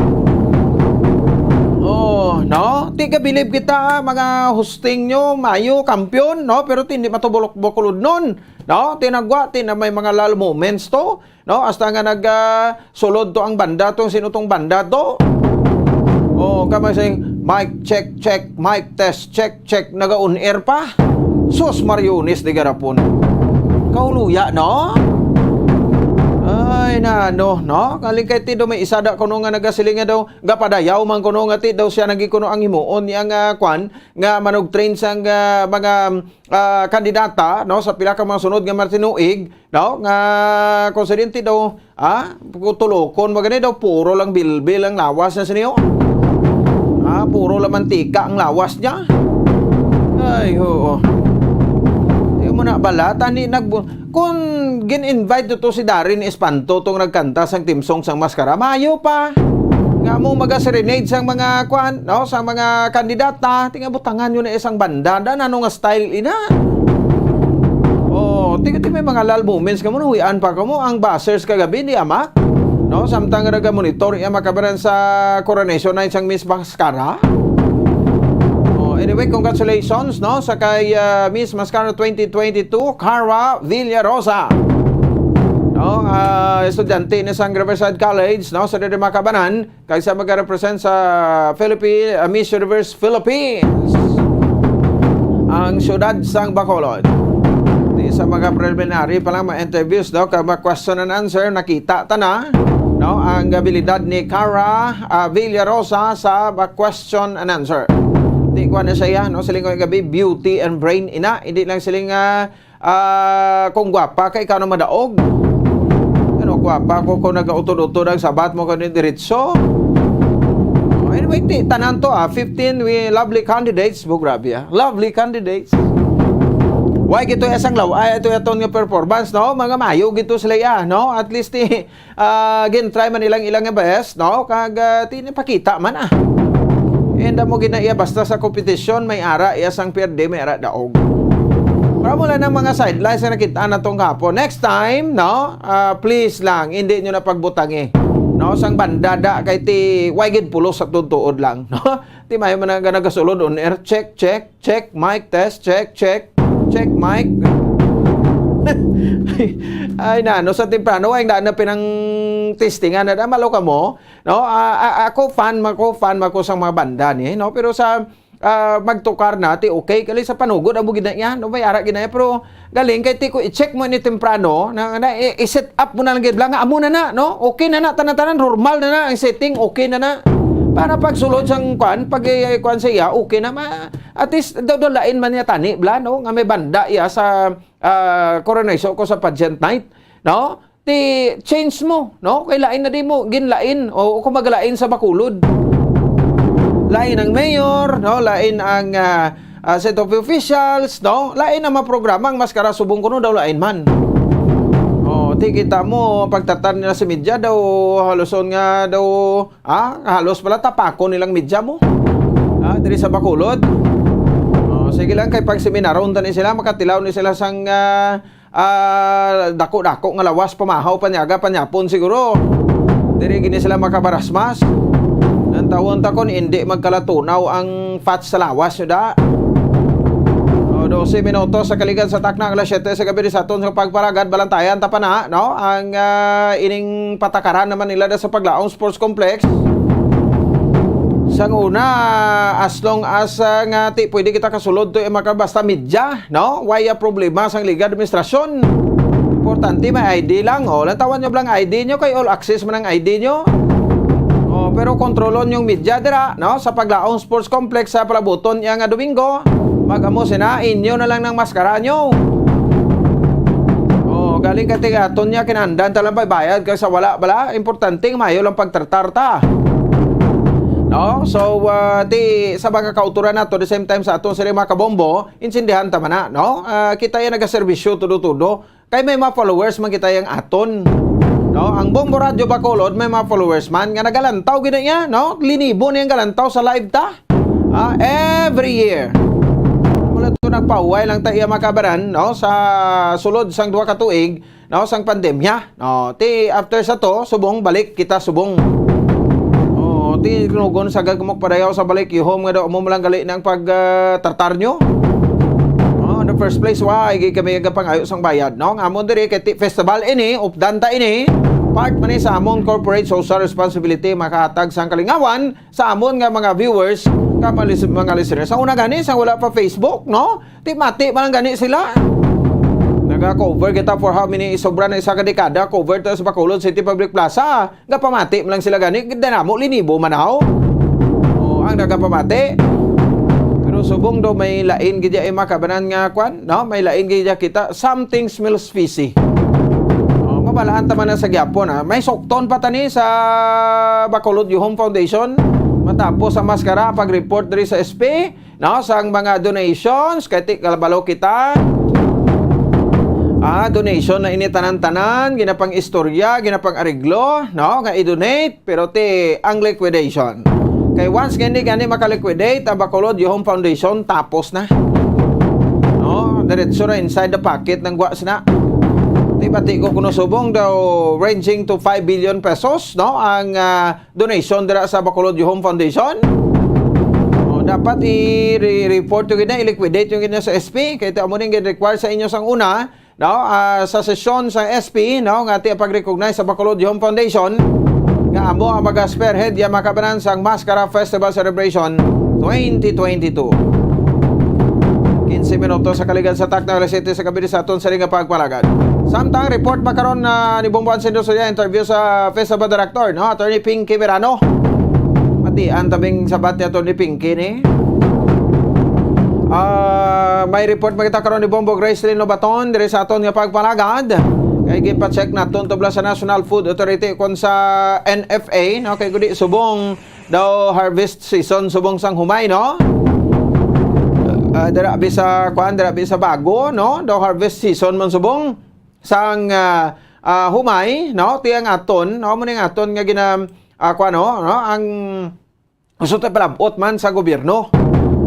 Oh, no? Ti kabilib kita, mga hosting nyo, mayo, kampiyon, no? Pero ti, hindi matubulok Bacolod nun, no? Tinagwa, ti na may mga lal moments to, no? Hasta nga nag, ah, sulod to ang banda to, sino tong banda to? Oh, kamo sing, "Mic check, check, mic test, check, check." Naga-on air pa. Sus, Mariones di garapon. Kauluya, no? Ay, na, no, no? Kaling kay ti daw may isa da kuno nga nagasiling nga daw, gapadayaw man kuno nga ti daw siya nagi kuno ang himuon niya nga kwan, nga manugtrain sang, ah, mga, ah, kandidata, no, sa pila ka mga sunod nga matinuig, no, nga kung sa dinti daw, ah, tulokon, magani daw, puro lang bilbil ang lawas na siniyo. Ah, puro lang mantika ang lawas niya. Ay, oo. Di mo na bala, tani nag-, kung gin-invite to si Darren Espanto tong nagkanta sang theme song sang Mascara, mayo pa. Nga mo maga-serenade sang mga kwan, no, sang mga kandidata, tinga butangan nyo na isang banda, da, nano nga style ina. Oh, ti, ti may mga lal moments kamo, nahuyan pa kamo, ang buzzers kagabi ni Ama, no, samtang naga-monitor iya makabaran sa coronation night sang Miss Mascara. Oh, anyway, congratulations, no, sa kay, ah, Miss Mascara twenty twenty-two, Cara Villarosa. No, ah, estudyante ni sang Riverside College, no, sa diri makabanan, kag sa magarepresent sa Philippi-, ah, Miss Universe Philippines, ang siyudad sang Bacolod. Di sa mga preliminary pa lang, mga interviews daw, kag mga question and answer, nakita ta na, no, ang abilidad ni Cara, ah, Villarosa sa mga question and answer. Di ko na siya, no, sa linggo gabi, beauty and brain ina, hindi lang siling, ah, ah, kung gwapa ka, ikaw na madaog. Ano, gwapa ko kung nagautod-utod ang sabat mo kani diretso. Oh, anyway, ti, tanan to, ah, fifteen we lovely candidates, bo, grabe, ah. Lovely candidates. Why gito ya sang law? Ay, ito yaton nga performance, no? Mga mayo gito sila, ya, no? At least, ti, ah, gin-try man ilang ilang nga best, no? Kag, ah, ti, pakita man, ah. And amo gid na iya, basta sa kompetisyon, may ara iya sang pierde, may ara daog. Pero mula ng mga sidelines na nakita na tong hapon. Next time, no? Ah, please lang, hindi nyo na pagbutangi. No? Sang banda da, kay ti, way gid pulos sa tuod lang, no? Ti, may man nga nagasulod on air. Check, check, check, mic test, check, check, check, mic. Ay, na, no, sa temprano, ay, na, na pinang testingan na, malo ka mo, no? Ah, ah, ako, fan, mako, fan, mako sa mga banda ni, no? Pero sa, ah, magtukar na, ti, okay, kali sa panugod, amo gid na iya, no? May ara gid na iya, pero galing kay ti ko i-check mo ni temprano, na, na, i- i-set up mo na lang gid lang, amo na na, no? Okay na na, tanan-tanan, normal na na ang setting, okay na na. Para pagsulod sang kwan, pag, eh, kwan sa iya, okay na, ma-, at least, daw, daw lain man niya tani, bla, no? Nga may banda iya sa, ah, coronation ko sa pageant night, no? Ti change mo, no? Kay lain na di mo, ginlain, o kung maglain sa Bacolod. Lain ang mayor, no? Lain ang, ah, ah, set of officials, no? Lain ang mga programa, ang Mascara subong kuno daw lain man. Oh, ti kita mo, pagtatar nila sa media daw, haluson nga daw, ah, halos pala tapakon nilang media mo. Ah, diri sa Bacolod. Oh, sige lang, kay pag seminaron tani sila, makatilaw ni sila sang, ah, ah, dako-dako nga lawas, pamahaw, panyaga, panyapon siguro. Diri gini sila makabarasmas. Ang tawon ta kon hindi magkalatunaw ang fats sa lawas nyo da. O, dose minutos sa kaligad sa takna, alas siyete sa gabi, sa aton sa pagparagad, balantayan ta pa na, no? Ang, ah, ining patakaran naman nila da sa Paglaong Sports Complex. Sang una, as long as, ah, nga ti, pwede kita kasulod to, eh, maka-, basta media, no? Way, ah, problema sang liga administrasyon. Importante, may I D lang. O, lantawan nyo lang I D nyo, kay all access man ang I D nyo. O, pero kontrolon yung media dira, no? Sa Paglaong Sports Complex sa palabuton niya nga Domingo, mag-amo sina, inyo na lang ng maskara nyo. O, galing ka tigaton niya, kinahanglan ta lang bayad kay sa wala bala, importante, mayo lang pagtratar ta. Oh, so, ah, ti sa mga kauturan nato, the same time sa aton sila mga kabombo, intindihan ta man na, no? Ah, kita yan nagaserbisyo tudo-tudo. Kay may mga followers man kita yang aton. No, ang Bombo Radyo Bacolod may mga followers man nga nagalantaw gid niya, no? Linibo niyang galantaw sa live ta. Ah, every year. Mula to nagpahuway lang ta iya makabaran, no, sa sulod sang duha ka tuig, no, sang pandemya. No, ti after sa to, subong balik kita subong. Oh, ti nugon sa gagmok padayaw sa balik, yuhom nga daw amo lang gali nang pag ah, tartar nyo. Oh, in the first place, why gid kami gapangayo sang bayad, no? Nga amo diri kay ti festival ini, updan ta ini. Part man ni sa amon corporate social responsibility makahatag sang kalingawan sa amon nga mga viewers, nga mga lis-, mga listeners. Sa una gani, sa wala pa Facebook, no? Ti mati man lang gani sila. Naga-cover kita for how many, sobra na isa ka dekada, cover ta sa Bacolod City Public Plaza. Nga pamati man lang sila gani, gid na mo, linibo man ako. Oh, ang nagapamati. Pero subong daw may lain gid ya, eh, makabanan nga kwan, no? May lain gid ya kita. Something smells fishy. Oh, mabalaan ta man na sa gyapon, ha? May sukton pa tani sa Bacolod Yuhom Foundation. Matapos sa maskara, pag-report diri sa S P, no, sang mga donations, kay ti kalabalo kita. Ah, donation na ini tanan-tanan, ginapang istorya, ginapang ariglo, no, nga i-donate, pero ti ang liquidation. Kay once nga hindi gani maka-liquidate ang Bacolod Yuhom Foundation, tapos na. No, diretso na inside the pocket ng guwas na. Ti bati ko kuno subong daw ranging to five billion pesos, no, ang ah, donation dira sa Bacolod Yuhom Foundation. Oh, dapat i-re-report yung gina, i-liquidate yung gina sa S P. Kaya ito amo ning require sa inyo sang una, no? Ah, sa sesyon sa S P, no? Nga ti pag-recognize sa Bacolod Yuhom Foundation, nga amo ang mag-spearhead ya makabanan sang Mascara Festival Celebration twenty twenty-two. Quince minutos sa kaligad sa takna alas siyete sa gabi sa aton sa nga pagpalagad. Samtang report pa karon na ni Bombo Ansin Rosoya, interview sa Festival Director, no? Attorney Pinky Verano. Matian tabing sabat ni Attorney Pinky ni. Ah, may report makita karon ni Bombo Gracelyn Lobaton diri sa aton nga pagpalagad. Kay gipa-check naton tubla sa National Food Authority kon sa N F A, no? Kay gudi subong daw harvest season subong sang humay, no? Ah, dira bisa kuan, dira bisa bago, no? Daw harvest season man subong sang ah, ah, humay, no? Ti ang aton, no? Mo ning aton nga gina ah, kuan, no? No? Ang gusto tayo palabot man sa gobyerno,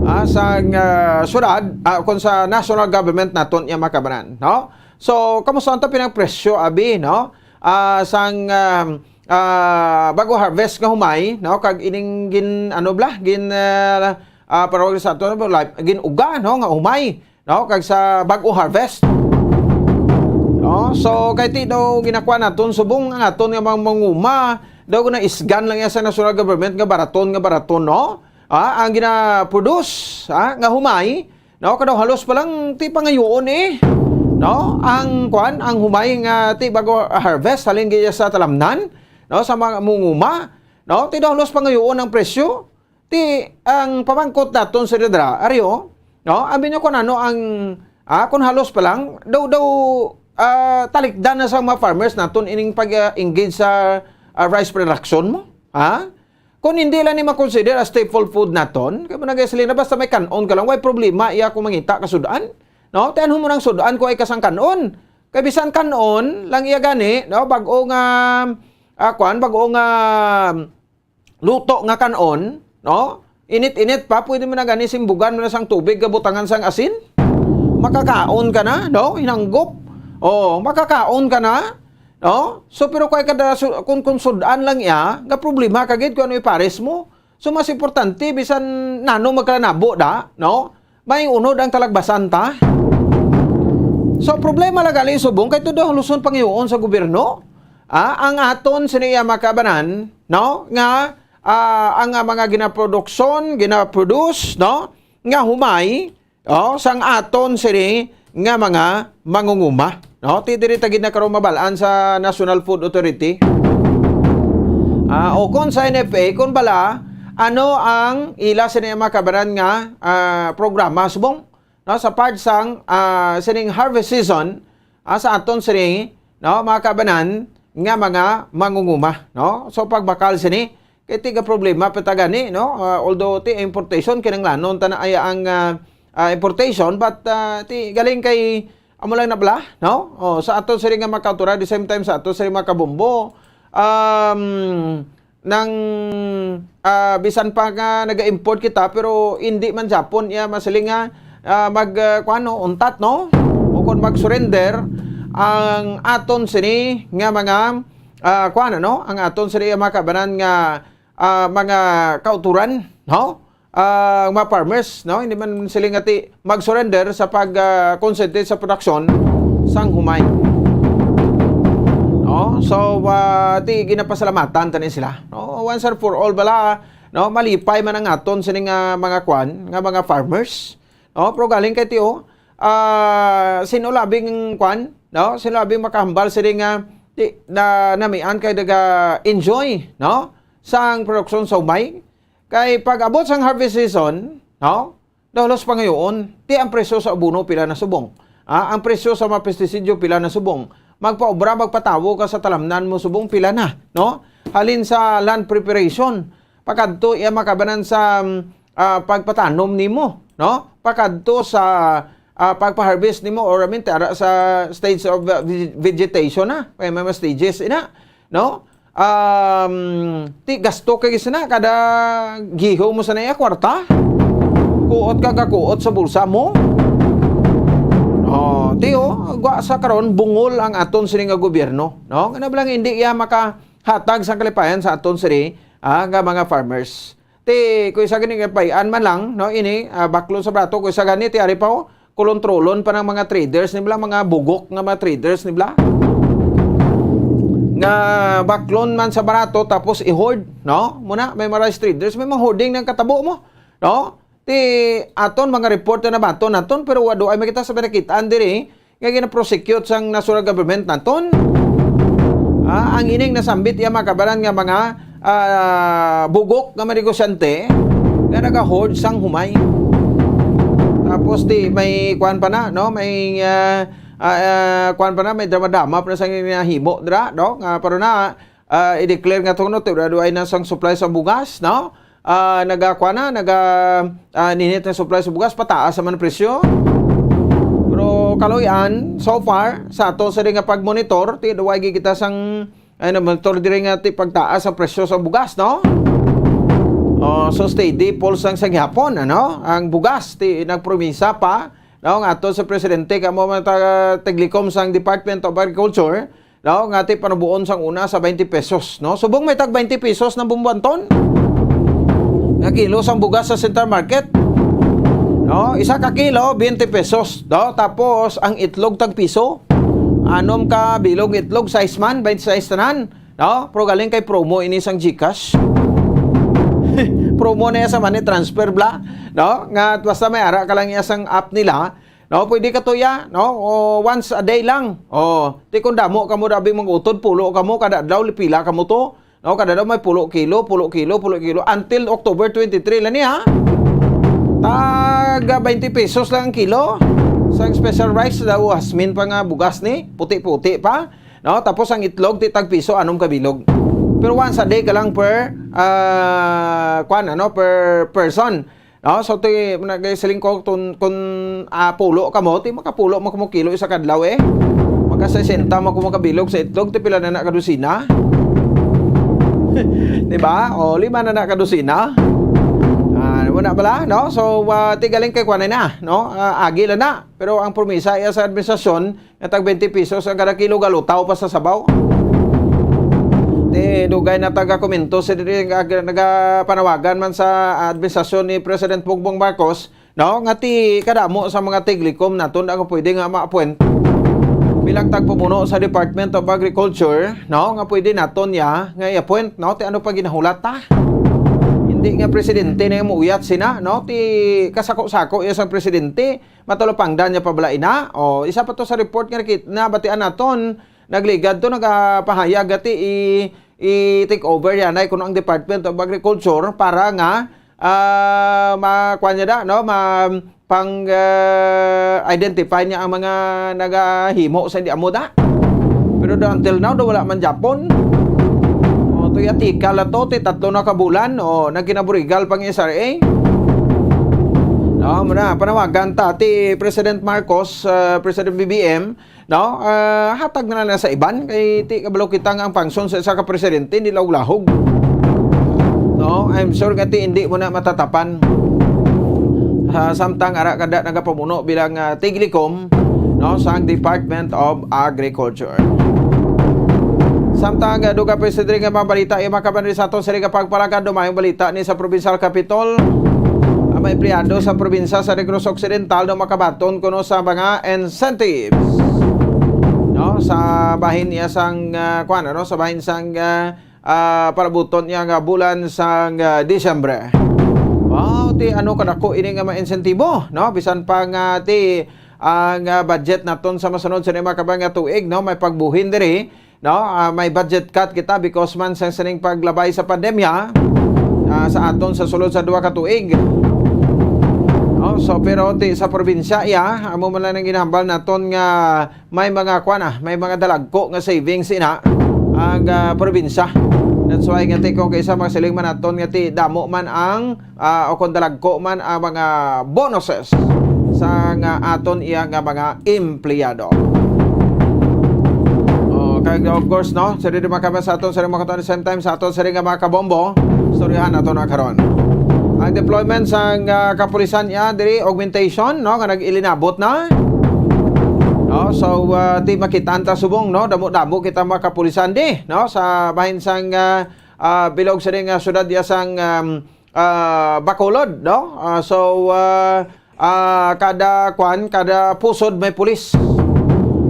ah, sa ah, syudad, ah, kung sa national government naton iya makabanan, no? So, kamusta ang pinang presyo, abi, no? Ah, sang ah, ah, bago harvest nga humay, no? Kag ining gin ano bla, gin ah, ah, parang sa ato, ano ba, live, gin uga, no, nga humay, no? Kag sa bago harvest. No? So kay ti daw ginakuha naton subong ang aton nga mga manguma daw na isgan lang yan sa national government nga baraton nga baraton, no? Ah, ang gina-produce, ah, nga humay, no? Kadaw halos pa lang ti pangayoon eh. No? Ang kuan, ang humay nga ti bago harvest halin gid sa talamnan, no? Sa mga munguma, no? Ti daw halos pangayoon ang presyo. Ti ang pamangkot naton sa dira, ari, oh, no? Abi nyo kung ano ang, ah, kung halos pa lang, daw, daw, ah, talikdan na sa mga farmers naton ining pag-engage sa ah, rice production mo, ha? Kung hindi lang ni makonsider as staple food naton, kay mo nag-, na basta may kanon ka lang, way problema iya kung mangita ka sudan, no? Ti anhon mo nang sudan kung ay kasang kanon. Kay bisan kanon lang iya gani, no? Bag-o nga, ah, kuan, bag-o nga luto nga kanon, no? Init-init pa, pwede mo na gani simbugan mo na sang tubig, gabutangan sang asin. Makakaon ka na, no? Hinanggop. Oh, makakaon ka na, no? So, pero kay kada su-, kung, kung sudan lang iya, nga problema ka gid kung ano ipares mo. So, mas importante, bisan nano magkalanabo da, no? May unod ang talagbasan ta. So, problema lang gali subong kay tudo haluson pangiyoon sa gobyerno. Ah, ang aton sini iya makabanan, no? Nga ah, ang ah, mga ginaproduksyon, ginaproduce, no? Nga humay, oh, sang aton sini nga mga mangunguma, no? Ti diri ta gid na karon mabalaan sa National Food Authority. Ah, o kon sa N F A, kon bala, ano ang ila sini makabanan nga ah, programa subong, no, sa part sang ah, sining harvest season, ah, sa aton sini, no, mga kabanan nga mga mangunguma, no? So pagbakal sini Kay ti ka problema pa ta gani, no? Ah, although ti importation, kinanglanon ta na ay ang, ah, ah, importation, but, ah, ti galing kay amo lang na bala, no? Oh, sa aton sini nga mga kautoran, the same time sa aton sini mga kabombo, um, nang, ah, bisan pa nga naga-import kita, pero hindi man Japon iya masiling nga, ah, mag, ah, kuwan, no, untat, no? O kung mag-surrender ang aton sini nga mga, ah, kuwan, ano? Ang aton sini nga mga kabanan nga, ah, mga kauturan, no? Ah, mga farmers, no? Hindi man sila nga ti mag-surrender sa pag, ah, concentrate sa production sang humay. No? So, ah, ti ginapasalamatan tani sila, no? Once and for all bala, no? Malipay man ang aton sini nga mga kwan, nga mga farmers, no? Pero galing kay ti, oh, ah, sino labing kwan, no? Sino labing makahambal sini nga ti na namian kay naga-enjoy, no? Sang produksyon sa humay. Kay pag-abot sang harvest season, no? Dahulos pangayoon, ti ang presyo sa abono pila na subong. Ah, ang presyo sa mga pestisidyo pila na subong. Magpaobra, magpatawo ka sa talamnan mo subong pila na, no? Halin sa land preparation, pakadto iya makabanan sa, mm, ah, pagpatanom nimo, no? Pakadto sa, ah, pagpa-harvest nimo or I mean, ara sa stage of, uh, veg-, vegetation na. Kay may mga stages ina, no? Um, ti gasto kay sina kada giho mo sa naiya kwarta. Kuot ka, kakuot sa bulsa mo. Oh, ti, oh, gwa sa karon bungol ang aton sini nga gobyerno, no? Nga na lang hindi iya makahatag sang kalipayan sa aton sini, ah, nga mga farmers. Ti, kung isa gani nga pay-an man lang, no, ini, ah, baklon sa barato, kung isa gani, ti, ari pa, oh, kulontrolon pa ng mga traders nibla, mga bugok nga mga traders nibla. Nga baklon man sa barato, tapos i-hoard, no? Muna, may mga rice traders, may mga hoarding ng katabo mo, no? Ti, aton, mga report na nabaton naton, pero wado ay makita sa pinakitaan diri, nga gina-prosecute sang national government naton. Ah, ang ining nasambit iya mga kabaran nga mga, ah, bugok nga mga negosyante nga nagahord sang humay. Tapos di may kuan pa na, no? May, ah, ah, ah, kuan pa na, may drama-drama pa na sa ginahimo dira, no? Nga pero na, ah, i-declare nga to, no, ti wala duay na sang supply sa bugas, no? Ah, nagakuha na, naga, ah, ninit na supply sa bugas, pataas naman ang presyo. Pero kaluy-an, so far, sa ato sa nga pag-monitor, ti duay gid kita sang, ay, na-monitor diri nga ti pagtaas ang presyo sa bugas, no? Oh, so steady, pulse ang sa gihapon, ano? Ang bugas, ti nagpromisa pa, no, nga ato sa presidente, kamo mga taga-, tiglikom sang Department of Agriculture, no, nga ti panubuon sang una sa twenty pesos, no? Subong may tag twenty pesos na bumbuanton nga kilo sang bugas sa Central Market. No, isa ka kilo, twenty pesos, no? Tapos ang itlog tag piso. Anom ka bilog itlog, sais man, twenty-sais tanan, no? Pero galing kay promo ini sang GCash. Promo na iya sa money transfer bla, no? Nga basta may ara ka lang iya sang app nila, no, pwede ka tuya, no? O, once a day lang. O, ti kung damo kamo dabi mag-utod, pulo kamo kada adlaw, pila kamo to? No, kada adlaw may pulo kilo, pulo kilo, pulo kilo. Until October twenty-three lang niya. Taga twenty pesos lang ang kilo. Sa special rice daw, hasmin pa nga bugas ni, puti-puti pa. No, tapos ang itlog, ti tag piso, anom ka bilog. Pero once a day ka lang per, ah, kwan, ano, per person. No, so ti, nagasiling ko, tun-, kun, ah, pulo kamo, ti makapulo mo kamo kilo isa kadlaw, eh. Maka sesenta mo kamo kabilog sa itlog, ti pila na na kadosina? Di ba? O, lima na na kadosina. Ah, wala bala, no? So, ah, ti galing kay kuwan na, no? Ah, agi lang na. Pero ang promisa iya sa administrasyon, nga tag twenty pesos ang kada kilo, galutaw pa sa sabaw. Ti dugay na taga-komento sa diri nga ag-, nagapanawagan man sa administrasyon ni President Bongbong Marcos, no, nga ti kadamo sa mga tiglikom naton ang pwede nga ma-appoint bilang tagpamuno sa Department of Agriculture, no, nga pwede naton ya nga i-appoint, no, ti ano pa ginahulat ta? Hindi nga presidente na yung muuyat sina, no, ti kasako-sako ya sang presidente. Matalupangdan niya pa bala ina? O, isa pa to sa report nga nakit-, nabatian naton, nagligad to, nagapahayag ati i, i-take over yan ay kuno ang Department of Agriculture para nga, ah, ma-, kuwan niya da, no? Ma-, pang, ah, identify niya ang mga nagahimo sa hindi amo da. Pero do until now, do wala man Japon. O, Ito yung atikal na to, ti tatlo na ka bulan, o nagkinaburigal pang S R A. No, muna, panawagan ta, ti President Marcos, ah, President B B M, no, ah, hatag na lang sa iban, kay ti kabalo kita nga ang pangson sa isa ka presidente, hindi lahog-lahog. No, I'm sure nga ti hindi mo na matatapan. Ah, samtang ara kada nagapamuno bilang, ah, tiglikom, no, sang Department of Agriculture. Samtang, ah, duga pa sa diri nga mga balita, yung makaban sa aton sa diri nga pagpalagad, mayong balita ni sa Provincial Capitol. Ang mga empleyado sa probinsya sa Negros Occidental daw makabaton kuno sa mga incentives, no, sa bahin niya sang, ah, kuwan, ano, sa bahin sang, ah, ah, palabuton niya nga bulan sang, ah, Disyembre. Wow, ti ano kadako ini nga mga insentibo, no? Bisan pa nga ti ang, ah, budget naton sa masunod sa mga kabang nga tuig, no? May pagbuhin diri, no? Ah, may budget cut kita because man sa sining paglabay sa pandemya, ah, sa aton sa sulod sa duha ka tuig. No? So, pero ti sa probinsya, iya, amo man lang ang ginahambal naton nga may mga, kuwan, ah, may mga dalagko nga savings ina ang, ah, probinsya. That's why nga ti kung kaisa mga siling man naton nga ti damo man ang, ah, o kung dalagko man ang mga bonuses sa nga aton iya nga mga empleyado. Oh, kag of course, no, sa diri makaban sa aton sa mga kuwan, same time sa aton sa nga mga kabombo, istoryahan nato na karon. Ang deployment sa, ah, kapulisan iya diri, augmentation, no, nga nag-ilinabot na. No, so, ah, ti makitaan ta subong, no, damo-damo kita mga kapulisan di, no, sa bahin sang, ah, ah, bilog sa nga syudad iya sang, um, ah, Bacolod, no. Ah, so, ah, ah, kada kwan, kada pusod may pulis.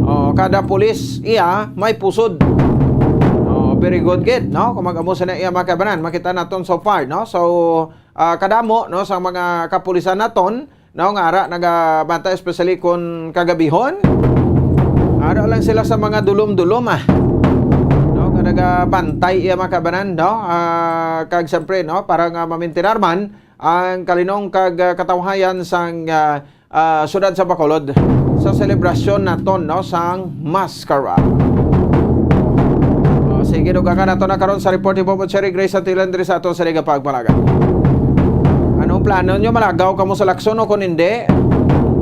Oh, kada pulis iya may pusod. Oh, very good, gid, no? Kung mag-amo sa na iya mga kabanan, makita naton so far, no? So, ah, kadamo, no, sa mga kapulisan naton, no, nga ara nagabantay, especially kung kagabihon. Ara lang sila sa mga dulom-dulom, ah. No, nga nagabantay iya mga kabanan, no? Ah, kag siyempre, no, para nga mamintinar man ang kalinong kag, ah, katawhayan sang, ah, ah, siyudad sa Bacolod sa selebrasyon naton, no, sang Mascara. Oh, sige, dugangan nato na karon sa report ni Bobo Cherry Grace Santilan diri sa ato sa Liga Pagpalagan. Anong plano nyo? Malagaw kamo sa Lacson o kung hindi?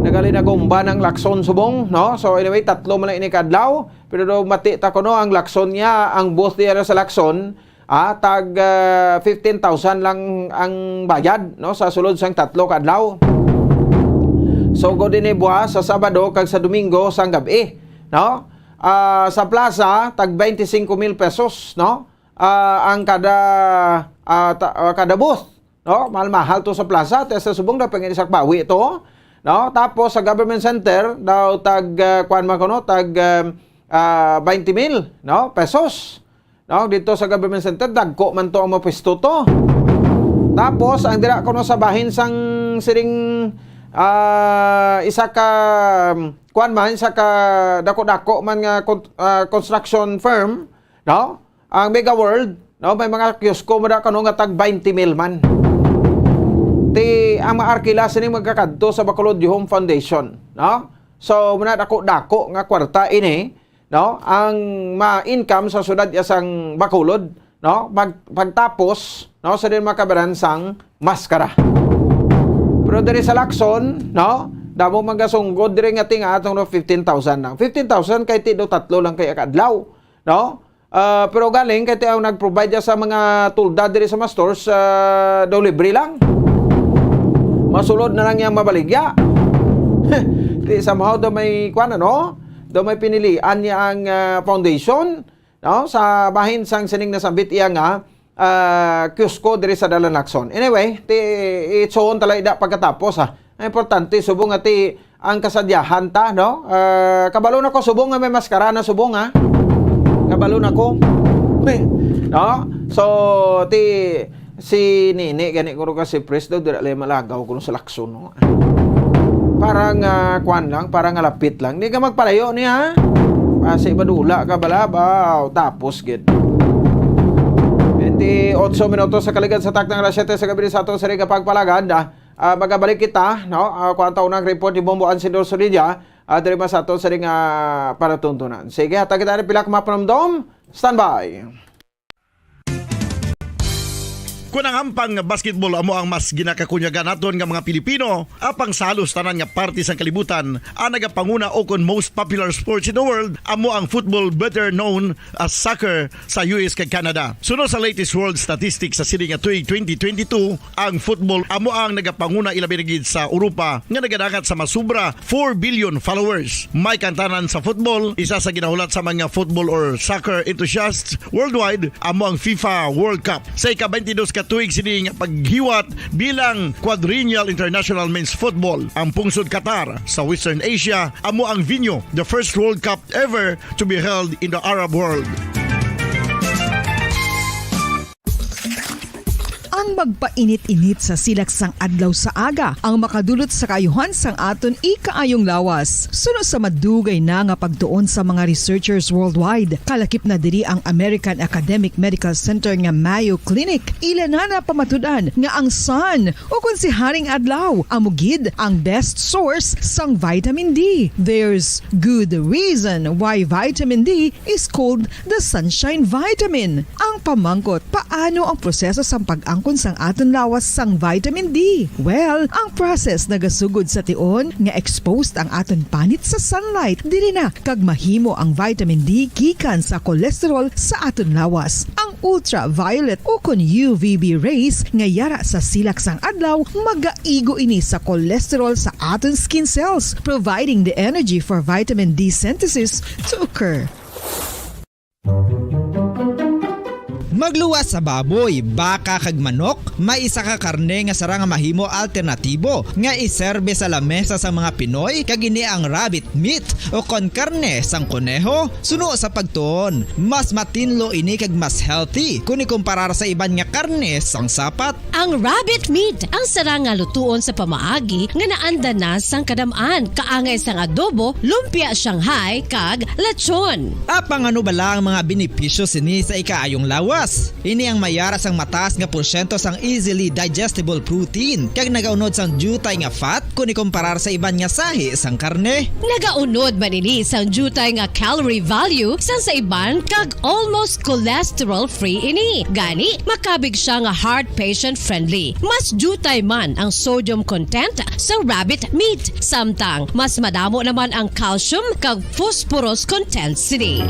Nagalinagumba ng Lacson subong, no? So anyway, tatlo man lang ini kadlaw. Pero daw mati ta kuno ang Lacson niya, ang booth niya sa Lacson, ah, tag, ah, fifteen thousand lang ang bayad, no, sa sulod sang tatlo ka adlaw. So, go din buwas sa Sabado kag sa Domingo sang gab-i, no? Ah, sa plaza, tag twenty-cinco mil pesos, no? Ah, ang kada, ah, ta-, ah, kada booth, no? Mahal-mahal to sa plaza, te sa subong daw pangin isak bawi to, no? Tapos sa government center, daw tag, ah, kuwan man kuno, tag, ah, ah, twenty mil, no? Pesos. No, dito sa government center, dagko man to ang mapisto to. Tapos, ang dira kuno sa bahin sang siring, ah, isa ka, kuwan man, isa ka dako-dako man nga con-, ah, construction firm, no? Ang Mega World, no? May mga kiosko mo na kuno nga tag twenty mil man. Ti, ang maarkila sini magkakadto sa Bacolod Home Foundation, no? So, muna dako-dako nga kwarta ini, no, ang ma-income sa syudad iya sang Bacolod, no, mag-, pagtapos, no, sa din makabaran sang Mascara. Pero diri sa Lacson, no, damo magasunggod diri nga tinga atong, no, fifteen thousand lang. Fifteen thousand kay ti do tatlo lang kay kadlaw, no? Ah, pero galing kay ti ang nag-provide niya sa mga tulda diri sa mga stores, ah, daw libre lang. Masulod na lang yang mabaligya. Di somehow daw may kwan, ano? Daw may pinilian niya ang, ah, foundation, no? Sa bahin sang sining nasambit iya nga, ah, kiosko diri sa Dalan Lacson. Anyway, ti, itsuon tala ida pagkatapos, ha. Ang importante, subong nga ti ang kasadyahan ta, no? Ah, kabalo na ko, subong nga may maskara na subong, ha. Kabalo na ko. No? So, ti, si Nini, gani ko rin kasi pres daw, dira lang malagaw ko sa Lacson, no? Parang, ah, kwan lang, parang alapit lang. Di ka magpalayo niya, ha? Kasi madula ka bala, ba? Tapos, gid. Twenty-eight minutos sa kaligad sa taknang alas siyete sa gabi sa ato sa Riga Pagpalagad, ah. Ah, magabalik kita, no? Ah, kuwan ta unang report ni Bombo Ansidor Solilla, ah, diri man sa ato sa ring, ah, panatuntunan. Sige, hatag kita ni pila ka mga panumdom. Standby. Kon ang hampang nga basketball amo ang mas ginakakunyagan naton nga mga Pilipino, apang sa halos tanan nga parte sang kalibutan, ang nagapanguna o kon most popular sports in the world amo ang football, better known as soccer, sa U S kag Canada. Suno sa latest world statistics sa sini nga tuig twenty twenty-two, ang football amo ang nagapanguna, ilabi na gid sa Europa, nga nagadangat sa masubra four billion followers. May kantanan sa football, isa sa ginahulat sa mga football or soccer enthusiasts worldwide amo ang FIFA World Cup. Sa ika-twenty-dos ka tuig sini nga paghiwat bilang Quadrennial International Men's Football, ang pungsod Qatar sa Western Asia amo ang venue, the first World Cup ever to be held in the Arab world. Ang magpainit-init sa silak sang adlaw sa aga ang makadulot sa kaayuhan sang aton ikaayong lawas. Suno sa madugay na nga pagtuon sa mga researchers worldwide, kalakip na diri ang American Academic Medical Center nga Mayo Clinic. Ila na napamatud-an nga ang sun, o kon si Haring Adlaw, amo gid ang best source sang vitamin D. There's good reason why vitamin D is called the sunshine vitamin. Ang pamangkot, paano ang proseso sang pag-angkon sang aton lawas sang vitamin D? Well, ang process nagasugod sa tion nga exposed ang aton panit sa sunlight, diri na kag mahimo ang vitamin D gikan sa cholesterol sa aton lawas. Ang ultraviolet o kon U V B rays nga yara sa silak sang adlaw magaigo ini sa cholesterol sa aton skin cells, providing the energy for vitamin D synthesis to occur. Magluwas sa baboy, baka kag manok, may isa ka karne nga sarang nga mahimo alternatibo nga iserbe sa lamesa sang mga Pinoy, kag ini ang rabbit meat o kon karne sang koneho. Suno sa pagtuon, mas matinlo ini kag mas healthy kon ikumparar sa iban nga karne sang sapat. Ang rabbit meat ang sarang nga lutuon sa pamaagi nga naanda na sang kadam-an, kaangay sang adobo, lumpia Shanghai, kag lechon. Apang ano bala ang mga benepisyo sini sa ikaayong lawas? Ini ang mayara sang mataas nga porsyento sang easily digestible protein kag nagaunod sang diutay nga fat kon ikumparar sa iban nga sahi sang karne. Nagaunod man ini sang diutay nga calorie value sang sa iban kag almost cholesterol-free ini. Gani, makabig siya nga heart patient-friendly. Mas diutay man ang sodium content sa rabbit meat, samtang mas madamo naman ang calcium kag phosphorus content sini.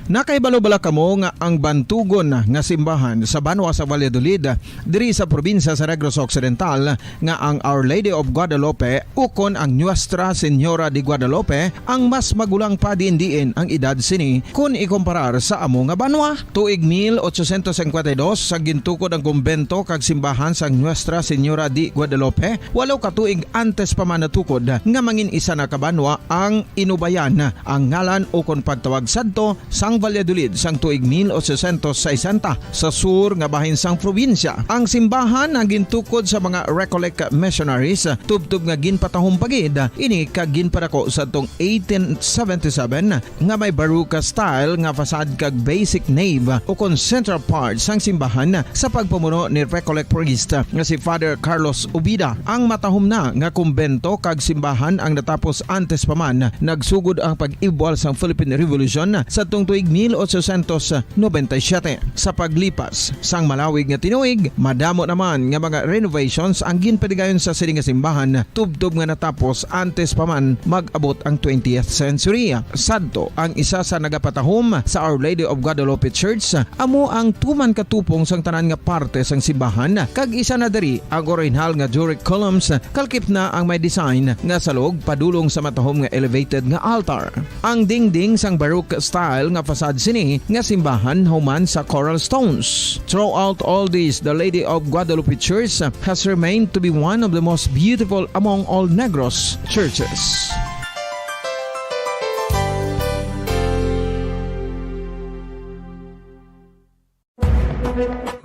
Nakahibalo bala kamo nga ang bantugon nga simbahan sa banwa sa Valladolid, diri sa probinsya sa Negros Occidental, nga ang Our Lady of Guadalupe ukon ang Nuestra Señora de Guadalupe ang mas magulang pa diin-diin ang edad sini kon ikumparar sa amo nga banwa? Tuig mil ochocientos cincuenta y dos, sa gintukod ang kumbento kag simbahan sang Nuestra Señora de Guadalupe, walo ka tuig antes pa man natukod nga mangin isa na ka banwa ang Inubayan, ang ngalan ukon pagtawag sadto sang Valladolid sang tuig mil ochocientos sesenta, sa sur nga bahin sang probinsya. Ang simbahan ang gintukod sa mga Recollect missionaries, tubtob nga ginpatahom pa gid ini kag ginpadako sadtong eighteen seventy-seven nga may Baroque style nga facade kag basic nave ukon central part sang simbahan sa pagpamuno ni Recollect priest nga si Father Carlos Ubida. Ang matahom na nga kumbento kag simbahan ang natapos antes pa man nagsugod ang pag-ibwal sang Philippine Revolution sadtong tuig mil ochocientos noventa y siete. Sa paglipas sang malawig nga tinuig, madamo naman nga mga renovations ang ginpatigayon sa sini nga simbahan, tubtob nga natapos antes pa man mag-abot ang twentieth century. Sadto, ang isa sa nagapatahom sa Our Lady of Guadalupe Church amo ang tuman ka tupong sang tanan nga parte sang simbahan, kag isa na diri ang orihinal nga Doric columns, kalakip na ang may design nga salog padulong sa matahom nga elevated nga altar. Ang dingding sang Baroque style nga facade sini nga simbahan human sa coral stones. Throughout all this, the Lady of Guadalupe Church has remained to be one of the most beautiful among all Negros churches.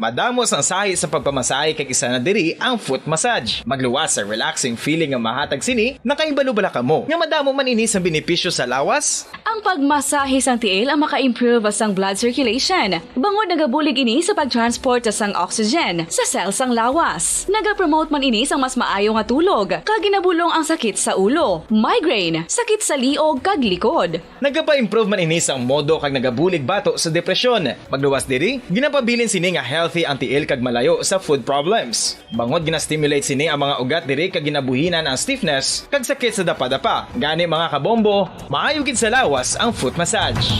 Madamo sang sahi sa pagpamasahe kag isa na diri ang foot massage. Magluwas sa relaxing feeling nga mahatag sini, nakahibalo bala kamo nga madamo man ini sang benepisyo sa lawas? Ang pagmasahe sang tiil ang maka-improve sang blood circulation, bangod nagabulig ini sa pag-transport sang oxygen sa cell sang lawas. Nagapromote man ini sang mas maayo nga tulog, kag ginabulong ang sakit sa ulo, migraine, sakit sa liog, kag likod. Nagapa-improve man ini sang modo kag nagabulig bato sa depresyon. Pagluwas diri, ginapabilin sini nga healthy ang tiil kag malayo sa foot problems. Bangod gina-stimulate sini ang mga ugat diri kag ginabuhinan ang stiffness kag sakit sa dapadapa. Gani, mga kabombo, maayo gid sa lawas ang foot massage.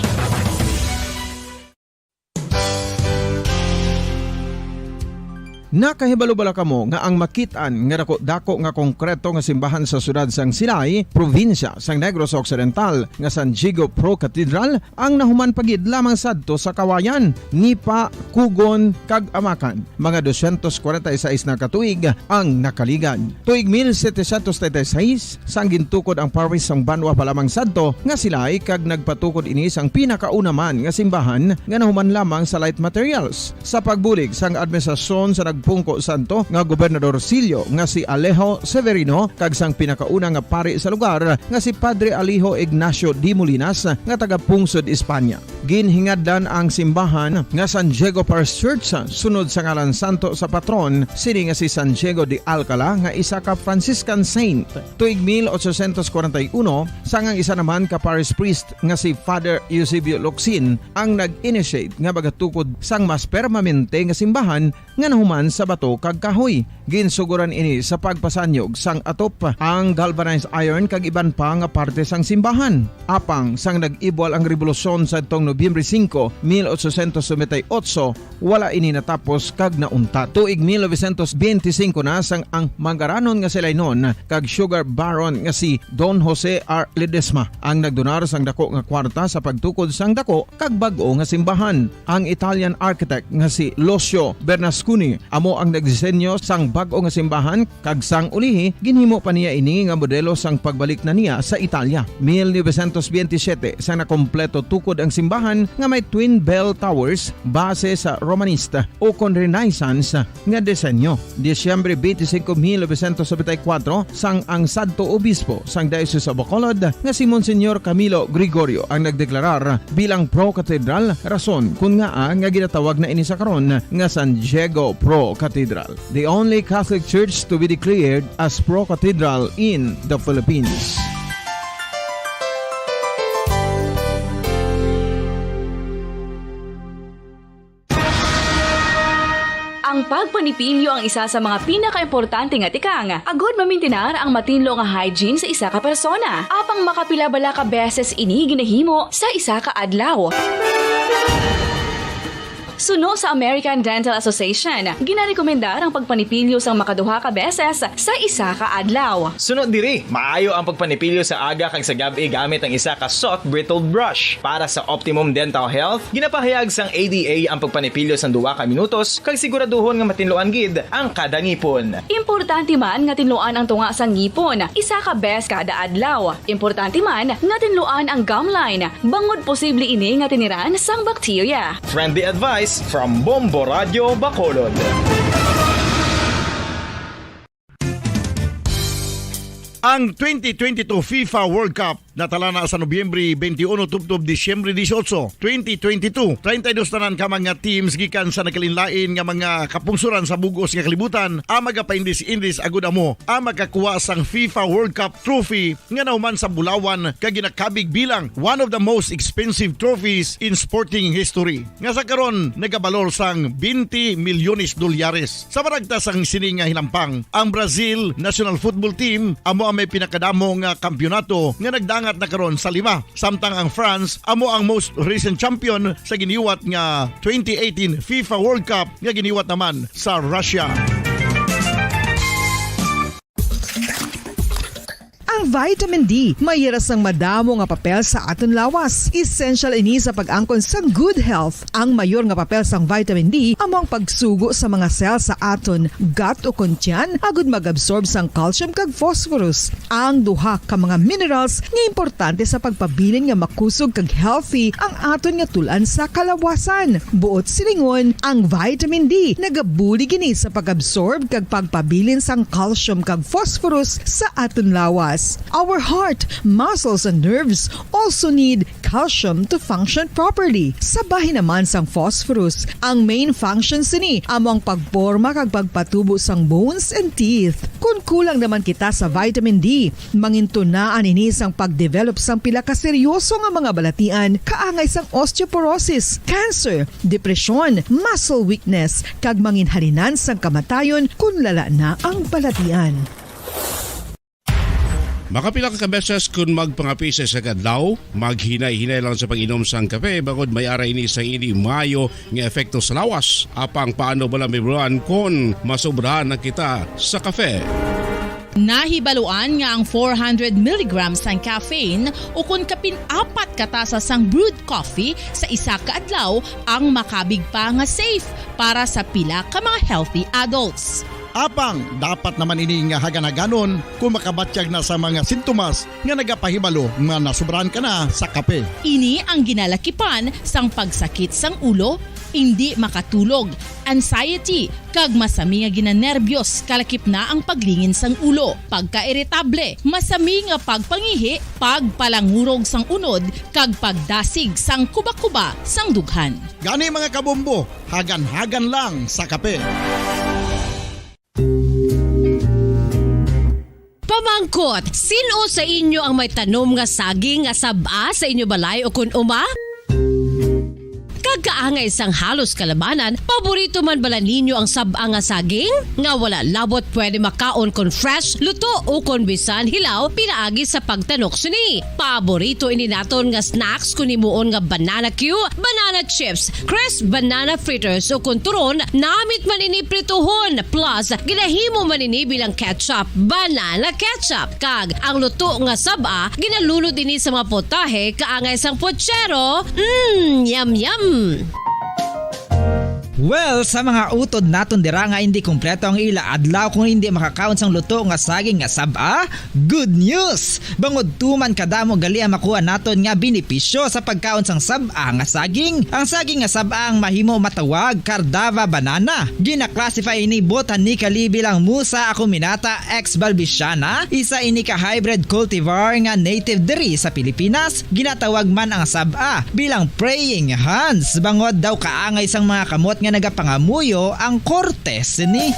Nakahibalo bala kamo nga ang makit-an nga dako-dako nga konkreto nga simbahan sa siyudad sang Silay, probinsya sang Negros Occidental, nga San Diego Pro Cathedral, ang nahuman pa gid lamang sadto sa Kawayan, Nipakugon, kag Amakan? Mga dosyentos kwarenta y seis na ka tuig ang nakaligad. Tuig mil setecientos treinta y seis, sang gintukod ang parish sang banwa pa lamang sadto nga Silay, kag nagpatukod ini sang pinakauna man nga simbahan nga nahuman lamang sa light materials. Sa pagbulig sang administrasyon sa nagpungko sadto nga gobernador silyo nga si Alejo Severino kag sang pinakauna nga pari sa lugar nga si Padre Alejo Ignacio de Molinas nga taga-pungsod Espanya. Ginhingadlan ang simbahan nga San Diego Parish Church sunod sa ngalan santo sa patron sini nga si San Diego de Alcala, nga isa ka Franciscan saint. Tuig mil ochocientos kwarenta y uno, sang ang isa naman ka parish priest nga si Father Eusebio Locsin ang nag-initiate nga magatukod sang mas permanente nga simbahan nga nahuman sa bato kag kahoy. Ginsugoran ini sa pagpasanyog sang atop, ang galvanized iron kag iban pa nga parte sang simbahan. Apang sang nag-ibwal ang rebolusyon sadtong Nobyembre singko, mil ochocientos noventa y ocho, wala ini natapos kag nauntat. Tuig mil novecientos benti singko na, sang ang mangaranon nga Silaynon kag sugar baron nga si Don Jose R. Ledesma ang nagdonar sang dako nga kwarta sa pagtukod sang dako kag bag-o nga simbahan. Ang Italian architect nga si Lucio Bernasconi amo ang nagdisenyo sang bag-o nga simbahan, kag sang ulihi, ginhimo pa niya ini nga modelo sang pagbalik na niya sa Italia. Mil novecientos benti siyete, sang nakompleto tukod ang simbahan nga may twin bell towers base sa Romanista o kon Renaissance nga disenyo. Disyembre twenty-five, mil novecientos noventa y cuatro, sang ang sadto obispo sang Diocese of Bacolod nga si Monsignor Camilo Gregorio ang nagdeklarar bilang pro-cathedral, rason kon ngaa nga ginatawag na ini sa karon nga San Diego Pro Cathedral, the only Catholic Church to be declared as pro-cathedral in the Philippines. Ang pagpanipilyo ang isa sa mga pinakaimportante nga tikang agud mamintinar ang matinlo nga hygiene sa isa ka persona. Apang makapila bala ka beses ini ginahimo sa isa ka adlaw? Suno sa American Dental Association, ginarekomendar ang pagpanipilyo sang makaduha ka beses sa isa ka adlaw. Suno diri, maayo ang pagpanipilyo sa aga kag sa gab-i gamit ang isa ka soft bristled brush. Para sa optimum dental health, ginapahayag sang A D A ang pagpanipilyo sang duha ka minutos kag siguraduhon nga matinluan gid ang kada ngipon. Importante man nga tinluan ang tunga sang ngipon isa ka bes kada adlaw. Importante man nga tinluan ang gum line, bangod posible ini nga tiniran sang bakterya. Friendly advice from Bombo Radio Bacolod. Ang twenty twenty-two FIFA World Cup natalana sa Nobyembre twenty-one tubtob Disyembre dieciocho, twenty twenty-two. Treinta y dos tanan ka mga teams gikan sa nagkalainlain nga mga kapungsoran sa bug-os nga kalibutan ang magapaindis-indis agud amo ang makakuha sang FIFA World Cup trophy nga nahuman sa bulawan kag ginakabig bilang one of the most expensive trophies in sporting history, nga sa karon nagabalor sang twenty milyones dolyares. Sa maragtas sang sini nga hinampang, ang Brazil national football team amo ang may pinakadamo nga kampiyonato nga nagdangat na karon sa lima, samtang ang France amo ang most recent champion sa giniwat nga twenty eighteen FIFA World Cup nga giniwat naman sa Russia. Ang vitamin D may hira sang madamo nga papel sa aton lawas. Essential ini sa pag-angkon sang good health. Ang mayor nga papel sang vitamin D amo ang pagsugo sa mga cell sa aton gut o kon tiyan agud mag-absorb sang calcium kag phosphorus, ang duha ka mga minerals nga importante sa pagpabilin nga makusog kag healthy ang aton nga tul-an sa kalawasan. Buot silingon, ang vitamin D nagabulig ini sa pag-absorb kag pagpabilin sang calcium kag phosphorus sa aton lawas. Our heart, muscles, and nerves also need calcium to function properly. Sa bahin naman sang phosphorus, ang main function sini amo ang pagporma kag pagpatubo sang bones and teeth. Kon kulang naman kita sa vitamin D, mangintunaan ini sang pagdevelop sang pila ka seryoso nga mga balatian kaangay sang osteoporosis, cancer, depresyon, muscle weakness, kag manginhalinan sang kamatayon kon lala na ang balatian. Makapila ka beses kon magpangape sa isa ka adlaw, maghinay-hinay lang sa pag-inom sang kape, bangod may ara ini sang indi maayo nga epekto sa lawas. Apang paano bala mahibaluan kon masobrahan na kita sa kape? Nahibaluan nga ang four hundred milligrams sang caffeine, ukon kapin apat ka tasa sang brewed coffee sa isa ka adlaw, ang makabig pa nga safe para sa pila ka mga healthy adults. Apang dapat naman ini nga hagan-haganon kon makabatyag na sa mga sintomas nga nagapahibalo nga nasobrahan ka na sa kape. Ini ang ginalakipan sang pagsakit sang ulo, indi makatulog, anxiety, kag masami nga ginanerbiyos, kalakip na ang paglingin sang ulo, pagkairitable, masami nga pagpangihi, pagpalangurog sang unod, kag pagdasig sang kuba-kuba sang dughan. Gani, mga kabombo, hagan-hagan lang sa kape. Pamangkot, sin-o sa inyo ang may tanom nga saging nga sab-a sa inyo balay ukon uma? Kag kaangay sang halos kalabanan, paborito man bala ninyo ang sab-a nga saging? Nga wala labot pwede makaon kon fresh, luto, ukon bisan hilaw pinaagi sa pagtanok sini. Paborito ini naton nga snacks kon himuon nga banana cue, banana chips, crisp banana fritters, ukon turon, namit man ini prituhon, plus ginahimo man ini bilang ketchup, banana ketchup. Kag ang luto nga sab-a, ginalunod ini sa mga potahe kaangay sang puchero. Mm, yum, yum! Well, sa mga utod naton dira nga indi kompleto ang ila adlaw kung indi makakaon sang luto nga saging nga sab-a, good news! Bangod tuman kadamo gali ang makuha naton nga benepisyo sa pagkaon sang sab-a nga saging. Ang saging nga sab-a ang mahimo matawag Cardava banana. Gina-classify ini botanically bilang Musa acuminata ex balbisiana, isa ini ka hybrid cultivar nga native diri sa Pilipinas. Ginatawag man ang sab-a bilang praying hands, bangod daw kaangay sang mga kamot nga nagapangamuyo ang korte sini.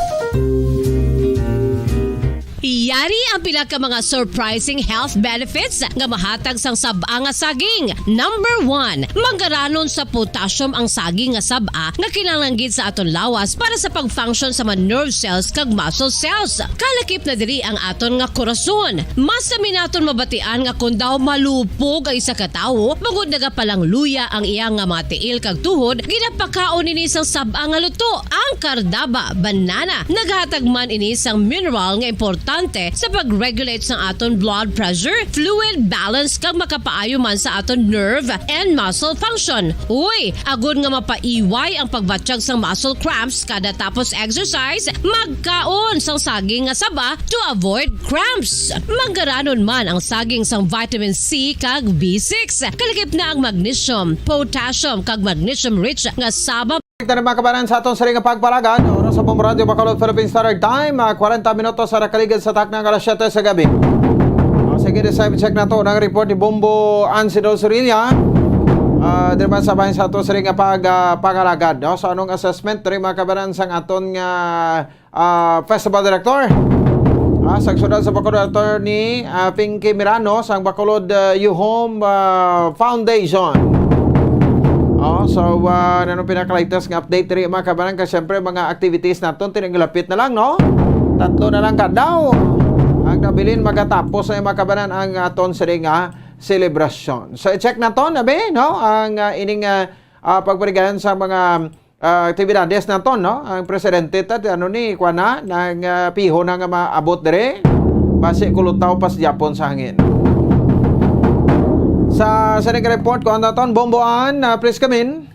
Yari ang pila ka mga surprising health benefits nga mahatag sang sab-a nga saging. Number one, manggaranon sa potassium ang saging nga sab-a nga kinahanglan gid sa aton lawas para sa pag-function sa mga nerve cells kag muscle cells. Kalakip na diri ang aton nga korason. Masami naton mabatian nga kon daw malupog ang isa ka tawo, bangod nagapalangluya ang iya nga mga tiil kag tuhod, ginapakaon ini sang sab-a nga luto, ang Cardaba banana. Naghatag man ini sang mineral nga importante sa pag-regulate sang aton blood pressure, fluid balance, kag makapaayo man sa aton nerve and muscle function. Uy, agod nga mapaiway ang pagbatyag sang muscle cramps kada tapos exercise, magkaon sang saging nga saba to avoid cramps. Manggaranon man ang saging sang vitamin C kag B six. Kalakip na ang magnesium, potassium, kag magnesium-rich nga saba. Kita na, mga kabanan, sa aton sini nga pagpalagad. Oras sa Bombo Radyo Bacolod Philippine Standard Time, ah, kwarenta minutos sa nakaligid sa takna nga alas siyete sa gabi. Ah, sige, sa check nato ang report ni Bombo Ansido Surilla. Ah, diri man sa bahin sa aton sini nga pag, ah, pangalagad, no? So, anong assessment diri, mga kabanan, sang aton nga, ah, festival director? Ah, sa sudad sa Bacolod, Attorney, ah, Pinky Mirano, sang Bacolod, ah, Youhome, ah, Foundation. Oh, so, ah, ano pinaka-latest nga update diri, mga kabanan? Kay siyempre, mga activities naton, tinigilapit na lang, no? Tatlo na lang ka daw. Ang nabilin, magatapos na, mga kabanan, ang aton sini nga selebrasyon. So, i-check naton, abi, no? Ang, ah, ining, ah, ah, pagpaligayan sa mga, ah, aktibidades naton, no? Ang presidente ta, ano ni, kuha na, nang, ah, piho na nga maabot diri. Basi kulutaw pa sa Japon sa hangin. Sa, sa nag-report ko, ang naton, Bomboan, ah, please come in.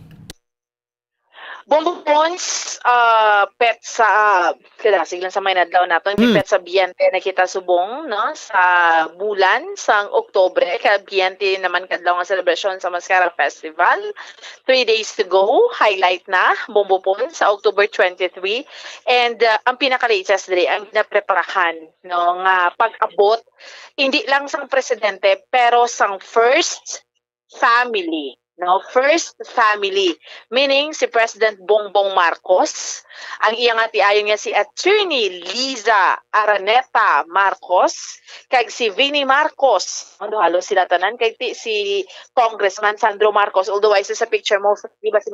Bombo Pons, ah, petsa, ah, kadasig lang sa may adlaw naton, may Hmm. petsa biyente na kita subong, no, sa bulan sang Oktubre, kay biyente naman kadlaw nga selebrasyon sa Mascara Festival. Three days to go, highlight na, Bombo Pons, sa October twenty-three. And, ah, ang pinaka-latest diri, ang ginapreparahan, no, nga pag-abot, hindi lang sang presidente, pero sang first family, no? First family, meaning si President Bongbong Marcos, ang iya nga tiayon nga si Attorney Liza Araneta Marcos, kag si Vinnie Marcos. Ano, halos sila tanan kay ti si Congressman Sandro Marcos, although I see sa picture mo, di ba si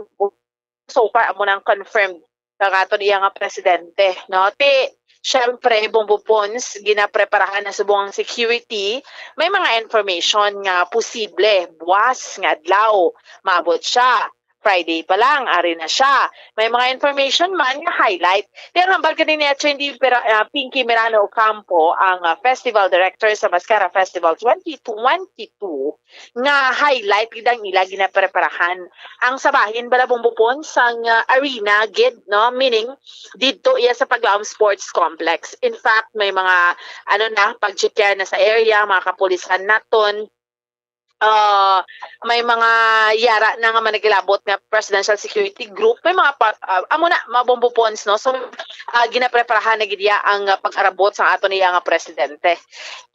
so far, amo nang confirmed kag aton iya nga presidente, no? Ti, syempre, Bombo Pons, ginapreparahan na subong ang security. May mga information nga posible, buwas nga adlaw, maabot siya. Friday pa lang, ari na siya. May mga information man nga highlight. Ti ang hambal gani ni Attorney Pera-, ah, Pinky Mirano Ocampo, ang, ah, festival director sa Mascara Festival twenty twenty-two, nga highlight gid ang ila ginapreparahan. Ang sa bahin bala, Bombo Pons, sang, ah, arena gid, no? Meaning, didto iya sa Paglaom Sports Complex. In fact, may mga, ano na, pag-check na sa area, mga kapulisan naton. Ah, may mga yara na nga managilabot nga presidential security group. May mga pa, ah, amo na, mga Bombo Pons, no? So, ah, ginapreparahan na gid iya ang, ah, pag-arabot sa aton iya nga presidente.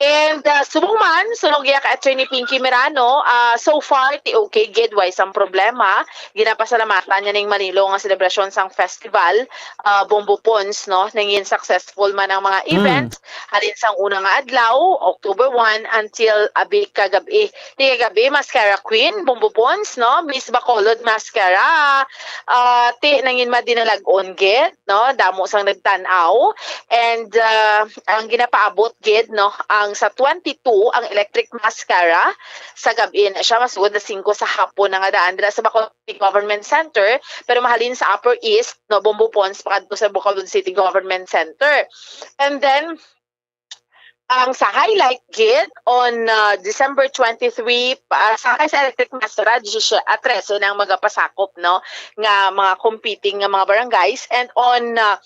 And, ah, subong man, suno giya kay Attorney Pinky Mirano, ah, so far, ti okay gid, way sang problema. Ginapasalamatan niya ning Manilo nga selebrasyon sang festival, ah, Bombo Pons, no? Nangin successful man ang mga Hmm. events, halin sang una nga adlaw, October one, until abi kagab-i. Ti kagab-i, Mascara Queen, Bombo Pons, no? Miss Bacolod Mascara, ah, ti nangin madinalag-on gid, no? Damo sang nagtan-aw. And, ah, ang ginapaabot gid, no, ang sa twenty-two, ang Electric Mascara sa gab-i na siya, masugod na singko sa hapon na nga daan dira sa Bacolod City Government Center, pero mahalin sa Upper East, no, Bombo Pons, pakadto sa Bacolod City Government Center. And then, ang sa highlight gid on, ah, December twenty-three, pa, sa, kay sa Electric Mascara, diyesisiete, ah, trese na ang magapasakop, no, nga mga competing nga mga barangays. And on, ah,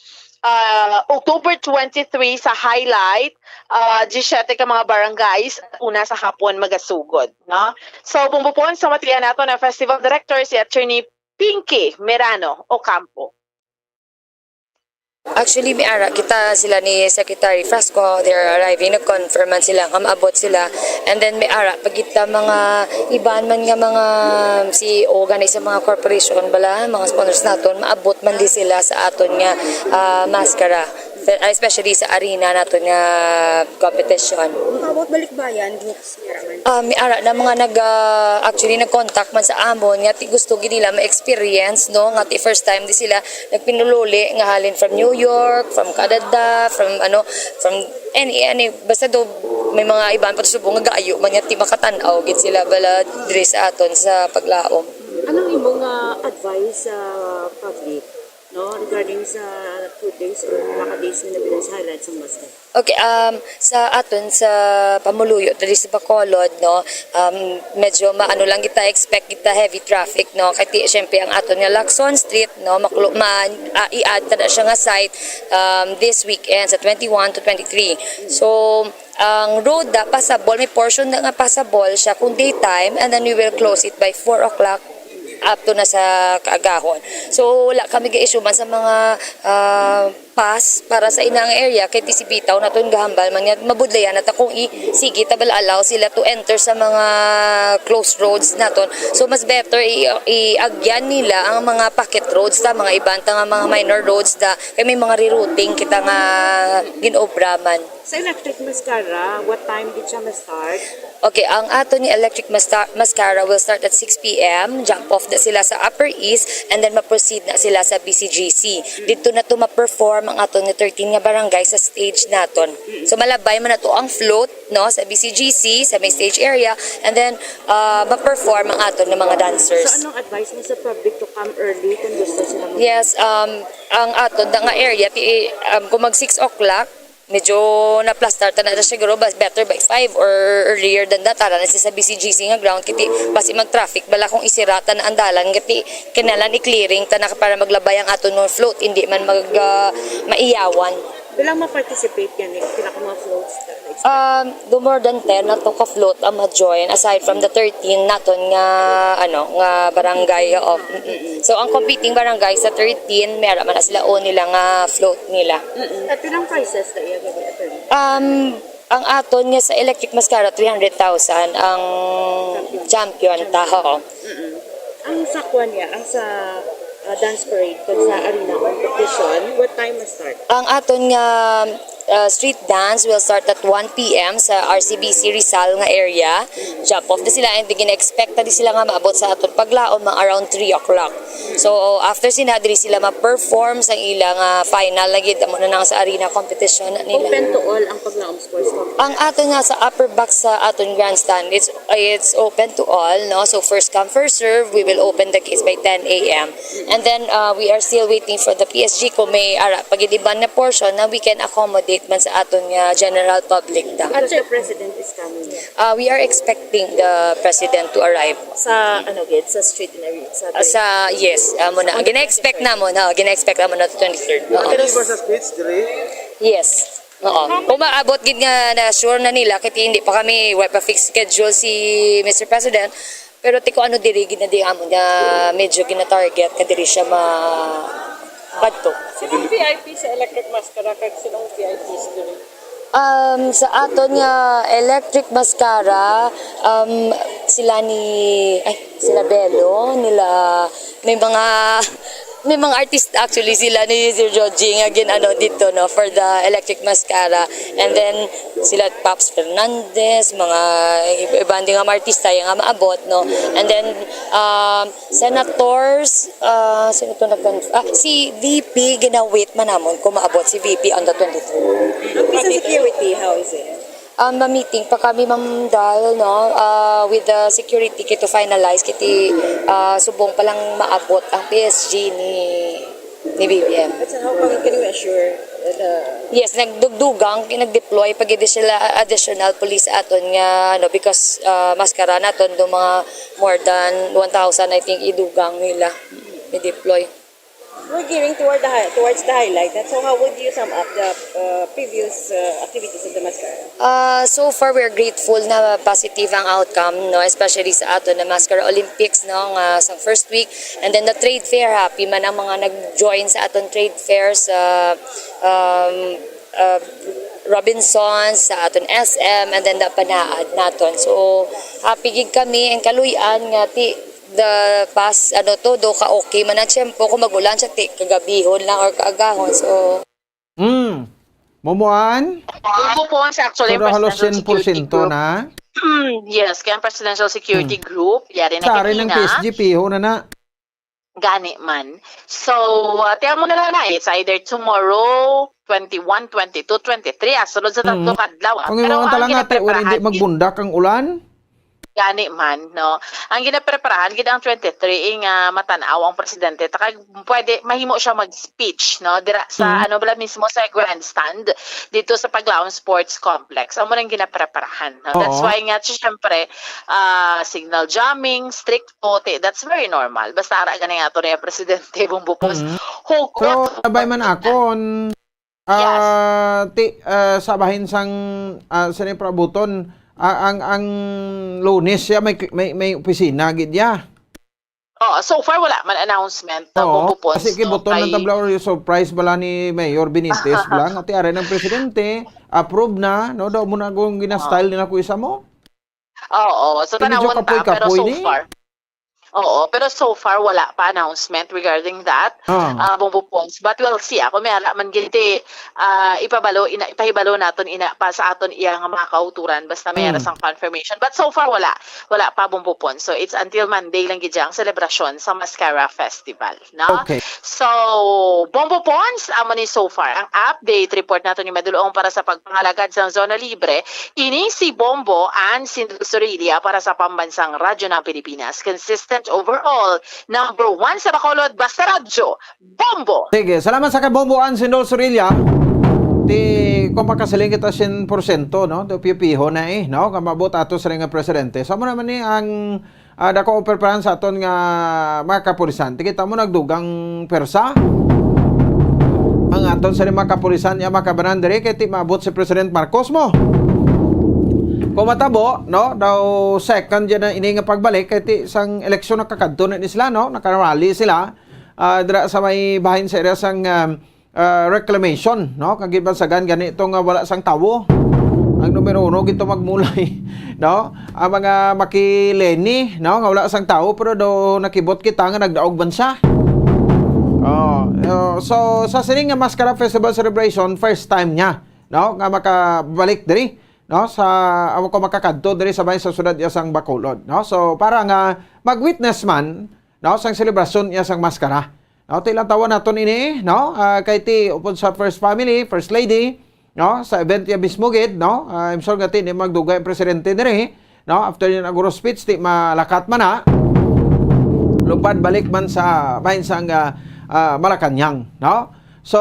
ah, October twenty-three, sa highlight, ah, diyesisiete ka mga barangays, una sa hapon magasugod, no? So, Bombo Pons, sa matian nato na festival director, si Attorney Pinky Merano Ocampo. Actually, may ara kita sila ni Secretary Frasco. They're arriving. Nag-confirm man sila nga maabot sila. And then may ara pa kita mga iban man nga mga C E O gani sa mga corporation bala, mga sponsors naton, maabot man di sila sa aton nga, ah, Mascara. Fe-, especially sa arena naton nga competition. How about Balikbayan groups, Chairman? Ah, may ara na mga nag, ah, actually nag-contact man sa amon nga ti gusto gid nila ma-experience, no, nga ti first time di sila nagpinululi nga halin from New York, from Canada, from ano, from any, any, basta do may mga iban pa subong nga gaayo man nga ti makatan-aw gid sila bala diri sa aton sa Paglaom. Anong imo nga advice sa public, no, regarding sa two days or mga ka-days nga nabilang sa highlights ng Mascara? Okay, um, sa aton sa pamuluyo diri sa Bacolod, no, um, medyo maano lang kita, expect kita heavy traffic, no, kay ti, syempre ang aton nga Lacson Street, no, maklo, ma, ah, i-add ta na siya nga site, um, this weekend sa twenty-one to twenty-three. So ang road da passable, may portion na nga passable siya kung daytime, and then we will close it by four o'clock up to na sa kaagahon. So wala kami ga-issue man sa mga, ah, pass para sa inang area kay ti si Bitaw naton gahambal man nga mabudlayan na ta kung i sige ta bala allow sila to enter sa mga close roads naton. So mas better i, i-agyan nila ang mga pocket roads ta, mga iban ta nga mga minor roads ta, kay may mga rerouting kita nga gin-obra man. Sa Electric Mascara, what time gid siya ma-start? Okay, ang ato ni Electric Masta- Mascara will start at six p m. Jump off na sila sa Upper East and then ma-proceed na sila sa B C G C. Dito na to ma-perform ang ato ni thirteen nga barangay sa stage naton. So malabay man na to ang float, no, sa B C G C, sa may stage area, and then uh, ma-perform ang ato ng mga dancers. So anong advice mo sa public to come early kung gusto sila mag- Yes, um, ang ato na nga area, ti, um, kung mag six o'clock, Medyo naplastar ta na siya, siguro bas-, better by five or earlier than that. Tara na siya sa B C G C nga ground, kiti basi mag-traffic bala kung isirata na ang dalan, kiti kinahanglan i-clearing ta na para maglabay ang aton mga float, hindi man mag, ah, maiyawan. Bilang ma-participate yan, eh, pila ka mga floats ka na-expect? Um, do more than ten na to ka float ang ma-join, aside from the thirteen naton nga, ano, nga barangay, oo. Mm-mm. So, ang competing barangay sa thirteen, may ara man na sila o nila nga float nila. Mm-mm. At ilang prizes na iya gabi, attorney? Um, ang aton nga sa Electric Mascara, three hundred thousand ang champion ta, oo. Mm-mm. Ang sa kwan niya, ang sa, ah, dance parade, kag sa arena competition, what time ma-start? Ang aton nga, ah, street dance will start at one P M sa R C B C Rizal nga area. Jump off na sila, and gina-expect na di sila nga maabot sa aton paglaom mga around three o'clock. So, after sina, diri sila ma-perform sa ilang, ah, final na gid, amo na nang sa arena competition na nila. Open to all ang paglaom sports complex? Ang aton nga sa upper box sa aton grandstand, it's, it's open to all, no? So, first come, first serve, we will open the gates by ten A M. And then, uh, we are still waiting for the P S G kung may ara pa gid iban na portion na we can accommodate man sa aton nga general public da. At the president is coming. Uh, we are expecting the president to arrive. Sa, ano, gid, sa street na rin, sa Sa, yes, amo na. Gina-expect namon, ha, gina-expect namon na twenty-third. Oo. Pero sa streets, diri? Yes. Oo. Kung maabot gid nga na sure na nila, kay hindi pa kami, wa pa fixed schedule si Mister President, pero ti ko ano diri gid na di amo nga medyo gina-target nga diri siya ma-, kadto. Sinong V I P sa Electric Mascara kag sinong V I Ps diri? Um, sa aton nga Electric Mascara, um, sila ni, ay, sila Belo, nila, may mga, may mga artist actually sila ni Sir Joji nga gin-, ano, dito, no, for the Electric Mascara. And then, sila Pops Fernandez, mga iba-, iba din nga mga artista yung nga maabot, no. And then, um, senators, ah, sino to nag-, ah, si V P, gina-wait man namon kung maabot si V P on the twenty-third. Ang piece of security, how is it? Um, ma-meeting pa kami, Ma'am Dal, no, ah, with the security kay to finalize, kay ti, ah, subong pa lang maabot ang P S G ni, ni B B M. But so how can, can you assure the Yes, nagdugdugang, nag-deploy pa gid sila additional police aton nga, ano, because, ah, Mascara naton do mga more than one thousand, I think, idugang nila, i-deploy. We're gearing toward the hi-, towards the highlight. And so how would you sum up the, uh, previous, uh, activities of the Mascara? Ah, so far, we're grateful na positive ang outcome, no, especially sa aton na Mascara Olympics, no, nga sa first week. And then the trade fair, happy man ang mga nag-join sa aton trade fair sa, um, uh, Robinsons, sa aton S M, and then the Panaad naton. So, happy gid kami and kaluy-an nga ti-, the past, ano, todo ka okay man ang tiyempo. Kung mag-ulan siya, ti, kagabihon lang or kaagahon. So, Mm. Momoan? Bumbo Pons, actually, Pero halos Presidential Security cien por ciento Group. Na. Yes, kaya ang Presidential Security Hmm. Group, yari na Sa arin ng kina. P S G, piho na na. Gani man. So, uh, tiyan mo na lang na, it's either tomorrow, twenty-one, twenty-two, twenty-three, ah, sulod sa tatlo Mm. ka adlaw, ah. Kung Pero imo ang ang talaga, te, wala hindi ginaparahan, magbunda kang ulan? Gani man, no? Ang ginapreparahan gid ang twenty-three, eh, nga matan-aw ang presidente. Ta kag pwede, mahimo siya mag-speech, no? Dira sa, Mm. ano bala mismo, sa grandstand, dito sa Paglaom Sports Complex. Amo nang ginapreparahan, no? That's Oo. why nga, syempre, ah, signal jamming, strict po, ti, that's very normal. Basta ara gani nga ato niya, Presidente Bongbong Pons. Mm. Hugot. Pero, labay man akon, Yes. ah, ti, ah, sa bahin sang, ah, sa ni Prabuton, ah, ang, ang Lunes siya may, may, may opisina, gid ya. Oh, so far wala man announcement, uh, Oo, Bongbong Pons, kasi no, kibuton ng kay tabla or surprise bala ni Mayor Benitez bala, nga ti aray ng presidente, approve na, no? Daw mo na kung ginastyle Oo. nila ko isa mo. Oo, so Kay medyo tanawon ta, pero kapoy-kapoy so ni. far. Oo, pero so far wala pa announcement regarding that, Ah. ah, Bongbong Pons. But we'll see, ah, kung may ara man gid ti, ah, ipabalo, ina-, ipahibalo naton ina pa sa aton iya nga mga kauturan basta may ara Mm. sang confirmation. But so far wala, wala pa, Bongbong Pons. So it's until Monday lang gid ang selebrasyon sa Mascara Festival, no? Okay. So, Bongbong Pons, amo ni so far ang update report naton ni Madulong para sa pagpangalagad sang Zona Libre. Ini si Bombo Ann Sindol Sorilla para sa Pambansang Radyo ng Pilipinas. Consistent overall, number one sa Bacolod, basta radyo, Bombo! Sige, salamat sa kay Bombo Ann Sindol Sorilla. Ti, kung makasiling kita cien por ciento, no? Ti piho-piho na, eh, no? Nga maabot ato sa nga presidente. So, amo naman ni ang, ah, dako ang preparahan sa aton nga mga kapulisan. Ti kita mo nagdugang pwersa ang aton sa mga kapulisan, ya, mga kabanan diri, kay ti maabot si President Marcos mo. Kung matabo, no? Daw second yan na ini nga pagbalik, kay ti sang eleksyon nakakadto na ni sila, no? Nakarally sila, ah, dira sa may bahin sa area sang, ah, ah, reclamation, no? Kag ginbansagan gani ito nga wala sang tawo. Ang numero uno gito magmulay, no? Ang mga makileni, no? Nga wala sang tawo, pero do nakibot kita nga nagdaog man siya. Oh, oh, so sa sining nga Mascara Festival Celebration, first time niya, no? Nga makabalik diri, no? Sa, amo ko, makakadto diri sa may sa siyudad iya sang Bacolod, no? So para nga mag-witness man, no, sang selebrasyon iya sang Mascara. No, ti lantawon naton ini, no? Ah, kay ti upod sa first family, first lady, no, sa event iya mismo gid, no? Ah, I'm sure nga ti ni magdugay ang presidente diri, no? After yung Aguro speech, ti malakat man na. Lupad balik man sa bahin sang, ah, ah, Malacañang, no? So,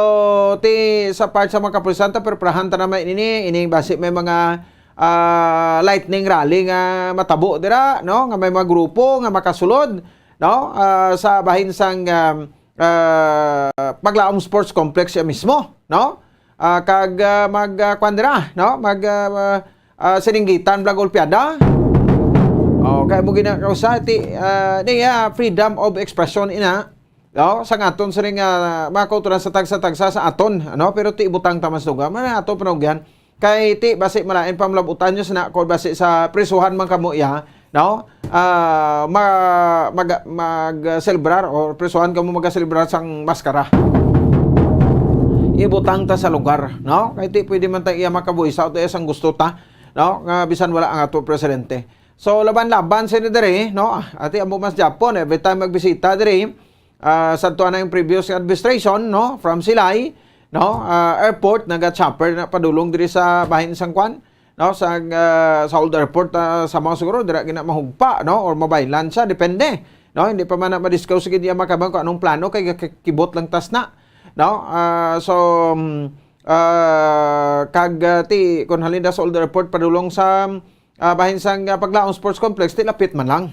ti sa part sa mga kapulisan, ta preparahan ta naman ini, ining basi may mga, ah, lightning rally nga matabo dira, no? Nga may mga grupo nga makasulod, no? Ah, sa bahin sang, um, ah, Paglaom Sports Complex siya mismo, no? Ah, kag, ah, mag, ah, kwan dira, no? Mag, ah, ah, sininggitan blag Olympiada. Oh, kay mo ginakausa ti, ah, di, ah, freedom of expression ina. No? Sa aton sining, ah, mga kauturan sa tagsa-tagsa sa aton, ano? Pero ti ibutang ta man sa lugar. Mao na ato panugyan. Kay ti basi malain pa malabutan nyo sa na, kung basi sa prisuhan man kamo iya, no? Ah, ma-, mag, mag-celebrar o prisuhan kamo mag-celebrar sang Mascara. Ibutang ta sa lugar, no? Kay ti pwede man ta iya makabuhi sa auto sang gusto ta, no? Nga bisan wala ang ato presidente. So, laban-laban sini diri, no? Ati amo mas Japon, every time magbisita diri, ah, sa tuwa na yung previous administration, no? From Silay, no? Ah, airport, naga-chopper na padulong diri sa bahin sang kwan, no? Sa, ah, sa old airport, ah, sa mga siguro, dira gina mahugpa, no? Or mabaylan siya, depende, no? Hindi pa man na ma-discuss gid iya makabang kung anong plano, kay kakibot lang tas na, no? Ah, so, mm, ah, kag, ah, ti, kung halin da sa old airport, padulong sa, ah, bahin sang, ah, Paglaom Sports Complex, ti lapit man lang.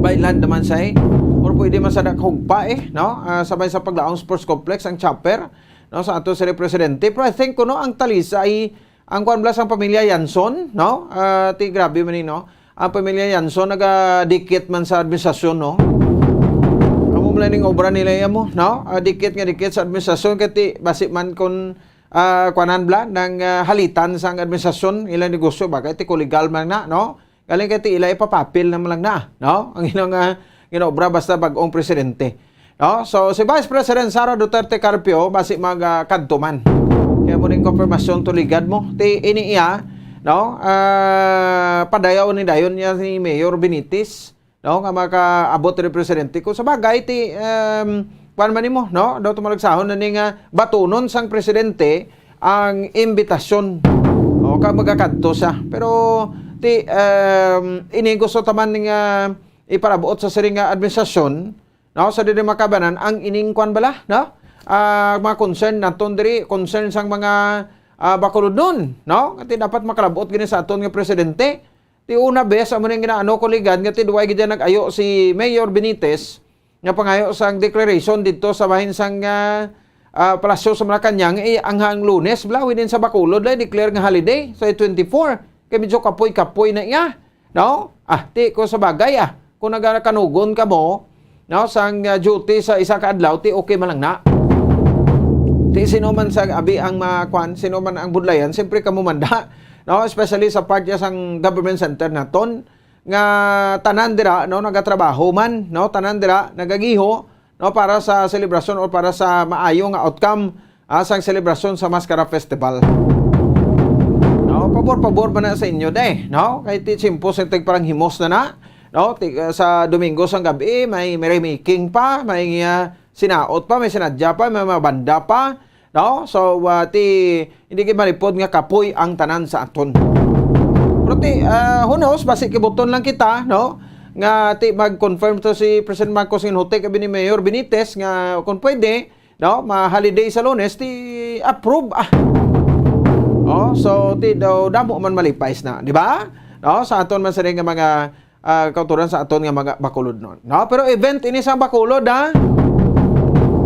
By land naman siya, eh. Or pwede man sa Daghugpa, eh, no? Ah, sabay sa Paglaom Sports Complex, ang chopper, no? Sa ato si Presidente. Pero I think, kuno ang Talisay, ang kuwan bala sang pamilya Yanson, no? Ah, ti grabe man, eh, no? Ang pamilya Yanson nagadikit man sa administrasyon, no? Amo man ning obra nila, iya mo, no? Ah, dikit nga dikit sa administrasyon, kay ti, basi man kung, ah, kuwanan bala, nang, ah, halitan sang administrasyon, ilang negosyo, bagay, ti ko legal man na, no? Galing kay ti ila ipapapil naman lang na, no? Ang ilang, ah, ginaobra basta bag-ong presidente. No? So, si Vice President Sara Duterte Carpio, basi mag, ah, kadto man. Kaya mo ning konfirmasyon tuligan mo. Ti ini iya, no? Ah, padayaw ni dayon niya ni Mayor Benitez, no? Nga makaabot ni presidente. Kung sa bagay, ti, um, kuwan man nimo, no? Daw tumalagsahon na ni nga batunon sang presidente ang imbitasyon. O, ka magakadto siya. Pero, ti, um, ini gusto taman nga iparabuot sa siring nga administrasyon, no? Sa diri makabanan, ang ining kwan bala, no? Ah, mga concern naton diri, concern sang mga, ah, Bacolodnon, no? Kati dapat makalabot gini sa aton nga presidente. Ti una bes, amo ning ginaano ko ligad nga ti duway gid nag-ayo si Mayor Benitez nga pangayo sang declaration didto sa bahin sang, ah, ah, Palasyo sa Malacañang, eh, ang hang Lunes, bala, within sa Bacolod, la, declare nga holiday sa twenty-four. Kay medyo kapoy-kapoy na iya, no? Ah, ti ko sa bagay, ah. Kung nagakanugon ka mo, no, sang, ah, duty sa isa ka adlaw, ti okay man lang na. Ti sino man sa abi ang makwan, sino man ang budlayan, siyempre kamo manda, no? Especially sa part niya sang government center naton, nga tanan dira, no, nagatrabaho man, no, tanan dira nagagiho, no, para sa selebrasyon o para sa maayo nga outcome, ah, sang selebrasyon sa Mascara Festival. No, pabor-pabor man na sa inyo, de, no? Kay ti tiyempo sa tagparanghimos na na, no? Ti, ah, sa Domingo sang gabi, may merrymaking pa, may, ah, sinaot pa, may sinadya pa, may mga banda pa, no? So, ah, ti, hindi gid malipod nga kapoy ang tanan sa aton. Pero ti, ah, who knows, basi kibuton lang kita, no? Nga ti mag-confirm to si President Marcos Ginhote kay ni Mayor Benitez nga kung pwede, no, ma-holiday sa Lunes, ti approve, ah. Oh, so, ti daw damo man malipay sina, di ba? No, sa aton man sini nga mga, ah, kautoran, sa aton nga mga Bacolodnon, no? Pero event ini sang Bacolod, ha?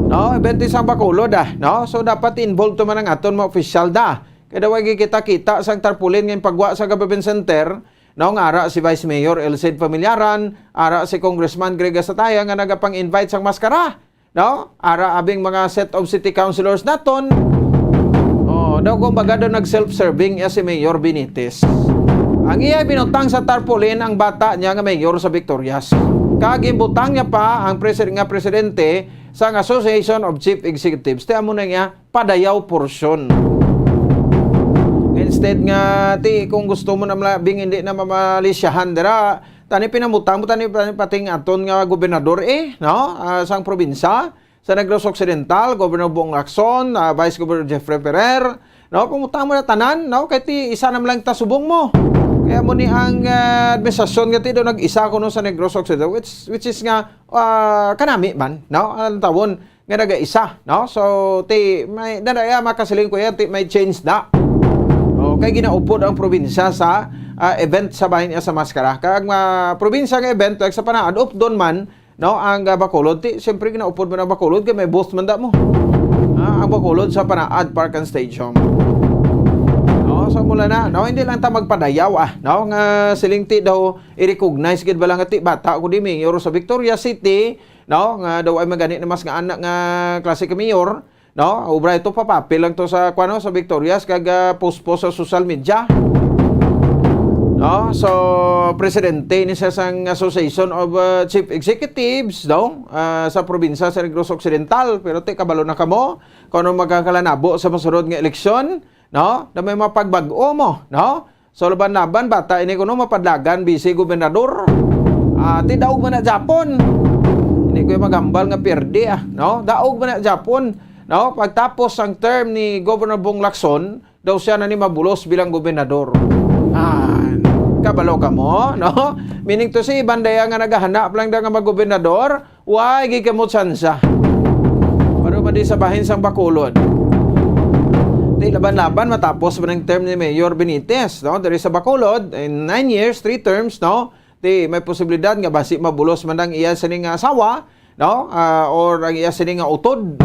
No, event ini sang Bacolod, ah, no? So, dapat involved to man ang aton mga opisyal, da. Kay daw, wa gid kita kita sang tarpaulin nga pagwa sa government center, no? Nga ara si Vice Mayor Elcid Familiaran, ara si Congressman Greg Gasataya nga nagapang-invite sang maskara, no? Ara abing mga set of city councilors naton. Oh, daw, kumbaga, daw nag-self-serving iya si Mayor Benitez. Ang iya binutang sa tarpaulin ang bata niya nga mayor sa Victorias. Kag ginbutang niya pa ang presi-, nga presidente sang Association of Chief Executives. Ti amo na niya, padayaw porsyon. Instead nga, ti, kung gusto mo na mala-, bing hindi na mamalisyahan dira, tani pinamutang mo, tani, tani pati ang aton nga gobernador, eh, no? Ah, sang probinsya, sa Negros Occidental, Governor Bong Lacson, ah, Vice Governor Jeffrey Ferrer, no? Pamutang mo na tanan, no? Kay ti, isa na lang ta subong mo. Kaya mo ni ang, ah, administrasyon nga ti do nag-isa kuno sa Negros Occidental, which, which is nga, ah, kanami man, no? Ang tawon, nga nagaisa, no? So, ti, may, na, na, makasiling ko yan, ti, may change na. Okay, ginaupod ang probinsya sa, ah, event sa Bahin sa Maskara. Kag ang, ah, probinsya nga event, like sa Panaad, updon man, no, ang, ah, Bacolod, ti, siyempre, ginaupod man ang Bacolod, kay may booth man da mo. Ah, ang Bacolod sa Panaad Park and Stadium. No, so mula na, no, hindi lang ta magpadayaw, ah, no, nga siling ti daw i-recognize gid bala nga ti bata ko di mayor sa Victorias City, no? Nga daw ay magani na mas nga anak nga klase ka mayor, no? Ubra ito, papapil lang to sa, kuwano, sa Victorias, kag, ah, post-post sa social media. No? So, presidente ni siya sang Association of, ah, Chief Executives, no? Ah, sa probinsya sa Negros Occidental. Pero ti, kabalo na kamo kung ano magkakalanabo sa masunod nga eleksyon, no? Na may mga pagbag-o mo, no? So, laban-laban, bata ini kuno mapadlagan, busy gobernador. Ah, ti daog man na Japon. Hindi ko yung maghambal nga pierde, ah, no? Daog man na Japon, no? Pagtapos ang term ni Governor Bong Lacson, daw siya na ni mabulos bilang gobernador. Ah, kabalo ka mo, no? Meaning to say, bandaya nga naghahanap lang da nga magobernador, Way gid kamo tsansa. Pero madi sa bahin sang Bacolod. Di laban-laban matapos man ang term ni Mayor Benitez, no? Diri sa Bacolod, in nine years, three terms, no? Di may posibilidad nga basi mabulos man ang iya sining asawa, no? Ah, or ang iya sining nga utod.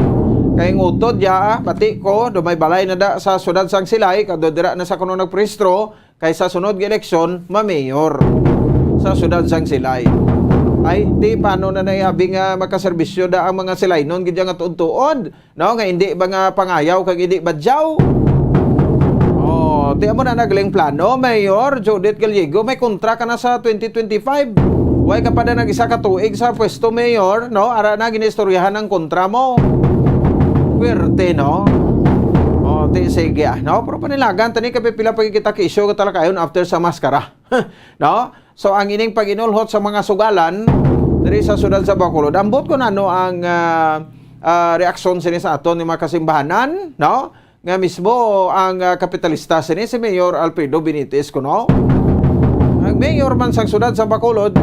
Kay ang utod ya, bati ko, do may balay na da sa siyudad sang Silay, kado dira na sa kuno nagprehistro, kay sa sunod nga eleksyon, mamayor sa siyudad sang Silay. Ay, ti, paano na naiabi nga makaserbisyo da ang mga Silaynon gid nga tuod-tuod, no? Nga hindi ba nga pangayaw kag hindi badyaw? Oh, ti, amo na nagling plano, Mayor Judith Gallego, may kontra ka na sa twenty twenty-five. Way ka pa na nag-isa ka tuig sa pwesto, Mayor, no? Ara na, ginistoryahan ang kontra mo. Puwerte, no? Oh, ti, sige, ah, no? Pero panilagan, tani, kapipila pa kita ka isyu, katalakayon after sa maskara. No? So, ang ining pag-inulhot sa mga sugalan diri sa siyudad sa Bacolod, ambot ko na, no, ang, ah, ah, reaksyon sini sa aton ni mga kasimbahanan, no? Nga mismo ang, ah, kapitalista sini, si Mayor Alfredo Benitez, kuno. Ang mayor man sang siyudad sa Bacolod.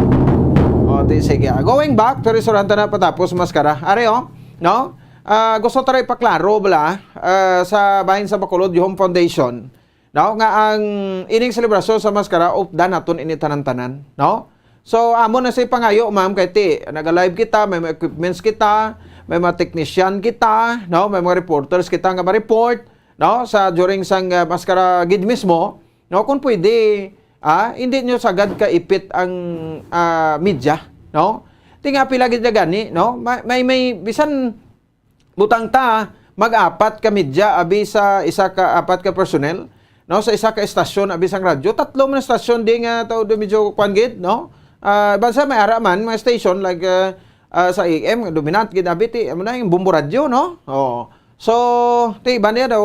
O, ti, sige. Ah, going back to restaurant na patapos maskara. Are, oh, no? Ah, gusto ta ra ipaklaro bala, ah, sa bahin sa Bacolod, Home Foundation. No, nga ang ining selebrasyon sa maskara, updan naton ini tanan-tanan, no? So, amo na sa pangayo, ma'am, kay ti, naga-live kita, may mga equipments kita, may mga technician kita, no? May mga reporters kita nga ma-report, no? Sa during sang, uh, maskara gid mismo, no? Kung pwede, ah, hindi nyo sagad kaipit ang, ah, media, no? Ti nga pila gid na gani, no? May, may, may bisan butang ta, mag-apat ka media, abi sa isa ka, apat ka personnel, no? Sa isa ka estasyon, abi sang radyo, tatlo man estasyon di nga tao do medyo kwan gid, no? Ah, bansa may ara man, mga station, like, ah, ah, sa A M, dominant gid, abi ti, amo na yung Bombo Radyo, no? Oh. So, ti, iba niya daw,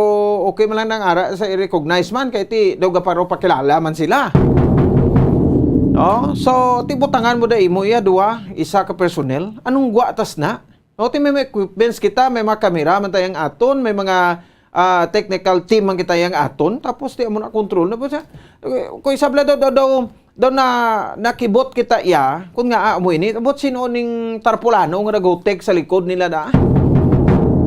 okay man lang nang ara sa i-recognize man, kay ti, daw gaparo pakilala man sila. No? So, ti, butangan mo da imo iya, duwa, isa ka personnel. Anong gwa tas na? No, ti may mga equipments kita, may mga kamera man tayang aton, may mga, ah, technical team man kita yang aton, tapos ti amo na control na po siya. Kung isabla daw, daw, daw, daw na nakibot kita iya, kung nga amo ini, abot sino ning tarpulano nga nagutek sa likod nila na?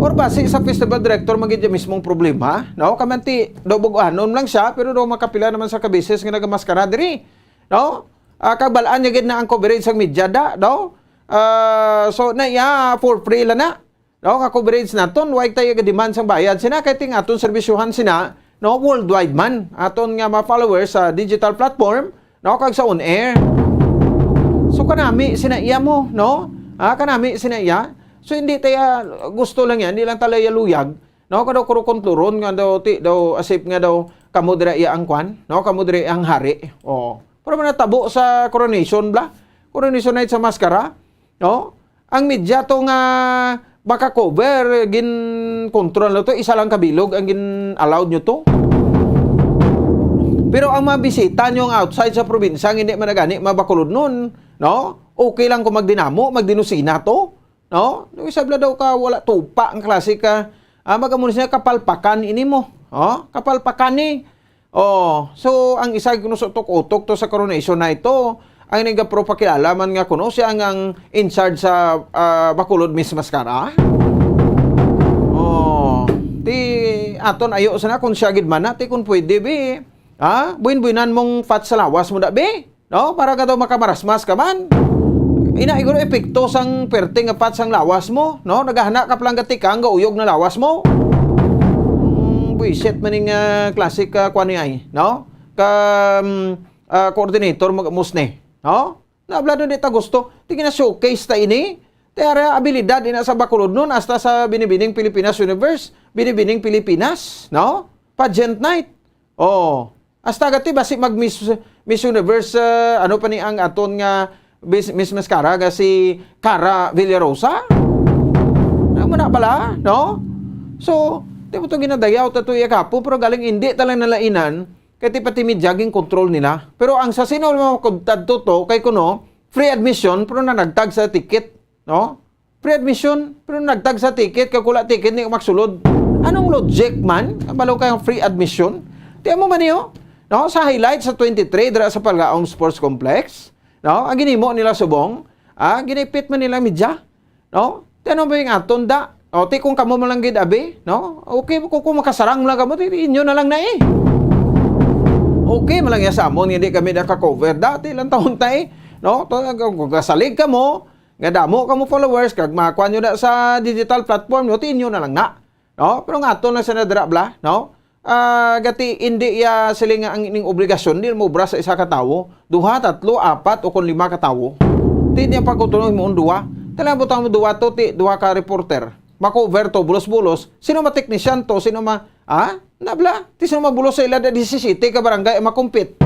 Or basi sa festival director man gid ang mismong problema, no? Kamanti daw bug-anon lang siya, pero daw makapila naman sa kabeses nga nagamaskara diri, no? Ah, kag bal-an niya gid na ang coverage sang media da, no? Ah, so na iya for free lang na, no? Nga coverage naton, why tayo ga-demand sang bayad sina kay ting aton serbisyohan sina, no? Worldwide man aton nga mga followers sa digital platform, no? Kag sa on air. So kanami sina iya mo, no? Ah, kanami sina iya. So hindi tayo gusto lang yan, hindi lang tayo luyag, no? Kadaw kurukontluron nga daw ti daw asip nga daw kamo dira iya ang kwan, no? Kamo dira iya ang hari. Oh. Pero man natabo sa coronation bla. Coronation night sa maskara, no? Ang media to nga maka-cover, gin-control na to, isa lang kabilog ang gin-allowed nyo to. Pero ang mga bisita nyo nga outside sa probinsya, nga hindi man na gani mabakulod nun, no? Okay lang kung magdinamo, magdinusina to, no? Yung isa bla daw ka, wala tupa ang klase ka, ah, mag-amo na siya, kapalpakan ini mo. Oh, kapalpakan ni. Oh, so ang isa kuno sa utok-utok to sa coronation na ito, ang nagapropakilala man nga kuno siya ang, ang in charge sa, ah, Bacolod Miss Mascara. Oh, ti aton ayo sana kung siya gid man na, ti kung pwede bi. Ha? Buin-buinan mong fat sa lawas mo da bi. No? Para ka daw makamarasmas ka man. Ina, iguro epekto sang perte nga fat sang lawas mo, no? Nagahana ka palang gatikang, gauyog na lawas mo. Mm, buisit man ning, ah, classic, ah, kwan ni ay, no? Ka, mm, ah, coordinator mag-, musne, no? Nabla nun di ta gusto. Tingin na showcase ta ini. Ti ara abilidad ina sa Bacolod nun, hasta sa Binibining Pilipinas Universe, Binibining Pilipinas, no? Pageant night. Oh. Hasta gati basi mag Miss, Miss Universe, ah, ano pa ni ang aton nga Miss, Miss Mascara nga si Cara Villarosa? Ano man na pala, no? So, di mo to ginadayaw ta to iya kapo, pero galing hindi talang nalainan, kay ti pati media gin-control nila. Pero ang sa sino mo kung tadto to, kay kuno, free admission, pero nanagtag sa ticket, no? Free admission, pero nagtag sa ticket, kag wala ticket, ni magsulod. Anong logic man? Ang balo kayong free admission? Tiyan mo man niyo, no? Sa highlight sa twenty-three, dira sa Palgaong Sports Complex, no? Ang ginimo nila subong, ah, ginipit man nila media, no? Tiyan mo ba yung aton da? O, ti kung kamo man lang gid, abi, no? Okay, kung, kung makasarang mo lang kamo, ti inyo na lang na eh. Okay, man lang ya sa amon, hindi kami naka-cover. Dati lang taon ta eh, no? To, kung kasalig kamo, nga damo kamo followers, kag makuha nyo na sa digital platform, no? Ti inyo na lang na. No? Pero nga ato na sa nadra, bla, no? Ah, gati, hindi ya sila nga ang ining obligasyon, di mo obra sa isa ka tawo, duha, tatlo, apat, o kung lima ka tawo. Ti niya pagkutuloy mo ang duha. Talang butang mo duha to, ti, duha ka reporter. Makover to, bulos-bulos. Sino ma-technician to? Sino ma-, ha? Nabla? Ti sino mabulos sa ila da disisete ka barangay ang makumpit?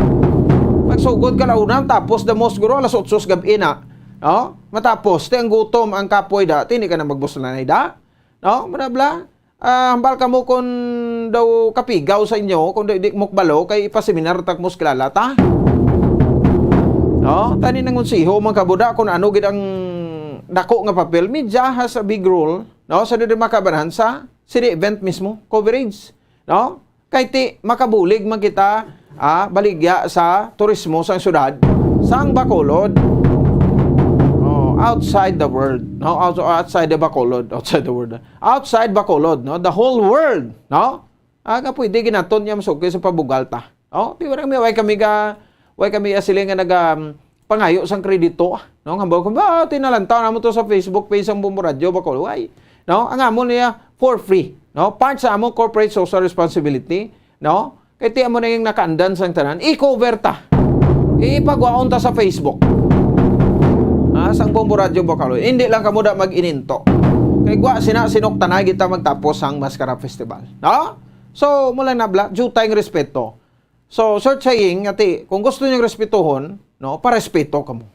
Magsugod ka launa, tapos the most guro, alas otso sa gabi na. No? Matapos, ti ang gutom, ang kapoy da, ti hindi ka na magbuslanay da. No? Manabla? Ah, hambal kamo kung daw kapigaw sa inyo, kung di, di mo kabalo, kay ipaseminar ta kamo sa kilala ta. No? Tani nang unsiho, mga kabuda, kung ano gid ang dako nga papel. Media has a big role, no? Sa di makabanan sa city event mismo, coverage, no? Kay ti makabulig man kita, ah, baligya sa turismo sang syudad, sang Bacolod. Oh, outside the world, no? Outs-, outside the Bacolod, outside the world. Outside Bacolod, no? The whole world, no? Aga pwede ginaton niya masugkit sa pabugal ta. No? Di ba kami, way kami ga, way kami asili nga naga, um, pangayo sang kredito, no? Nga ba, kung ba, tinalantaw naman to sa Facebook page sang Bombo Radio, Bacolod, way. No? Ang amon niya, for free, no? Part sa among corporate social responsibility, no? Kay ti amo na yung nakaandan sang tanan, i-cover ta. Ipagwaon ta sa Facebook. Ah, sang Bombo Radio Bacolod. Hindi lang kamo da mag-ininto. Kay gwa sina sinok tanay kita magtapos sang Mascara Festival, no? So, mula na bla, due tayong respeto. So, short saying, ati, kung gusto niyang respetuhon, no, parespeto kamo.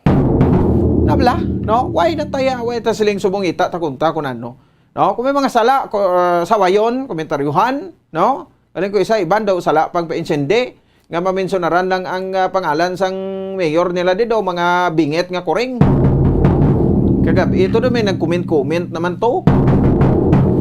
Nabla, no? Why na taya, why ta siling subong ita, ta kunta kung ano. No? Kung may mga sala, ko, ah, sawayon, komentaryuhan, no? Galing ko isa, iban daw sala pang painsendi, nga mamensionaran lang ang, ah, pangalan sang mayor nila di daw, mga bingit nga kuring. Kagab-i to daw may nag-comment-comment naman to.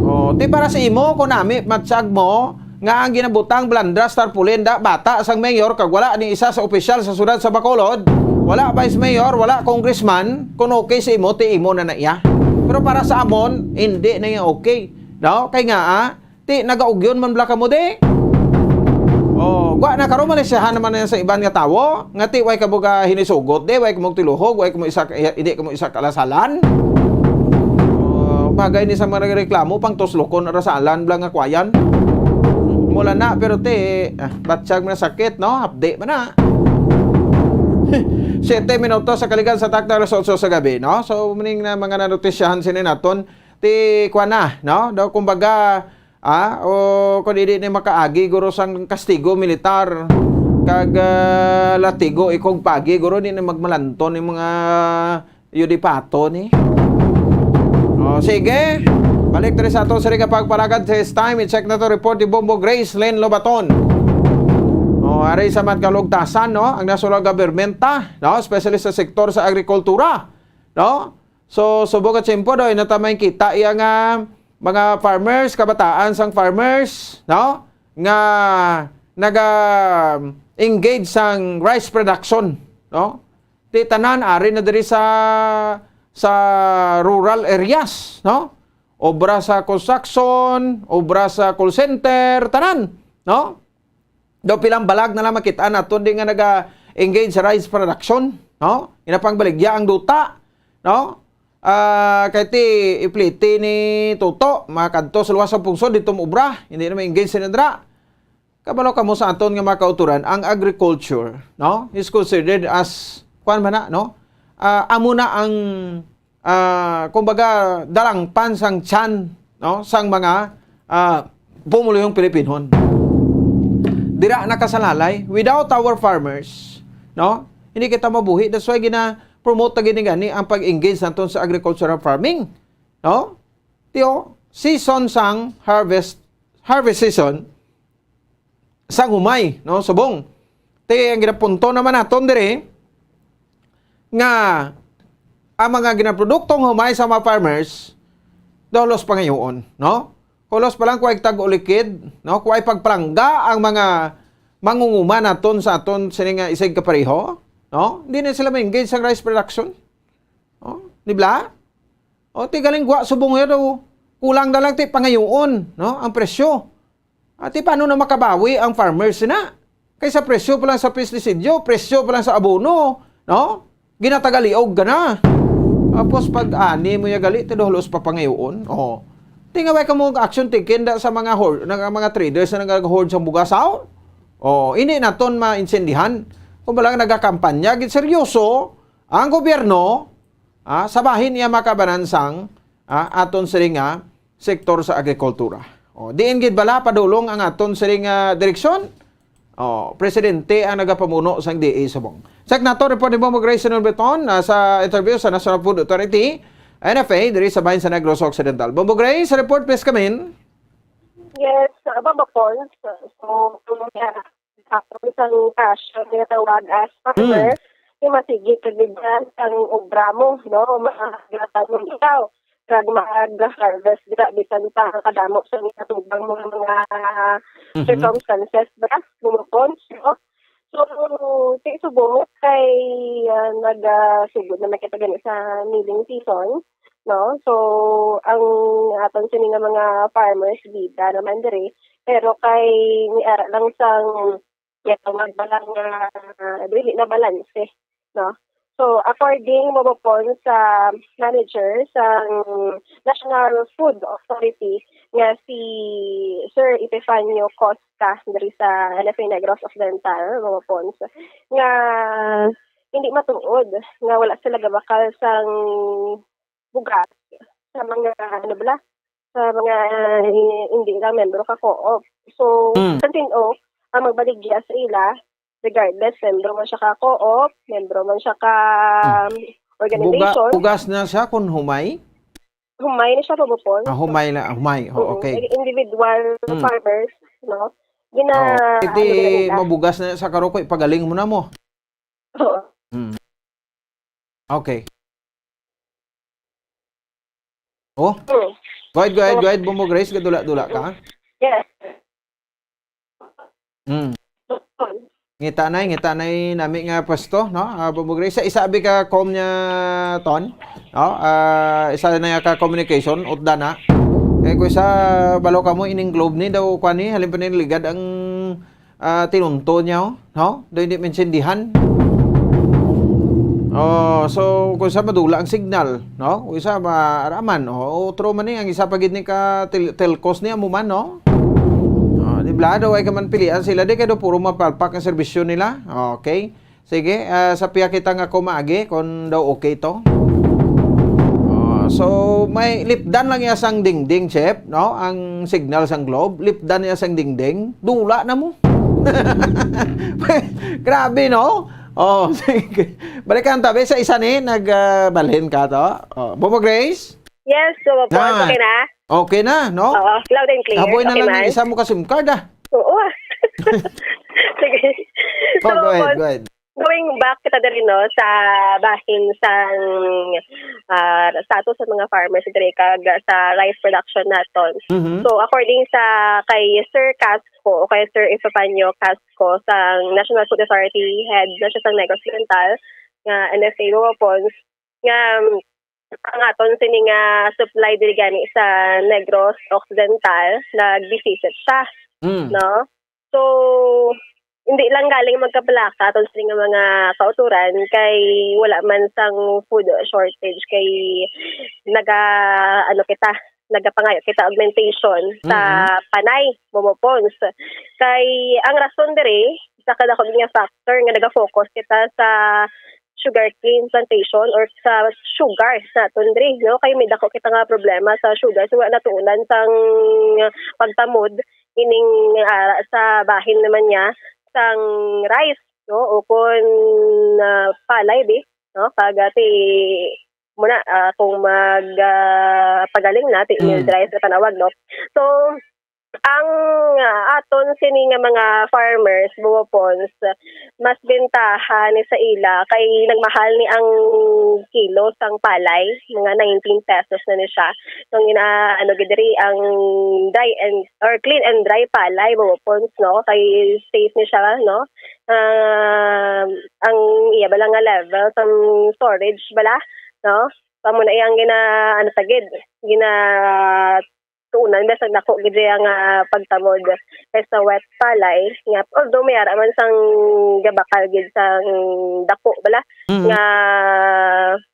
Oh, ti para sa imo, kung nami, matsag mo, nga ang ginabutang blandras tarpaulin da bata sang mayor kag wala ni isa sa opisyal sa syudad sa Bacolod, wala vice mayor, wala congressman, kung okay sa imo, ti imo na na iya. Pero para sa amon, hindi na iya okay. No? Kay nga, ah, ti, nagaugyon man bala kamo di. Oh, gwa na karon, malisyahan naman na sa iban nga tawo, nga ti, way kamo ga hinisugot di, way kamo tiluhog, way kamo isa, hindi kamo isa kalasalan. Oh, bagay ni sa mga nagreklamo, pang tuslokon ara sa alan bala nga kwayan. Mula na, pero ti, ah, batsyag man sakit, no? Hapdi man na. Siyete minutos sa kaligan sa takna alas otso sa gabi, no? So, muning na mga nanotisyahan sini naton, ti, kwa na, no? Daw, kumbaga, ah, o kung hindi na makaagi, guro, sang kastigo militar, kag, ah, latigo, ikog pagi, guro, di na magmalanton yung mga yudipato ni. O, sige. Balik tayo sa ato sa Riga Pagpalagad. This time, i-check na to report ni Bombo Grace Lynn Lobaton. O, ari sa Matkalugtasan, no? Ang national government, ah, no? Especially sa sektor sa agrikultura, no? So, subong at simple, no? Inatamay kita iya nga mga farmers, kabataan sang farmers, no? Nga naga-engage sang rice production, no? Ti tanan ari na diri sa, sa rural areas, no? Obra sa construction, obra sa call center, tanan, no? Daw pilang balag na lang makita naton di nga naga-engage sa rice production, no? Ina pang baligya ang duta, no? Ah, kay ti ipliti ni Toto, makadto sa luwas sa pungsod, dito mo obra, hindi na ma-engage sila dira. Kabalo kamo sa aton nga mga kauturan, ang agriculture, no, is considered as, kuwan man na, no? Ah, amo na ang, ah, kumbaga, dalangpan sang tiyan, no, sang mga, ah, pumuluyong Pilipinhon. Dira nakasalalay, without our farmers, no, hindi kita mabuhi. That's why gina-promote na gini gani ang pag-engage naton sa agricultural farming, no? Tiyo, season sang harvest, harvest season, sang humay, no, subong. Ti ang ginapunto naman naton diri nga ang mga ginaproduktong humay sa mga farmers, daw hulos pangayoon, no? Hulos pa lang kuway tag-ulikid, no? Kuway pagpalangga ang mga mangunguma naton sa aton sini nga isig kapareho, no? Hindi na sila ma-engage sa rice production. Oh, di ba? O, ti galing gwa subong yun, oh. Kulang na lang ti pangayoon, no? Ang presyo. Ati, paano na makabawi ang farmers na? Kaysa presyo pa lang sa pestisidyo, presyo pa lang sa abono, no? Ginatagaliog ka na. Tapos pag ani mo ya gali, ti daw hulos pa pangayoon. Oh. Ti nga way kamo action taken da sa mga hor-, nga mga traders na nag-hoard sa bugas, aw? Oh, ini naton maintindihan. Kung balang nagakampanya, gid seryoso ang gobyerno, ah, sa bahin iya makabanan sang, ah, aton sini nga sektor sa agrikultura. O, diin gid bala padulong ang aton sini nga direksyon? O, presidente ang nagapamuno sang D A subong. Check nato report ni Bombo Grace Nulbeton, ah, sa interview sa National Food Authority, N F A, diri sa bahin sa Negros Occidental. Bombo Grace, report please come in. Yes, uh, Bombo Pons. So, tuloy na ako isang passion nga tawag as farmer, Mm. Di masigi kag bisan ang obra mo, no? Maaga pa mo ikaw. Kag maaga harvest dira, bisan pa ang kadamo sa mga tubang mga, mga Mhm. circumstances ba? Bumukon, no? So, ti subong kay, ah, nagasugod naman kita gani sa milling season, no? So, ang aton sini nga mga farmers, bida naman diri, pero kay ni ara lang sang ya tawag na lang nga, ah, dili na balanse, no? So, according mo po sa manager sa National Food Authority nga si Sir Epifanio Costa diri sa N F A Negros Occidental, mga pons, nga hindi matuod nga wala sila gabakal sang bugas sa mga, ano bala, sa mga, eh, hindi lang membro ka co-op. So, Mm. sa tin-o, ang magbaligya sa ila, regardless, membro man siya ka co-op, membro man siya ka Mm. organization. Buga-, bugas na siya kung humay? Humay na siya, Bobo Pons. Ah, humay na, humay. Oh, Mm. okay. Individual Mm. farmers, no? Gina-, Oh, iti ano nila. Mabugas na sa karokoy, pagaling mo na mo. Oo. Mm. Okay. Oh? Mm. Go ahead, go ahead, So, go ahead, Bombo Grace, gadula-dula ka. Yes. Mm. Ngita na, ngita na nami nga pwesto, no? Ah, Bombo Grace, isa abi ka com niya, Ton, no? Ah, isa na ya ka communication, utda na. Kung isa, balo kamo, ining globe ni daw, kuan ni, halin pa ni ligad ang, ah, tinunto niya, oh, no? Daw hindi maintindihan. Oh, so, kung isa madula ang signal, no? Kung isa maaraman, oh, otro man ni, ang isa pa gid ni ka tel-, telcos ni amo man, no? Oh, di bala, daw ay ka man pilian sila, di kay daw puro mapalpak ang serbisyo nila. Okay. Sige, ah, sa piya kita nga kumaagi, kung daw okay to. Oh, so, may lipdan lang iya sang dingding, Chef, no? Ang signal sang globe, lipdan niya sang dingding, dula na mo. Grabe, no? Oh, sige. Balikan tabi sa isa ni, nag, ah, balhin ka to. Oh, Bobo Grace? Yes, so, po, Ah. okay na? Okay na, no? Oo, loud and clear. Aboy na Okay lang man. ng isa mo ka SIM card, ah. Oo. Sige. Oh, So, go ahead, po, go ahead. going back kita diri, no, sa bahin sang, ah, status sa mga farmers diri kag sa rice production naton. Mhm. So, according sa kay Sir Casco o kay Sir Epifanio Casco sang National Food Authority, head na siya sang Negros Oriental, nga N F A Bobopons, nga, um, ang aton sini nga supply diri gani sa Negros Occidental, nag-deficit siya, Mm. no? So, hindi lang galing magkabalaka aton sini nga mga kautoran kay wala man sang food shortage kay naga, ano kita, nagapangayo kita augmentation sa Mm-mm. panay, Bobopons. Kay ang rason diri, isa ka dako nga factor nga naga-focus kita sa sugarcane plantation or sa sugar sa aton diri, no? Kay may dako kita nga problema sa sugar. So, wala natuunan sang pagtamod ining, ah, sa bahin naman niya sang rice, no? O kon, ah, palay, di, no? Kag, ah, ti, muna, ah, kung mag, ah, pagaling na, ti, Mm. milled rice na panawag, no? So, ang, ah, aton sini nga mga farmers, Bobopons, mas bentaha ni sa ila kay nagmahal ni ang kilo sang palay, mga nineteen pesos na ni siya. Kung ina, ano, gid diri ang dry and, or clean and dry palay, Bobopons, no? Kay safe ni siya, no? Ah, ang iya bala nga level sang storage bala, no? Amo na iyang gina, ano, tagid, gina, tuunan, basta dako gid siya nga pagtamod kaysa wet palay, nga although may ara man sang gabakal gid sang dako bala Mm. nga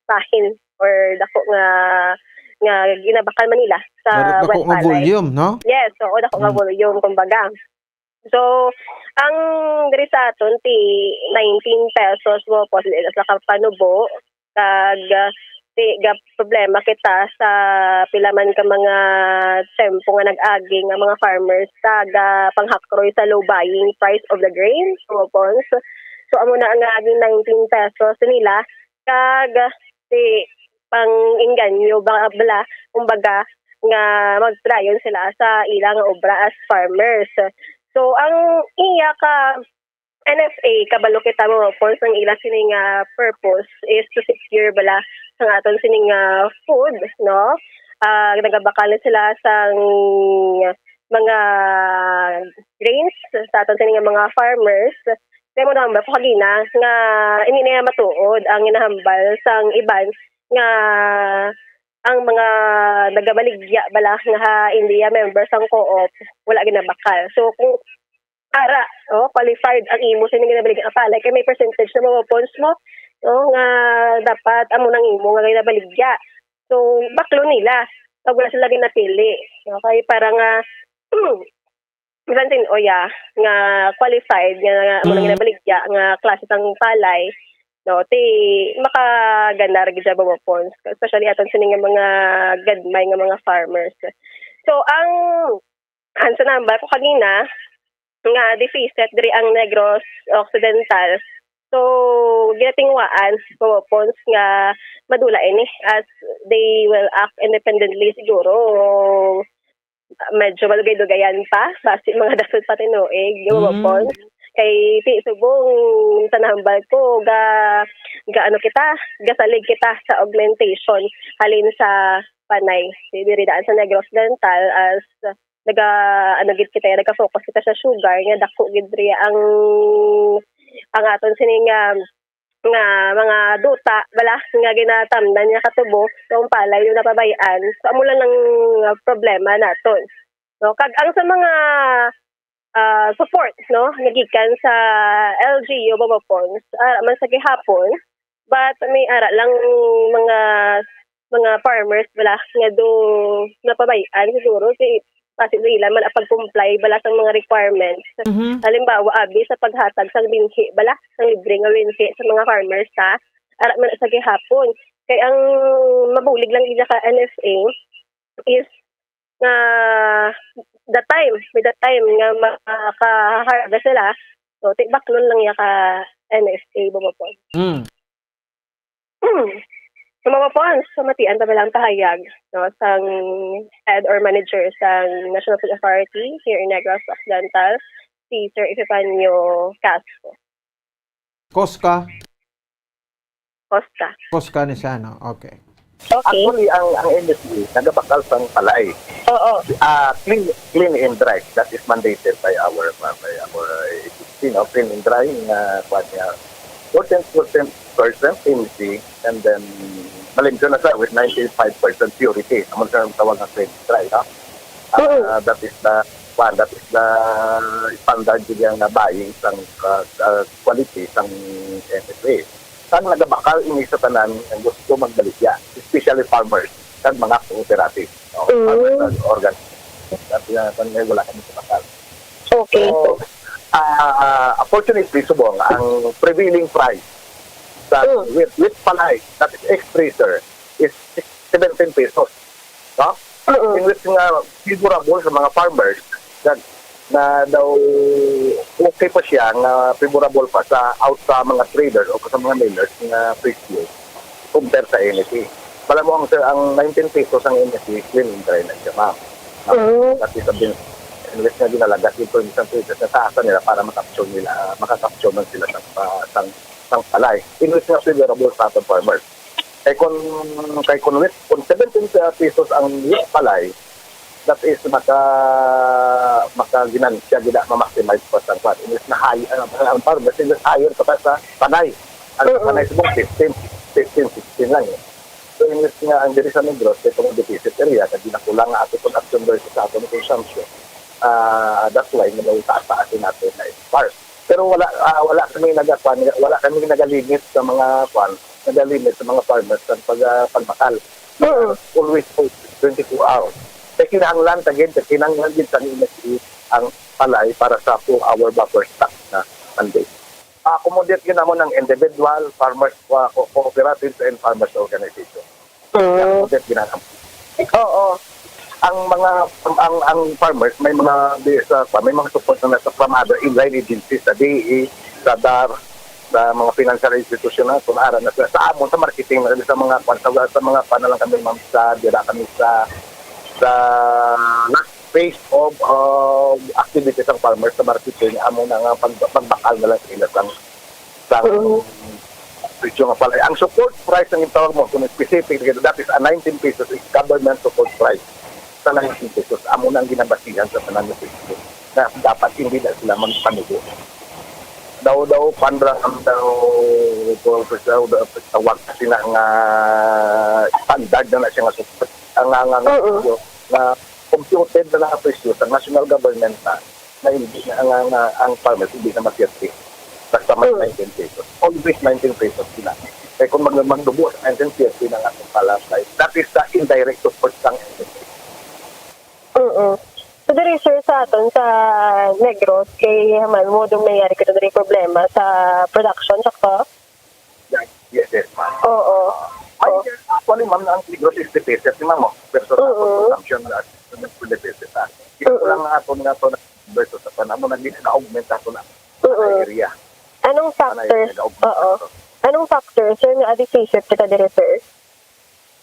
bahin or dako nga, nga ginabakal man nila sa Dako, dako wet nga palay. volume, no? Yes, oo, dako nga Mm. volume, kumbaga. So, ang diri sa aton ti nineteen pesos mo po sa ka panubo, kag, ah, ti, ga problema kita sa pila man ka mga tempo nga nag-agi nga mga farmers sa ga panghakroy sa low buying price of the grain, Bobopons. So, amo na ang naging nineteen pesos nila, kag ti pang-inganyo ba, bala, kumbaga, nga magpadayon sila sa ila nga obra as farmers. So, ang iya ka N F A, kabalo kita mo, Bobopons, ang ila sini nga purpose is to secure bala sang aton sini nga food, no? Ah, nagabakal na sila sang mga grains sa aton sini nga mga farmers. Kaya mo naman ba, kagina, nga hindi na matuod ang ginahambal sang iban nga ang mga nagabaligya bala nga ha, hindi ya member sang co-op, wala ginabakal. So, kung ara, oh, qualified ang imo sa inyong ginabaligya nga palay, kay may percentage na mga points mo, no, nga dapat amo nang imo nga ginabaligya. So, baklo nila pag wala sila ginapili. Okay, para nga, bisan sin-o ya nga qualified nga, nga amo nang Mm. ginabaligya nga klase sang palay, no, ti makaganar gid siya, Bobopons, especially aton sini nga mga gagmay nga mga farmers. So, ang, ang sa number ko kagina, nga deficit diri ang Negros Occidental. So, ginatinguhaan, Bobopons, nga madula ini as they will act independently siguro. Medyo malugay-lugayan pa, basi mga dasod pa tinuig, Mm. Bobopons. Kay ti subong sa nahambal ko, ga, ga ano kita, gasalig kita sa augmentation halin sa panay. Di diri daan sa Negros Occidental as naga, ano gid kita, nagka-focus kita sa sugar, nga dako gid diri ang, ang aton sini nga nga mga duta bala nga ginatamnan niya katubo, so ang palay yung napabay-an. So amo lang ang, ah, problema naton. No, kag ang sa mga, ah, support, no, nagikan sa L G U Bobopon's, ara man sa gihapon, but may ara lang mga, mga farmers bala nga do napabay-an siguro si basi sa ila man ang pag-comply bala sang mga requirements. Mhm. Halimbawa, abi sa paghatag sang binhi bala, sang libre nga binhi sa mga farmers, ha, ara man sa gihapon. Kay ang mabulig lang gid ka N F A is nga the time, with the time nga maka-harvest sila, so, ti-, baklon lang ya ka N F A, Bobopon. Mm. Sa Bobopon, sa matian pa lang pahayag, no, sang head or manager sang National Food Authority here in Negros Occidental, si Sir Epifanio Castro. Cosca? Cosca. Cosca ni siya, no? Okay. Okay. Actually, ang ang N F A nagabakal sang palay. Oo. Ah, clean clean and dry. That is mandated by our by our uh, you know, clean and dry nga kuan niya. Fourteen percent percent M C and then malimpyo na sa with ninety-five percent purity. Amo sa tawag nga clean and dry, no? Ah, that is the kuan, that is the standard gid nga buying sang uh, uh, quality sang N F A. Sang nagabakal ini sa tanan nga gusto magbaligya, especially farmers kag mga cooperative, no? Mm. Farmers and organ. At uh, kung may wala kami sa bakal. Okay. So, ah, unfortunately, subong, ang prevailing price sa Mm. with, with palay, that is expressor, is seventeen pesos. No? Oo. In which nga favorable sa mga farmers na, na daw okay pa siya nga favorable pa sa out sa mga traders o sa mga millers nga presyo compare sa N F A. Pala mo ang ang nineteen pesos ang N F A, clean and dry na siya, ma'am. Mm. That is a bin, in which nga ginalagas yung isang traders na taasa nila para makapture nila, makakapture man sila sa, sa, sa, sa palay. In which nga favorable sa ating farmers. Kay kung kay kung wit kung seventeen pesos ang wit palay, that is maka maka ginansya gid ma-maximize pa sa kwan. Imbis na high ang ang farmers, imbis higher pa sa panay. Ang Oo. panay subong fifteen, fifteen, sixteen lang eh. So imbis nga ang diri sa Negros kay tungod deficit area kay ginakulang nga ato production versus sa ato consumption. Ah, that's why nga taas-taas natin na farm. Pero wala ah, wala kami nagakuan, wala kami nagalimit sa mga kuan, nagalimit sa mga farmers sa pag ah, pagbakal. Oo. Always open, twenty-four hours. Kay kinahanglan ta gid, kinahanglan gid sa M S E ang palay para sa four hour buffer stock na mandate. Ma-accommodate gyud namon ang individual farmers, uh, co- cooperatives and farmers organization. Mm. Accommodate gyud namon. Oo. Ang mga ang ang farmers may mga di- sa pa may mga support na sa from other inline agencies sa D E A, sa dar, sa mga financial institution na kung ara na sila sa amon sa marketing na sa mga kwan sa, sa mga kwan na lang kami ma'am sa dira kami sa sa last phase of, of activities ng farmers sa marketing amo na nga pag, pagbakal na lang sila sang sang Mm. presyo nga palay. Ang support price ang gitawag mo kung specific that is a nineteen pesos is government support price sa nineteen pesos. Amo na ang ginabasihan sa tanan nga presyo na dapat hindi na sila magpanubo. Daw daw panra ang daw daw tawag kasi na nga standard na na siya nga support ang nga nga Oo. nga computed na nga presyo sa national government na na hindi na nga, nga ang farmers hindi na masirti. Basta may Mm. nineteen pesos. Always nineteen pesos sila. Kaya kung mag magdubo sa nineteen fifty na nga itong pala, that is the indirect support sang N F A. Oo. So, diri, sir, sa aton sa Negros, kay man mo doon nangyari kita diri problema sa production, sakto? Yes, yes, yes, ma'am. Oo. Ay, actually, ma'am, na ang Negros is the best, ma'am, oh. Versus Oo. consumption, uh, the best, ah. Ito Oo. lang nga ato nga to na versus sa panamo na hindi na-augment ato na Oo. area. Anong Panay factor? na-augment Oo. ato. Anong factor, sir, nga deficit kita diri, sir?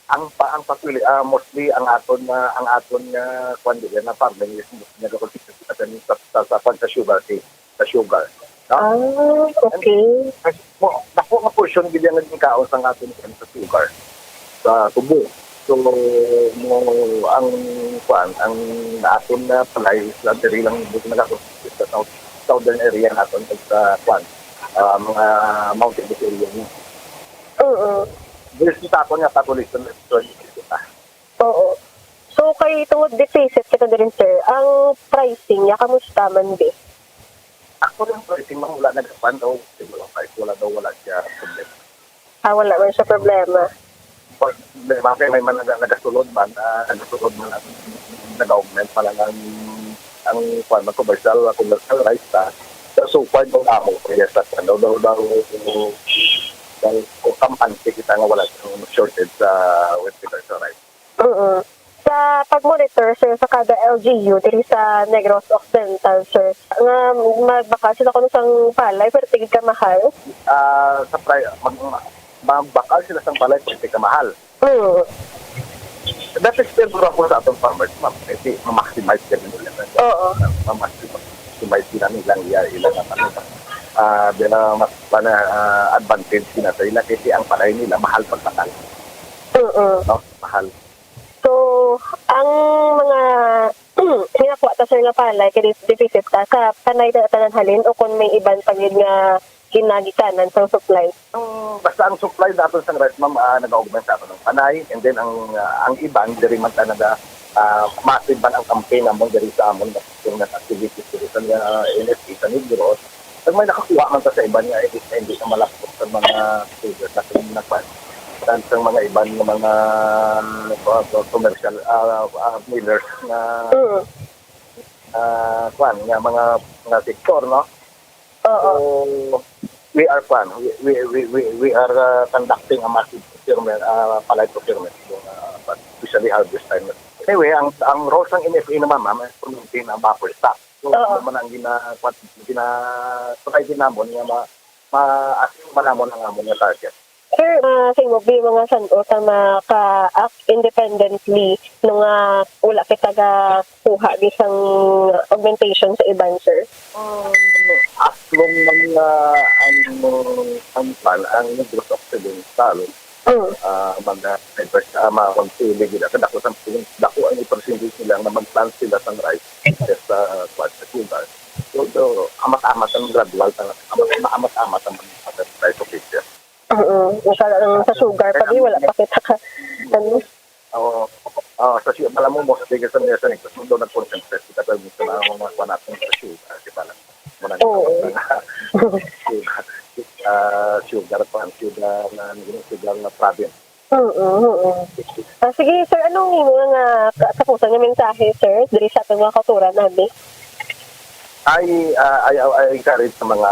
Ang pa ang pagpili ah, mostly ang aton nga ang aton nga kuan dili na farming is mostly nagakonsentrate sa sa sa, sa, sa sugar cane, sa sugar. No? Ah, okay. Mo, dako nga portion gid ang naging kaon sa aton kuan sa sugar sa tubo. So mo ang kuan ang aton na palay is diri lang dito nagakonsentrate sa south, southern area naton sa kuan ah, mga mountainous area niya. Oo. Diri sa akon nga population, actually, kita. Oo. So, kay tungod deficit kita diri, sir, ang pricing niya, kamusta man, be? Ako lang pricing, ma'am, wala nagkapan daw. Wala, wala daw, wala siya problema. Ah, wala man siya problema. Pag problema kay may man naga- nagasulod man, ah, nagasulod man ang nag-augment pa lang ang ang kwan, ang commercial, ang commercial rice ta. So, so far, daw amo, yes, sa daw, daw, daw, daw, daw, kampante kita nga wala siyang shortage sa wet commercial rice. Oo. Sa pag-monitor, sir, sa kada L G U diri sa Negros Occidental, sir, nga magbakal sila kuno sang palay, pero tigid ka mahal? Ah, sa pri- mag, magbakal sila sang palay, pwede ka mahal. Hmm. That is still wrong sa atong farmers, ma'am. Kasi ma-maximize ka nila. Oo. Ma-maximize sila nilang iya ilang ano. Ah, di na mas pana, ah, advantage sila sa ila kasi ang palay nila mahal pagbakal. Oo. No? Mahal. So, ang mga ginakuha ta, sir, nga palay, kay deficit ta, sa panay na tanan halin o kung may iban pa gid nga ginagikanan sa supply? Ang, basta ang supply natin sa rice, ma'am, ah, nag-augment sa aton ng panay, and then ang ah, ang iban diri man ta naga ah, massive man ang campaign namon diri sa amon nga procurement activities diri sa ah, N F A sa Negros. Kag may nakakuha man ta sa iban nga hindi, hindi na malapot sa mga traders sa mga kwan, sa, sa mga iban nga mga ah, commercial ah, ah, millers nga Mm. ah, kwan nga mga mga sektor, no? Oo. So, we are kwan, we we we we, we are ah, conducting a massive procurement, ah, palay procurement, so, ah, but especially harvest time. Anyway, ang ang role sang N F A naman, ma'am, is to maintain ang buffer stock. So, Oo. Ano man ang gina kwan, gina try din namon nga ma ma-achieve man namon ang amon nga target. Sir, ah, sa imo, bi, mga san-o ta maka-act independently no nga wala kita ga kuha di sang augmentation sa iban, sir? Um, as long man nga ang ang pan ang Negros Occidental Mm. ah mga diverse ah, mga konsili gid ang dako sa dako ang percentage nila nga mag-plant sila sang rice sa kwan sa sugar. So, so amat-amat ang gradual ta amat amat-amat ang mga rice producer. Oo. Sa, ang sa sugar pa, di, wala pa kita ka, ano. Oo. Ah, sa siya, alam mo, mostly kasi niya sa nagkasundo ng concentrate kita sa gusto na ang mga kuha natin sa sugar, di ba lang? Muna Oo. Sugar, ah, sugar pa, sugar na, sugar na province. Oo, oo. Ah, sige, sir, anong imo nga ka- katapusan nga mensahe, sir, diri sa atong mga kauturan nabi? I, ah, I, I encourage sa mga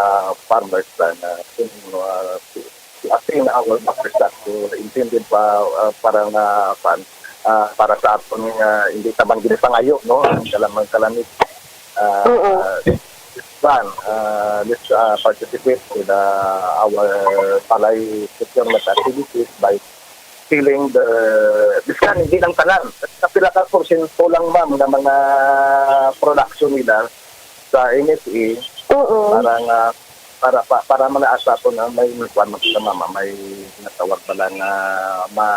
farmers na, na kung uh, to attain our buffer stock, so intended pa uh, para nga pan uh, para sa aton nga hindi ta man gid pangayo, no, ang kalamang kalamit uh, Oo. uh, plan uh, let's uh, participate with uh, our palay procurement activities by filling the, biskan hindi lang tanan, sa pila ka porsyento lang, ma'am, nga mga production nila sa N F A Oo. para nga para pa, para manaas sa aton ang may kuan, makita, mama, may natawag ba lang nga ma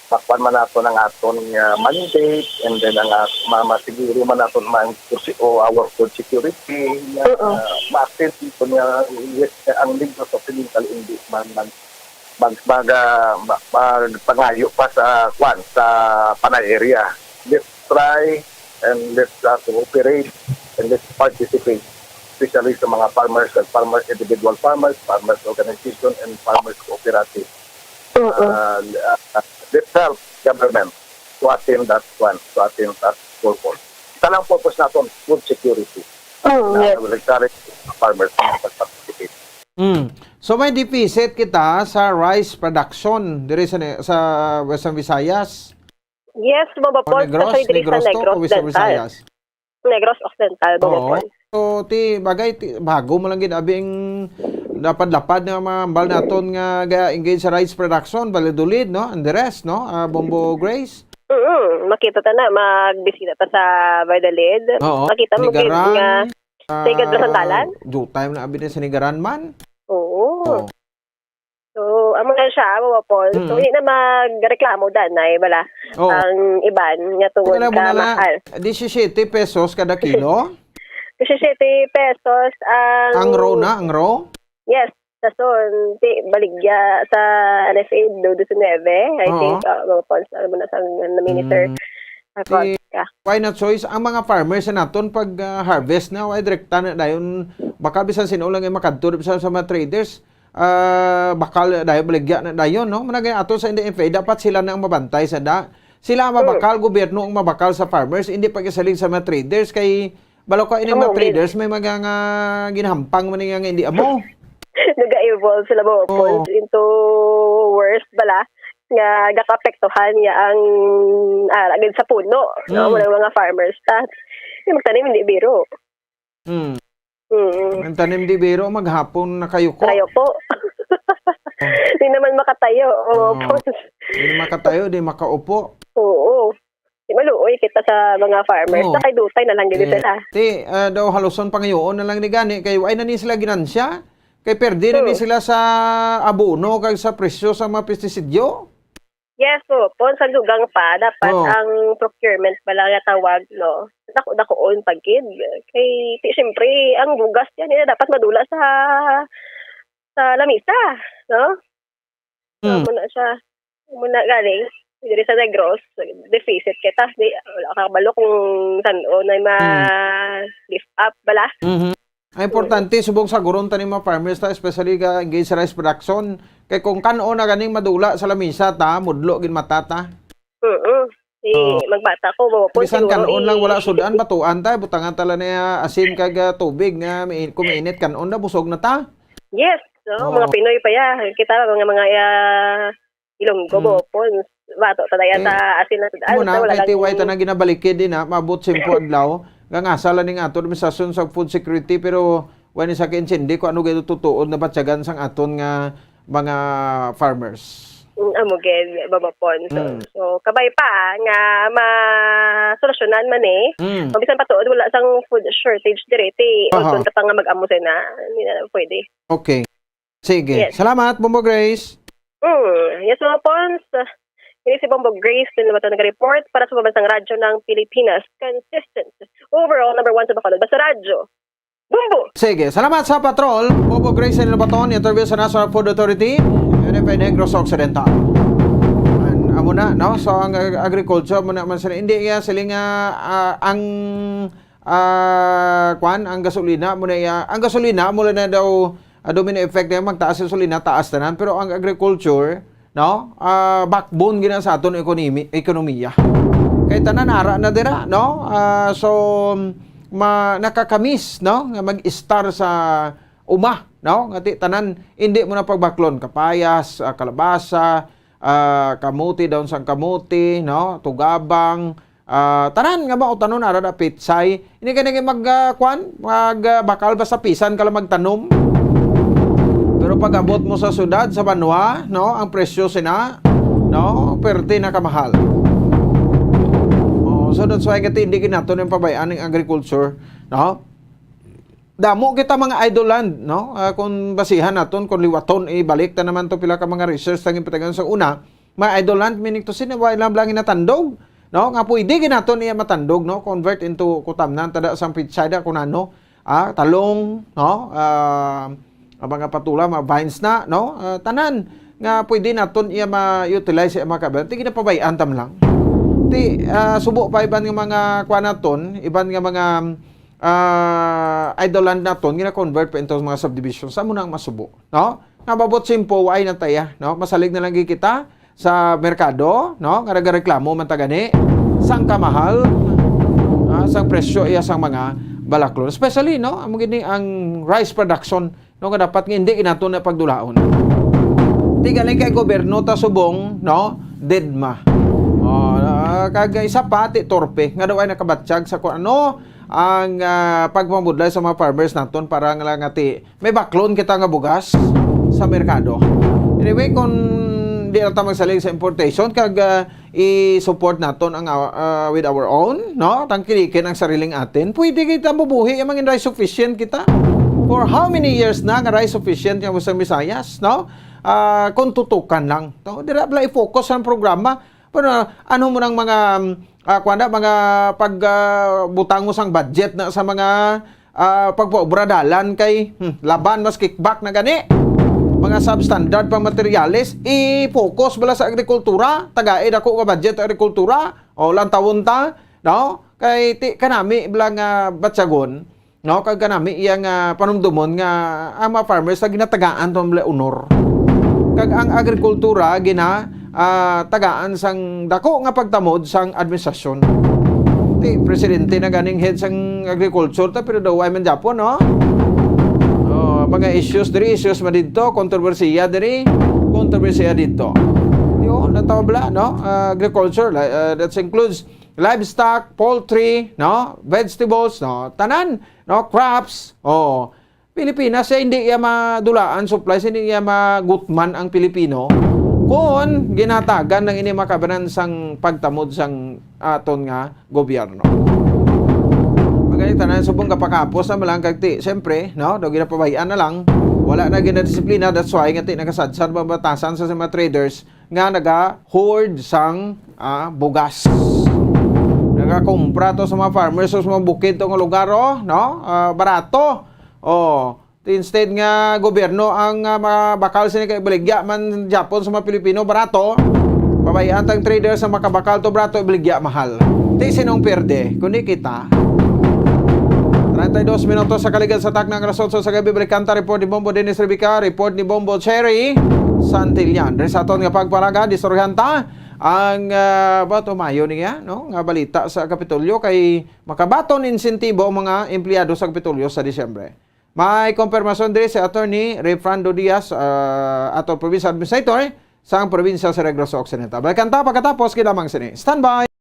makuan man nato ang aton nga mandate, and then ang at- ma, masiguro man nato man kursi o our food security nga Oo. uh, ma-attend dito nga with ang Negros Occidental hindi man mag mag mag, ah, ma- magpangayo pa sa kwan sa panay area. Let's try and let's uh, cooperate and let's participate, especially sa mga farmers and farmers, individual farmers, farmers organization, and farmers cooperative. Oo. Uh, uh, let's help government to attain that one, to attain that purpose. Isa lang purpose natin, food security. Mm, Na yes. I will encourage farmers na mag-participate. Mm. So may deficit kita sa rice production diri sa ne- sa Western Visayas. Yes, Baba O Paul, Negros, especially diri sa Negros to Negros o Western Occidental. Visayas. Negros Occidental, Baba Oo. Paul. So ti bagay ti, bago mo lang gid abi ang lapad-lapad nga mga hambal naton nga ga-engage sa rice production, Valladolid, no? And the rest, no? Ah, Bombo Grace. Mm, makita ta na, magbisita ta sa Valladolid. Oo. Makita mo gid Nigaran, nga ah, Tigad Rosandalan? Dutay na abi sa Nigaran man. Oo. Oo. So, amo na siya, Baba Paul. So, Mm. hindi na magreklamo danay, bala. Oo. Ang iban nga tungod Alam mo ka na nga, mahal. disisiyete pesos kada kilo? Kasi siyete pesos ang Ang raw na, ang raw? Yes, sa son, ti, baligya sa N F A, do diecinuebe, I Oo. think, ah, mga pounds, ano mo na sa, na minister, Mm. ah, Ti, ka. Why not choice? Ang mga farmers sa naton pag, ah, harvest na, why direkta na dayon? Baka bisan sino lang yung makadto, bisan sa mga traders, ah, bakal dayon, baligya na dayon, no? Managay ato sa N F A, dapat sila na ang mabantay sa da. Sila ang Mm. mabakal, gobyerno ang mabakal sa farmers, hindi pag-isalig sa mga traders kay balo ka ini Amo, mga gid. traders, may mga nga ginahampang man nga hindi amo. Naga-evolve sila mo Oo. into worse bala nga gakaapektuhan niya ang, ah, agad sa puno, no? Mm. Mga, mga farmers ta. Yung magtanim, hindi biro. Mm. Mm. Ang tanim di biro, maghapon na kayo ko. Kayo po. Di naman makatayo. Oo, Oo. po. Di makatayo, di makaupo. Oo. Di maluoy kita sa mga farmers. Oo. Sa kay dutay na lang gid Eh, sila. Ti, ah, daw haluson pangayoon na lang ni gani kay ay na ni sila ginansya. Kay perde na ni Hmm. sila sa abono kag sa presyo sa mga pestisidyo. Yes, po. Po, sa dugang pa, dapat Oh. ang procurement pala nga tawag, no? Dako-dakoon pa gid. Kay, ti, siyempre, ang bugas yan, eh, dapat madula sa, sa lamisa, no? So, Hmm. muna siya, muna galing, diri sa Negros, deficit kita. Di, wala ka kabalo kung saan o na Hmm. ma-lift up, bala. Mhm. Ang importante, Mm. subong sa guron ta ni mga farmers ta, especially ka engaged sa rice production. Kay kung kan-on na ganing madula sa lamisa ta, mudlo gid mata ta. Mm-mm. Si Oo. magbata ko, mo po Bisan siguro kan-on lang, wala i- sudan, batuan ta, butangan ta lang niya asin kag, ah, tubig nga mai-, kung mainit, kan-on na, busog na ta. Yes. So, Oo. mga Pinoy pa ya. Kita, mga, mga, ah, Ilonggo, Mm. Bopon. Bato ta daya Eh, sa asin na sudan. amo na, Wala kay lang tiway ta i- na ginabalikid din, ha, maabot singko adlaw. Gangasa lang ning ato administrasyon sa food security, pero wala ni sa kaintindi kung ano gid tutuod na batyagan sang aton nga mga farmers. Mm, amo gid, Baba Pon. So, Mm. so, kabay pa, ah, nga masolusyonan man, eh. Mm. Kung bisan pa tuod, wala sang food shortage diri, ti, Aha. ulton ka pa nga mag-amo sina, hindi na pwede. Okay. Sige. Yes. Salamat, Bombo Grace. Mm. Yes, Baba Pons. Ini si Bombo Grace, din naman ito nag-report para sa Pambansang Radyo ng Pilipinas. Consistent. Overall, number one sa Bacolod. Basta Radyo. Bombo! Sige. Salamat sa patrol. Bombo Grace, din naman ito, interview sa National Food Authority, N F A Negros Occidental. An-, amo na, no? So, ang ag-, agriculture mo naman sila. Hindi nga sila nga, ah, ang, ah, kwan, ang gasolina mo na iya. Ang gasolina mo na daw, ah, domino effect na magtaas ang gasolina, taas tanan. Pero ang agriculture, no? Ah, backbone gina sa aton ekonomi-, ekonomiya. Kay tanan ara na dira, no? Ah, so, ma-, nakakamiss, no? Nga mag-istar sa uma, no? Nga ti tanan, hindi mo na pagbaklon, kapayas, ah, kalabasa, ah, kamuti, daon sang kamuti, no? Tugabang, ah, tanan nga mautanon ara na pitsay. Ini ka na mag, ah, kwan, mag, ah, bakal basta pisan ka lang magtanom. Pero pag abot mo sa syudad, sa banwa, no, ang presyo sina, no, perte na kamahal. Oh, so that's why nga ti, hindi gid naton yung pabayaan ng agriculture, no? Damo kita mga idle land, no? Ah, kung basihan naton, kung liwaton, ibalik ta naman to pila ka mga research sa ginpatagan sa una, mga idle land, meaning to say, na wala lang ginatandog, no? Nga pwede gid naton iya matandog, no? Convert into kutamnan, tada sang pitsay da, kung ano, ah, talong, no? Ah, ang mga patula, mga vines na, no? Ah, tanan nga pwede naton iya ma-utilize sa mga kabayan. Ti ginapabayaan tam lang. Ti, ah, subo pa iban nga mga kuha naton, iban nga mga ah, idle land naton, gina-convert pa into mga subdivision. Sa mo na ang masubo, no? Nga babot simpo, ay na taya, no? Masalig na lang gid kita sa merkado, no? Nga nagareklamo man ta gani sang kamahal, ah, sang presyo iya sang mga balaklon. Especially, no? Amo gini ang rice production, no? Nga dapat nga hindi gid naton na pagdulaon. Ti galing kay gobyerno ta subong, no? Dedma. Oh, ah, kag isa pa, ti torpe. Nga daw ay nakabatyag sa kung ano, ang, ah, pagpamudlay sa mga farmers naton para nga lang ati may baklon kita nga bugas sa merkado. Anyway, kung di lang ta magsalig sa importation, kag, ah, i-support naton ang, ah, ah, with our own, no? Tangkilikin ang sariling atin. Pwede kita mabuhi, ang mga rice sufficient kita. For how many years na nga rice sufficient yung sa Visayas, no? Ah, kung tutukan lang. No? Dira bala i-focus ang programa. Pero ano mo nang mga, um, ah, kuwan na, mga pag, ah, butang mo sang budget na sa mga, ah, pagpaobra dalan kay, hmm, laban mas kickback na gani. Mga substandard pang materyales, i-focus bala sa agrikultura, tagai dako nga budget ang agrikultura, o lantawon ta, no? Kay ti kanami bala nga batyagon, no? Kag kanami iya nga panumdumon nga ang mga farmers nga ginatagaan to bala honor. Kag ang agrikultura gina, ah, tagaan sang dako nga pagtamod sang administrasyon. Ti presidente na ganing head sang agriculture ta, pero daw ay man Japon, no? Oh, mga issues diri, issues man didto, kontrobersiya diri, kontrobersiya didto. Yo, nataw bala, no? Ah, agriculture, li-, ah, that includes livestock, poultry, no? Vegetables, no? Tanan, no? Crops. Oh. Pilipinas, siya hindi iya madulaan supplies, hindi iya magutman ang Pilipino. Kung ginatagan ng ini makabanan sang pagtamod sang aton nga gobyerno. Magaling tanan, subong kapakapos na malang kag ti, siyempre, no? Daw ginapabayaan na lang. Wala na ginadisiplina, that's why nga ti nakasadsan ba batasan sa mga traders nga naga-hoard sang, ah, bugas. Nagakumpra to sa mga farmers o sa mga bukid to nga lugar, oh, no? Ah, barato. Oh, instead nga gobyerno ang, ah, mabakal sini kay baligya man Japon sa mga Pilipino barato, pabayaan tang trader sa makabakal to barato, baligya mahal. Ti sinong perde? Kundi kita. Treinta y dos minutos sa kaligad sa takna nga alas otso sa gabi, balikan ta report ni Bombo Dennis Rebica, report ni Bombo Cherry Santillan. Diri sa aton nga pagpalaga, istoryahan ta ang, ah, ba, tumayo niya, no? Nga balita sa Kapitolyo kay makabaton insentibo ang mga empleyado sa Kapitolyo sa Disyembre. May kompirmasyon diri si Attorney Refrando Diaz, ah, ato provincial administrator sang probinsya sa Negros Occidental. Balikan ta pagkatapos, kailamang sini. Standby!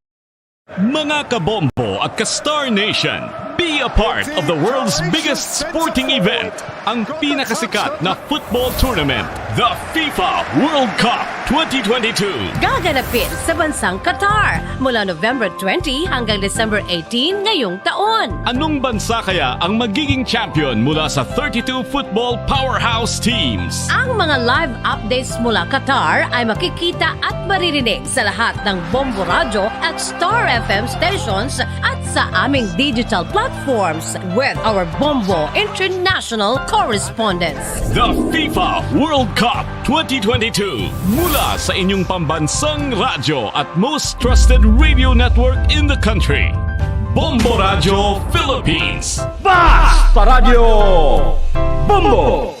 Mga kabombo at ka-Star Nation, be a part of the world's biggest sporting event, ang pinakasikat na football tournament, the FIFA World Cup twenty twenty-two. Gaganapin sa bansang Qatar mula November twenty hanggang December eighteen ngayong taon. Anong bansa kaya ang magiging champion mula sa thirty-two football powerhouse teams? Ang mga live updates mula Qatar ay makikita at maririnig sa lahat ng Bombo Radyo at Star F M stations at sa aming digital platforms with our Bombo International correspondents. The FIFA World Cup twenty twenty-two, mula sa inyong pambansang radyo at most trusted radio network in the country, Bombo Radyo Philippines. Basta Radyo Bombo!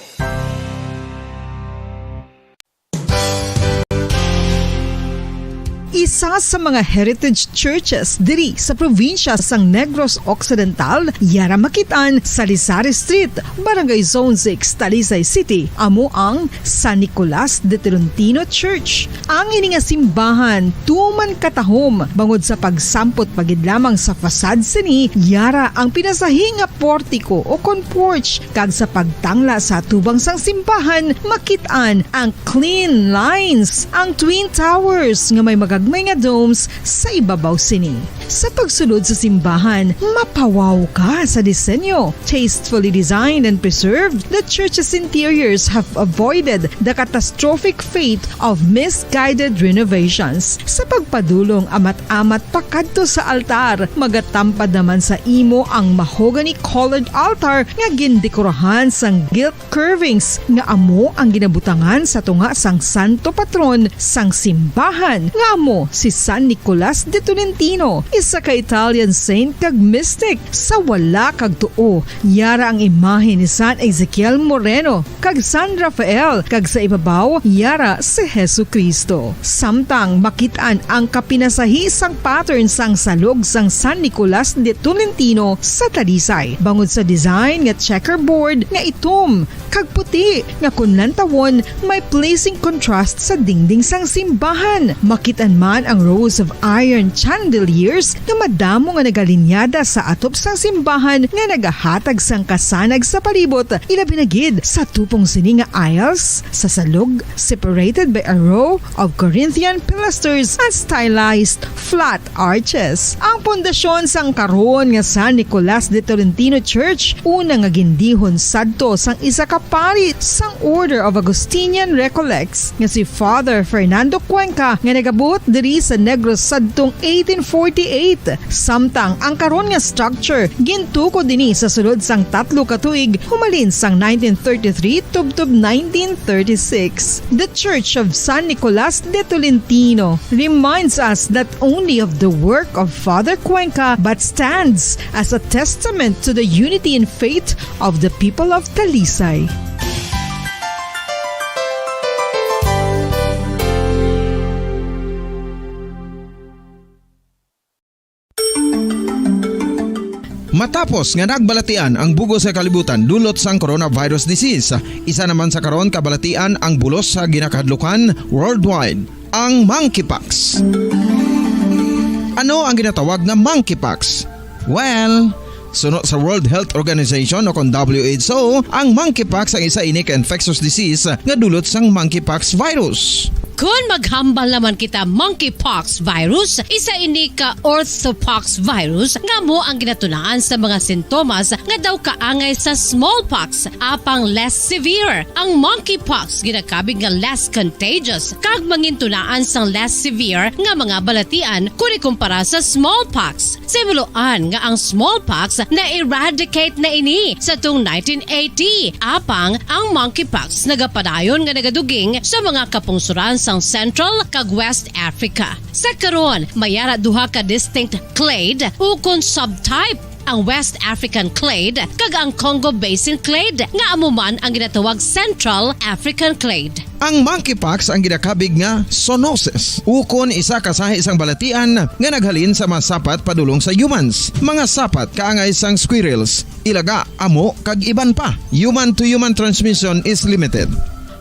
Isa sa mga heritage churches diri sa probinsya sang Negros Occidental, yara makit-an sa Lisari Street, Barangay Zone six, Talisay City, amo ang San Nicolas de Tolentino Church. Ang ini nga simbahan tuman katahom bangod sa pagsampot pa gid lamang sa facade sini, yara ang pinasahi nga portiko o kon porch, kag sa pagtangla sa atubang sang simbahan, makit-an ang clean lines, ang twin towers nga may magagmay nga domes sa ibabaw sini. Sa pagsulod sa simbahan, mapawaw ka sa disenyo. Tastefully designed and preserved, the church's interiors have avoided the catastrophic fate of misguided renovations. Sa pagpadulong amat-amat pakadto sa altar, magatampad naman sa imo ang mahogany-colored altar nga gindekorahan sang gilt curvings nga amo ang ginabutangan sa tunga sang santo patron sang simbahan, nga amo si San Nicolas de Tolentino, isa ka Italian saint kag mystic. Sa wala kag tuo, yara ang imahe ni San Ezekiel Moreno kag San Rafael, kag sa ibabaw, yara si Jesu-Cristo. Samtang makit-an ang kapinasahi sang pattern sang salog sang San Nicolas de Tolentino sa Talisay, bangod sa design nga checkerboard nga itom kag puti nga kon lantawon may pleasing contrast sa dingding sang simbahan. Makit-an man ang rows of iron chandeliers nga madamo nga nagalinyada sa atop sang simbahan nga nagahatag sang kasanag sa palibot, ilabi na gid sa tupong sini nga aisles sa salog, separated by a row of Corinthian pilasters and stylized flat arches. Ang pundasyon sang karon nga San Nicolas de Tolentino Church, una nga gindihon sadto sang isa ka pari sang Order of Augustinian Recollects nga si Father Fernando Cuenca, nga nagabuot diri sa Negros sadtong eighteen forty-eight. Eight, samtang ang karon nga structure gintukod dinhi sa sulod sang tatlo ka tuig humalin sang nineteen thirty-three tubtob nineteen thirty-six. The Church of San Nicolas de Tolentino reminds us not only of the work of Father Cuenca but stands as a testament to the unity in faith of the people of Talisay. Matapos nga nagbalatian ang bug-os nga kalibutan dulot sang coronavirus disease, isa naman sa karon kabalatian ang bulos sa ginakahadlukan worldwide, ang monkeypox. Ano ang ginatawag nga monkeypox? Well, suno sa World Health Organization o kon W H O, ang monkeypox ang isa ini ka infectious disease nga dulot sang monkeypox virus. Kon maghambal naman kita, monkeypox virus, isa ini ka orthopox virus nga amo ang ginatunaan sa mga sintomas nga daw kaangay sa smallpox, apang less severe. Ang monkeypox ginakabig nga less contagious kag mangintunaan sang less severe nga mga balatian kon ikumpara sa smallpox. Sa himuloan nga ang smallpox na-eradicate na ini sa tung nineteen eighty, apang ang monkeypox nagapadayon nga nagaduging sa mga kapungsoran sang Central kag West Africa. Sa karon, may ara duha ka distinct clade ukon subtype, ang West African clade kag ang Congo Basin clade, nga amo man ang ginatawag Central African clade. Ang monkeypox ang ginakabig nga zoonosis, ukon isa ka sahi sang balatian nga naghalin sa mga sapat padulong sa humans, mga sapat kaangay sang squirrels, ilaga, amo, kag iban pa. Human-to-human transmission is limited.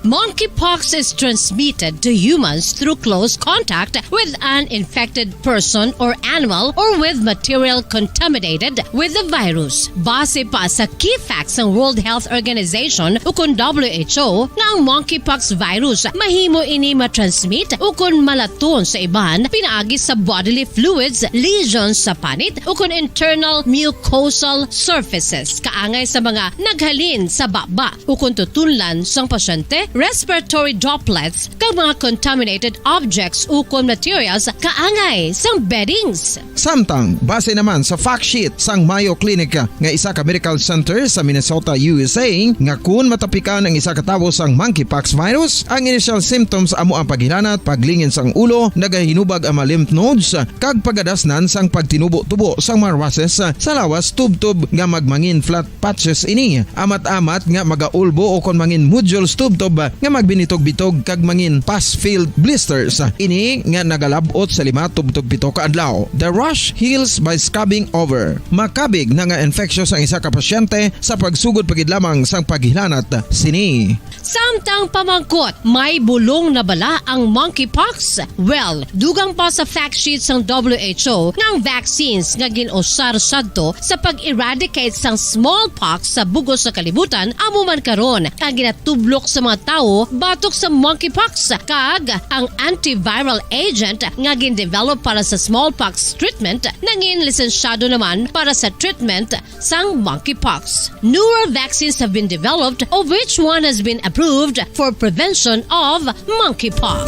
Monkeypox is transmitted to humans through close contact with an infected person or animal or with material contaminated with the virus. Base pa sa key facts sang World Health Organization ukon W H O nga ang monkeypox virus mahimo ini matransmit ukon malaton sa iban pinaagi sa bodily fluids, lesions sa panit ukon internal mucosal surfaces, kaangay sa mga naghalin sa baba ukon tutunlan sang pasyente, respiratory droplets, kag mga contaminated objects ukon materials kaangay sang beddings. Samtang, base naman sa fact sheet sang Mayo Clinic nga isa ka medical center sa Minnesota, U S A, nga kun matapikan ang isa ka tawo sang monkeypox virus, ang initial symptoms amo ang paghilanat, paglingin sang ulo, nagahinubag ang mga lymph nodes, kag pagadasnan sang pagtinubo-tubo sang mga rushes sa lawas tubtob nga magmangin flat patches ini, amat-amat nga magaulbo ukon mangin nodules tubtob nga magbinitog-bitog kag mangin pus-filled blisters. Ini nga nagalab-ot sa lima tubtob pito ka adlaw. The rash heals by scabbing over. Makabig na nga infectious ang isa ka pasyente sa pagsugod pa gid lamang sang paghilanat sini. Samtang pamangkot, may bulong na bala ang monkeypox? Well, dugang pa sa fact sheet sang W H O nga ang vaccines nga gin-usar sadto sa pag-eradicate sang smallpox sa bug-os nga kalibutan amo man karon ang ginatublok sa mga tawo batok sa monkeypox, kag ang antiviral agent nga gin-develop para sa smallpox treatment nangin lisensyado naman para sa treatment sang monkeypox. Newer vaccines have been developed, of which one has been approved for prevention of monkeypox.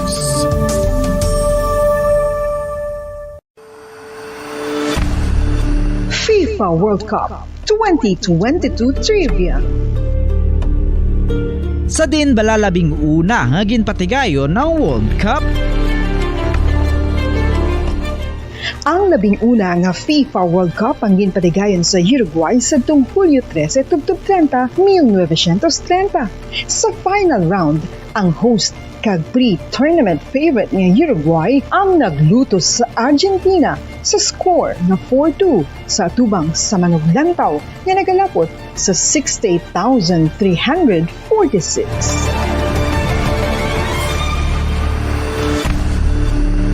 FIFA World Cup twenty twenty-two Trivia. Sa diin bala labing una nga ginpatigayon ang World Cup? Ang labing una nga FIFA World Cup ang ginpatigayon sa Uruguay sadtong Hulyo trese tubtob treinta, mil novecientos treinta. Sa final round, ang host kag pre-tournament favorite nga Uruguay ang naglutos sa Argentina sa score nga four two sa atubang sa manuglantaw nga nagalapot sa sixty-eight thousand three hundred forty-six.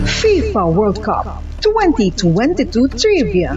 FIFA World Cup twenty twenty-two Trivia.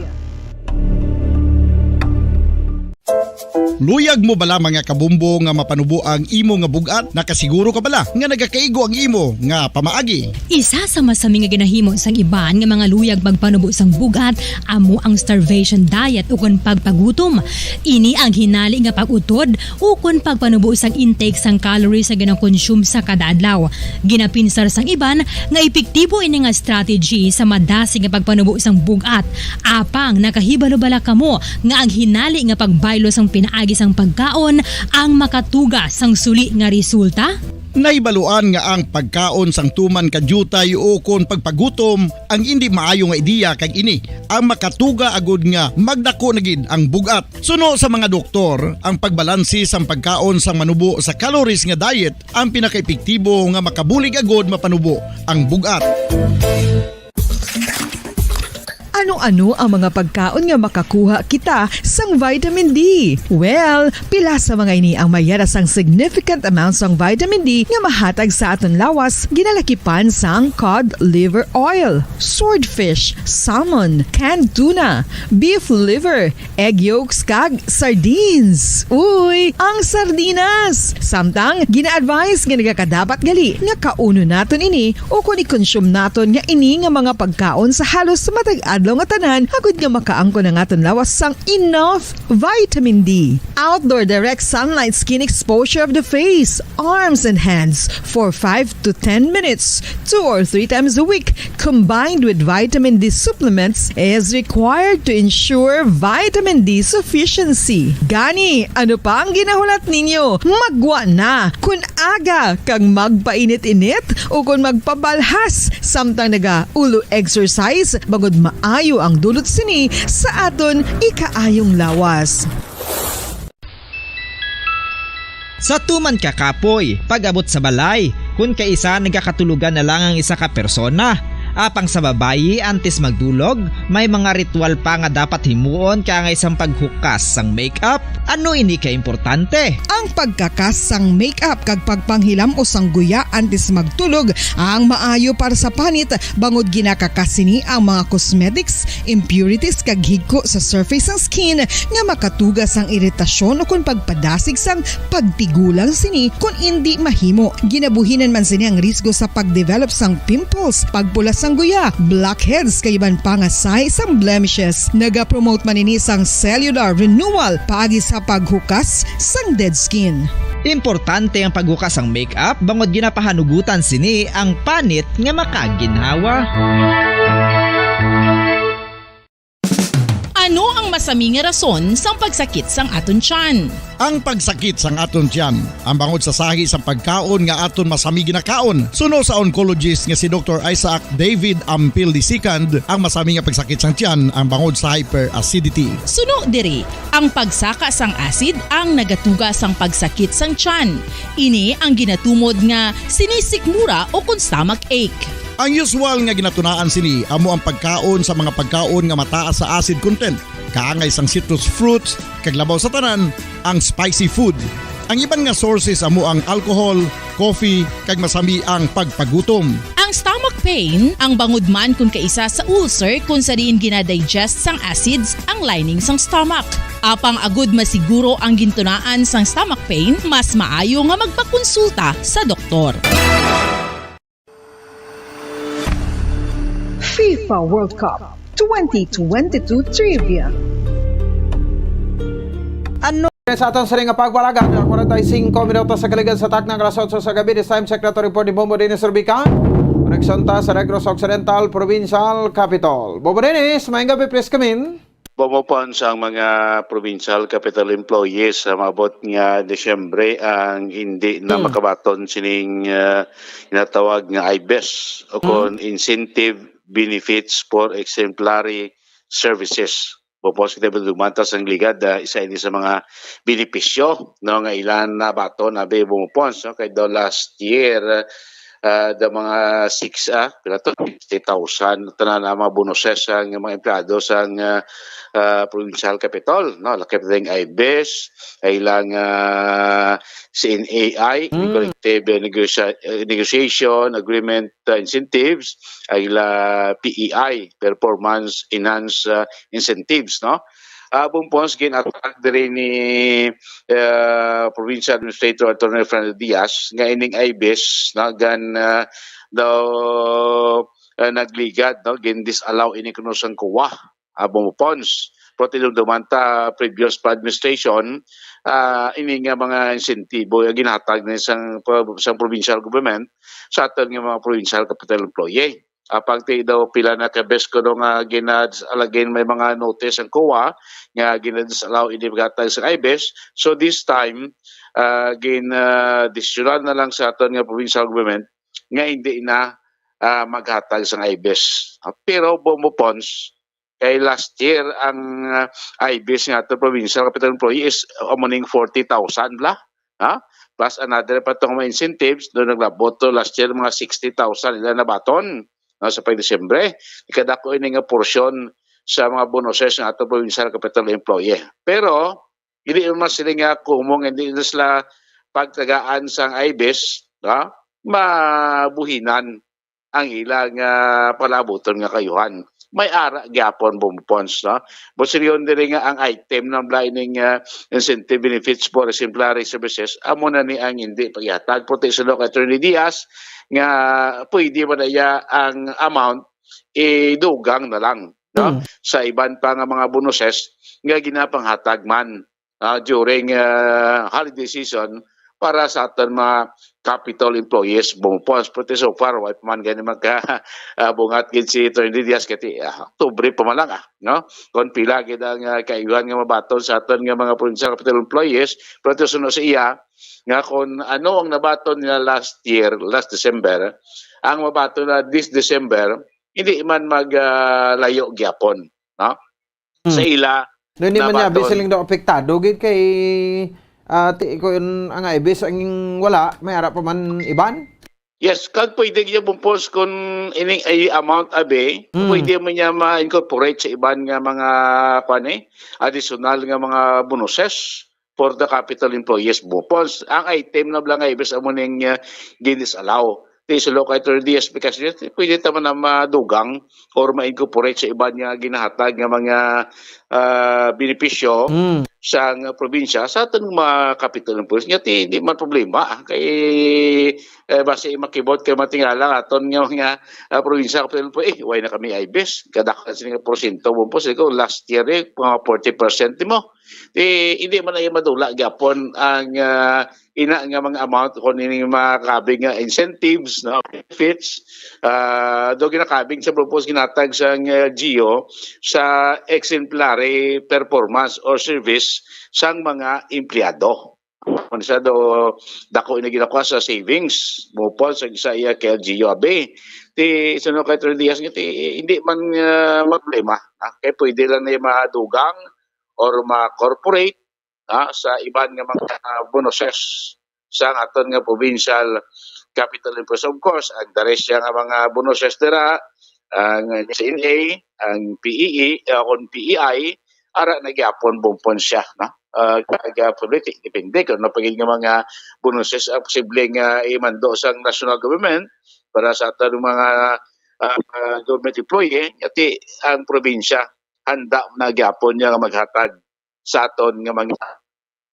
Luyag mo bala, mga kabombo, nga mapanubo ang imo nga bug-at? Nakasiguro ka bala nga nagakaigo ang imo nga pamaagi? Isa sa masami nga ginahimo sang iban nga mga luyag magpanubo sang bug-at amo ang starvation diet ukon pagpagutom. Ini ang hinali nga pag-utod ukon pagpanubo sang intake sang calories nga ginakonsume sa kada adlaw. Ginapinsar sang iban nga epektibo ini nga strategy sa madasig nga pagpanubo sang bug-at. Apang nakahibalo bala kamo nga ang hinali nga pagbaylo sang pinaagi sang pagkaon ang makatuga sang suli nga resulta? Nahibaluan nga ang pagkaon sang tuman ka diutay ukon pagpagutom ang indi maayo nga ideya, kag ini ang makatuga agud nga magdako na gid ang bug-at. Suno sa mga doktor, ang pagbalanse sang pagkaon sang manubo sa calories nga diet ang pinakaepektibo nga makabulig agud mapanubo ang bug-at. Ano-ano ang mga pagkaon nga makakuha kita sang vitamin D? Well, pila sa mga ini ang mayara sang significant amount sang vitamin D nga mahatag sa aton lawas, ginalakipan sang cod liver oil, swordfish, salmon, canned tuna, beef liver, egg yolks, kag sardines. Uy, ang sardinas! Samtang gina-advise nga nagakadapat gali nga kaunon naton ini ukon i-consume naton nga ini nga mga pagkaon sa halos matag adlaw nga tanan, agud nga makaangkon ang aton lawas sang enough vitamin D. Outdoor direct sunlight skin exposure of the face, arms, and hands for five to ten minutes, two or three times a week, combined with vitamin D supplements, is required to ensure vitamin D sufficiency. Gani, ano pa ang ginahulat ninyo? Magwa na! Kun aga kag magpainit-init ukon magpabalhas samtang naga-ulo exercise, bangod maayo ang dulot sini sa aton ikaayong lawas. Sa tuman ka kapoy, pag-abot sa balay, kun kaisa nagakatulogan na lang ang isa ka persona. Apang sa babayi, antes magdulog, may mga ritual pa nga dapat himuon kaangay sang paghukas sang makeup. Ano ini ka importante? Ang pagkakas sang makeup kag pagpanghilam-os sang guya antes magtulog ang maayo para sa panit, bangod ginakakas sini ang mga cosmetics, impurities, kag higko sa surface sang skin nga makatuga sang iritasyon ukon pagpadasig sang pagtigulang sini kon indi mahimo. Ginabuhinan man sini ang risgo sa pagdevelop sang pimples, pagpula sang guya, blackheads, kag iban pa nga sahi sang blemishes. Nagapromote man ini sang cellular renewal paagi sa paghukas sang dead skin. Importante ang paghukas sang makeup bangod ginapahanugutan sini ang panit nga makaginhawa. Ano ang masami nga rason sang pagsakit sang aton tiyan? Ang pagsakit sang aton tiyan, ang bangod sa sahi sang pagkaon nga aton masami ginakaon. Suno sa oncologist nga si Doktor Isaac David Ampil the second, ang masami nga pagsakit sang tiyan ang bangod sa hyperacidity. Suno diri, ang pagsaka sang acid ang nagatuga sang pagsakit sang tiyan. Ini ang ginatumod nga sinisikmura ukon stomach ache. Ang usual nga ginatunaan sini amo ang pagkaon sa mga pagkaon nga mataas sa acid content, kaangay sang citrus fruits, kag labaw sa tanan, ang spicy food. Ang iban nga sources amo ang alcohol, coffee, kag masami ang pagpagutom. Ang stomach pain ang bangod man kun kaisa sa ulcer, kun sa diin ginadigest sang acids ang lining sang stomach. Apang agud masiguro ang gintunaan sang stomach pain, mas maayo nga magpakonsulta sa doktor. FIFA World Cup twenty twenty-two Trivia. Ano sa aton sini nga pagwalagan, kwarenta y cinco minutos sa kaligad sa takna nga alas otso sa gabi, this time, secretary report ni Bombo Dennis Rubican. Koneksyon ta sa Negros Occidental Provincial Capitol. Bombo Dennis, maayong gabi, please come in. Bombo Pons, ang mga provincial capital employees sa maabot nga Disyembre ang hindi na Mm. makabaton sining, ah, ginatawag nga IBES o Mm. kon incentive benefits for exemplary services. Bombo Pons, kita ba dumanta sang ligad, ah, isa ini sa mga benepisyo, no, nga ilan na baton, abi, Bombo Pons, no, kay daw last year, ah, the mga six, ah, pila to? Sixty thousand, tanan ang mga bonuses ang mga empleyado sang, ah, ah, provincial capitol, no? Lakip ding IBES, ay lang, ah, C N A I, Mm. collective, eh, negotia-, eh, negotiation, agreement, ah, incentives, ay la P E I, performance enhanced, ah, incentives, no? Ah, Bong Pons, gin-attack diri ni, ah, Provincial Administrator Attorney Fernando Diaz nga ining IBES na gan, ah, daw, ah, nagligad, no, gin-disallow ini kuno sang COA, ah, Bong Pons. Pero tinumduman ta, previous pa administration, ah, ini nga mga insentibo nga ginhatag ni sang, sang provincial government sa aton nga mga provincial capital employee. Apang ti daw pila na ka beses kuno nga gina-, alagin may mga notice ang COA nga gina-disallow ini paghatag sa IBES. So this time, ah, gin, ah, desisyonan na lang sa aton nga provincial government nga hindi na, ah, maghatag sa IBES. Ah, pero Bong Pons, kay last year ang, ah, IBES nga aton provincial capital employee is, ah, amo ning forty thousand la, ha? Plus another pa tong mga incentives, doon naglabot to last year mga sixty thousand ila nabaton, no, sa pag-Disyembre. Ikadako ini nga porsyon sa mga bonuses nga ato provincial capital employee. Pero hindi man sila nga kumong, hindi na sila pagtagaan sang IBES, no? Mabuhinan ang ilang, ah, palabuton nga kayuhan. May ara gyapon, Bong Pons, no? But siyon diri nga ang item na bala ining, ah, incentive benefits for exemplary services, amo na ni ang hindi paghatag. Pero ti sulod kay Attorney Diaz nga pwede man na iya ang amount idugang na lang, no? Mm. Sa iban pa nga mga bonuses nga ginapanghatag man, ah, during, ah, holiday season para sa aton mga capital employees, Bong Pons. Pero so far, wala pa man gani magka, ah, bungat gid si Attorney Diaz kay ti, ah, Oktubre pa man lang, ah, no? Kung pila gid ang, ah, kayuhan nga mabaton sa aton nga mga provincial capital employees, pero suno sa iya nga kung ano ang nabaton nila last year, last December, ang mabaton na this December, hindi man mag, ah, layo gyapon, no? Sa Hmm. ila Hindi man niya nabaton. Bisiling daw apektado gid kay, ah, ti-, kung ang IBES ang wala, may ara pa man iban? Yes, kag pwede gyud, Bong Pons, kung ining ay amount abi, Hmm. pwede mo niya ma-incorporate sa iban nga mga, kuwan eh, additional nga mga bonuses for the capital employees, Bong Pons. Ang item na lang nga IBES amo ning, uh, gin-disallow. Ti sulod kay Attorney Diaz, because pwede ta man na madugang or ma-incorporate sa iban nga ginahatag nga mga, ah, benepisyo Mm. sang probinsya sa aton mga capital employees. Nga ti, di man problema, ah, kay, eh, basi makibot kay matingala aton nga mga, ah, probinsya, capital employees, eh, why na kami IBES? Kadakhan sini nga porsyento, Bong Pons, ko last year, eh, mga forty percent mo. Ti, hindi man na madula gyapon ang, ah, ina nga mga amount kung ining mga kabig nga incentives, no, benefits, ah, do ginakabig sa, Bong Pons, ginatag sang, ah, LGU sa exemplary performance or service sang mga empleyado. Kung sa do, dako ini ginakuha sa savings, Bong Pons, sa isa iya kay LGU abi. Ti, sunod kay Attorney Diaz nga ti, hindi man, ah, problema, ah, kay pwede lang na madugang or ma-corporate, ah, sa iban nga mga, ah, bonuses sa aton nga provincial capital employees. Of course, ang the rest siya nga mga bonuses dira, ang S N A, ang P E E, eh, kung P E I, ara na gyapon, Bong Pons, siya, no? Ah, kag, ah, probably, depende kung ano pa gid nga mga bonuses ang posible nga imando sang national government para sa aton mga, ah, government employee, ati ang probinsya handa na gyapon niya nga maghatag sa aton nga mga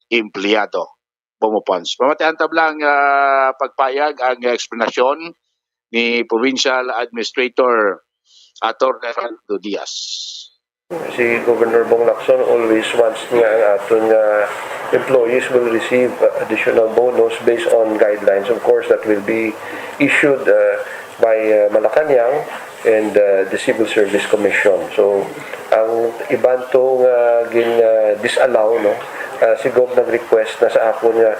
empleyado, Bong Pons. Pamatian ta lang, ah, pagpayag ang eksplanasyon ni Provincial Administrator Attorney Fernando Diaz. Si Governor Bong Lacson always wants nga ang aton nga employees will receive, uh, additional bonus based on guidelines, of course, that will be issued, uh, by, uh, Malacañang and, uh, the Civil Service Commission. So, ang iban to nga gin, uh, disallow, no, uh, si Gov nag-request na sa akon nga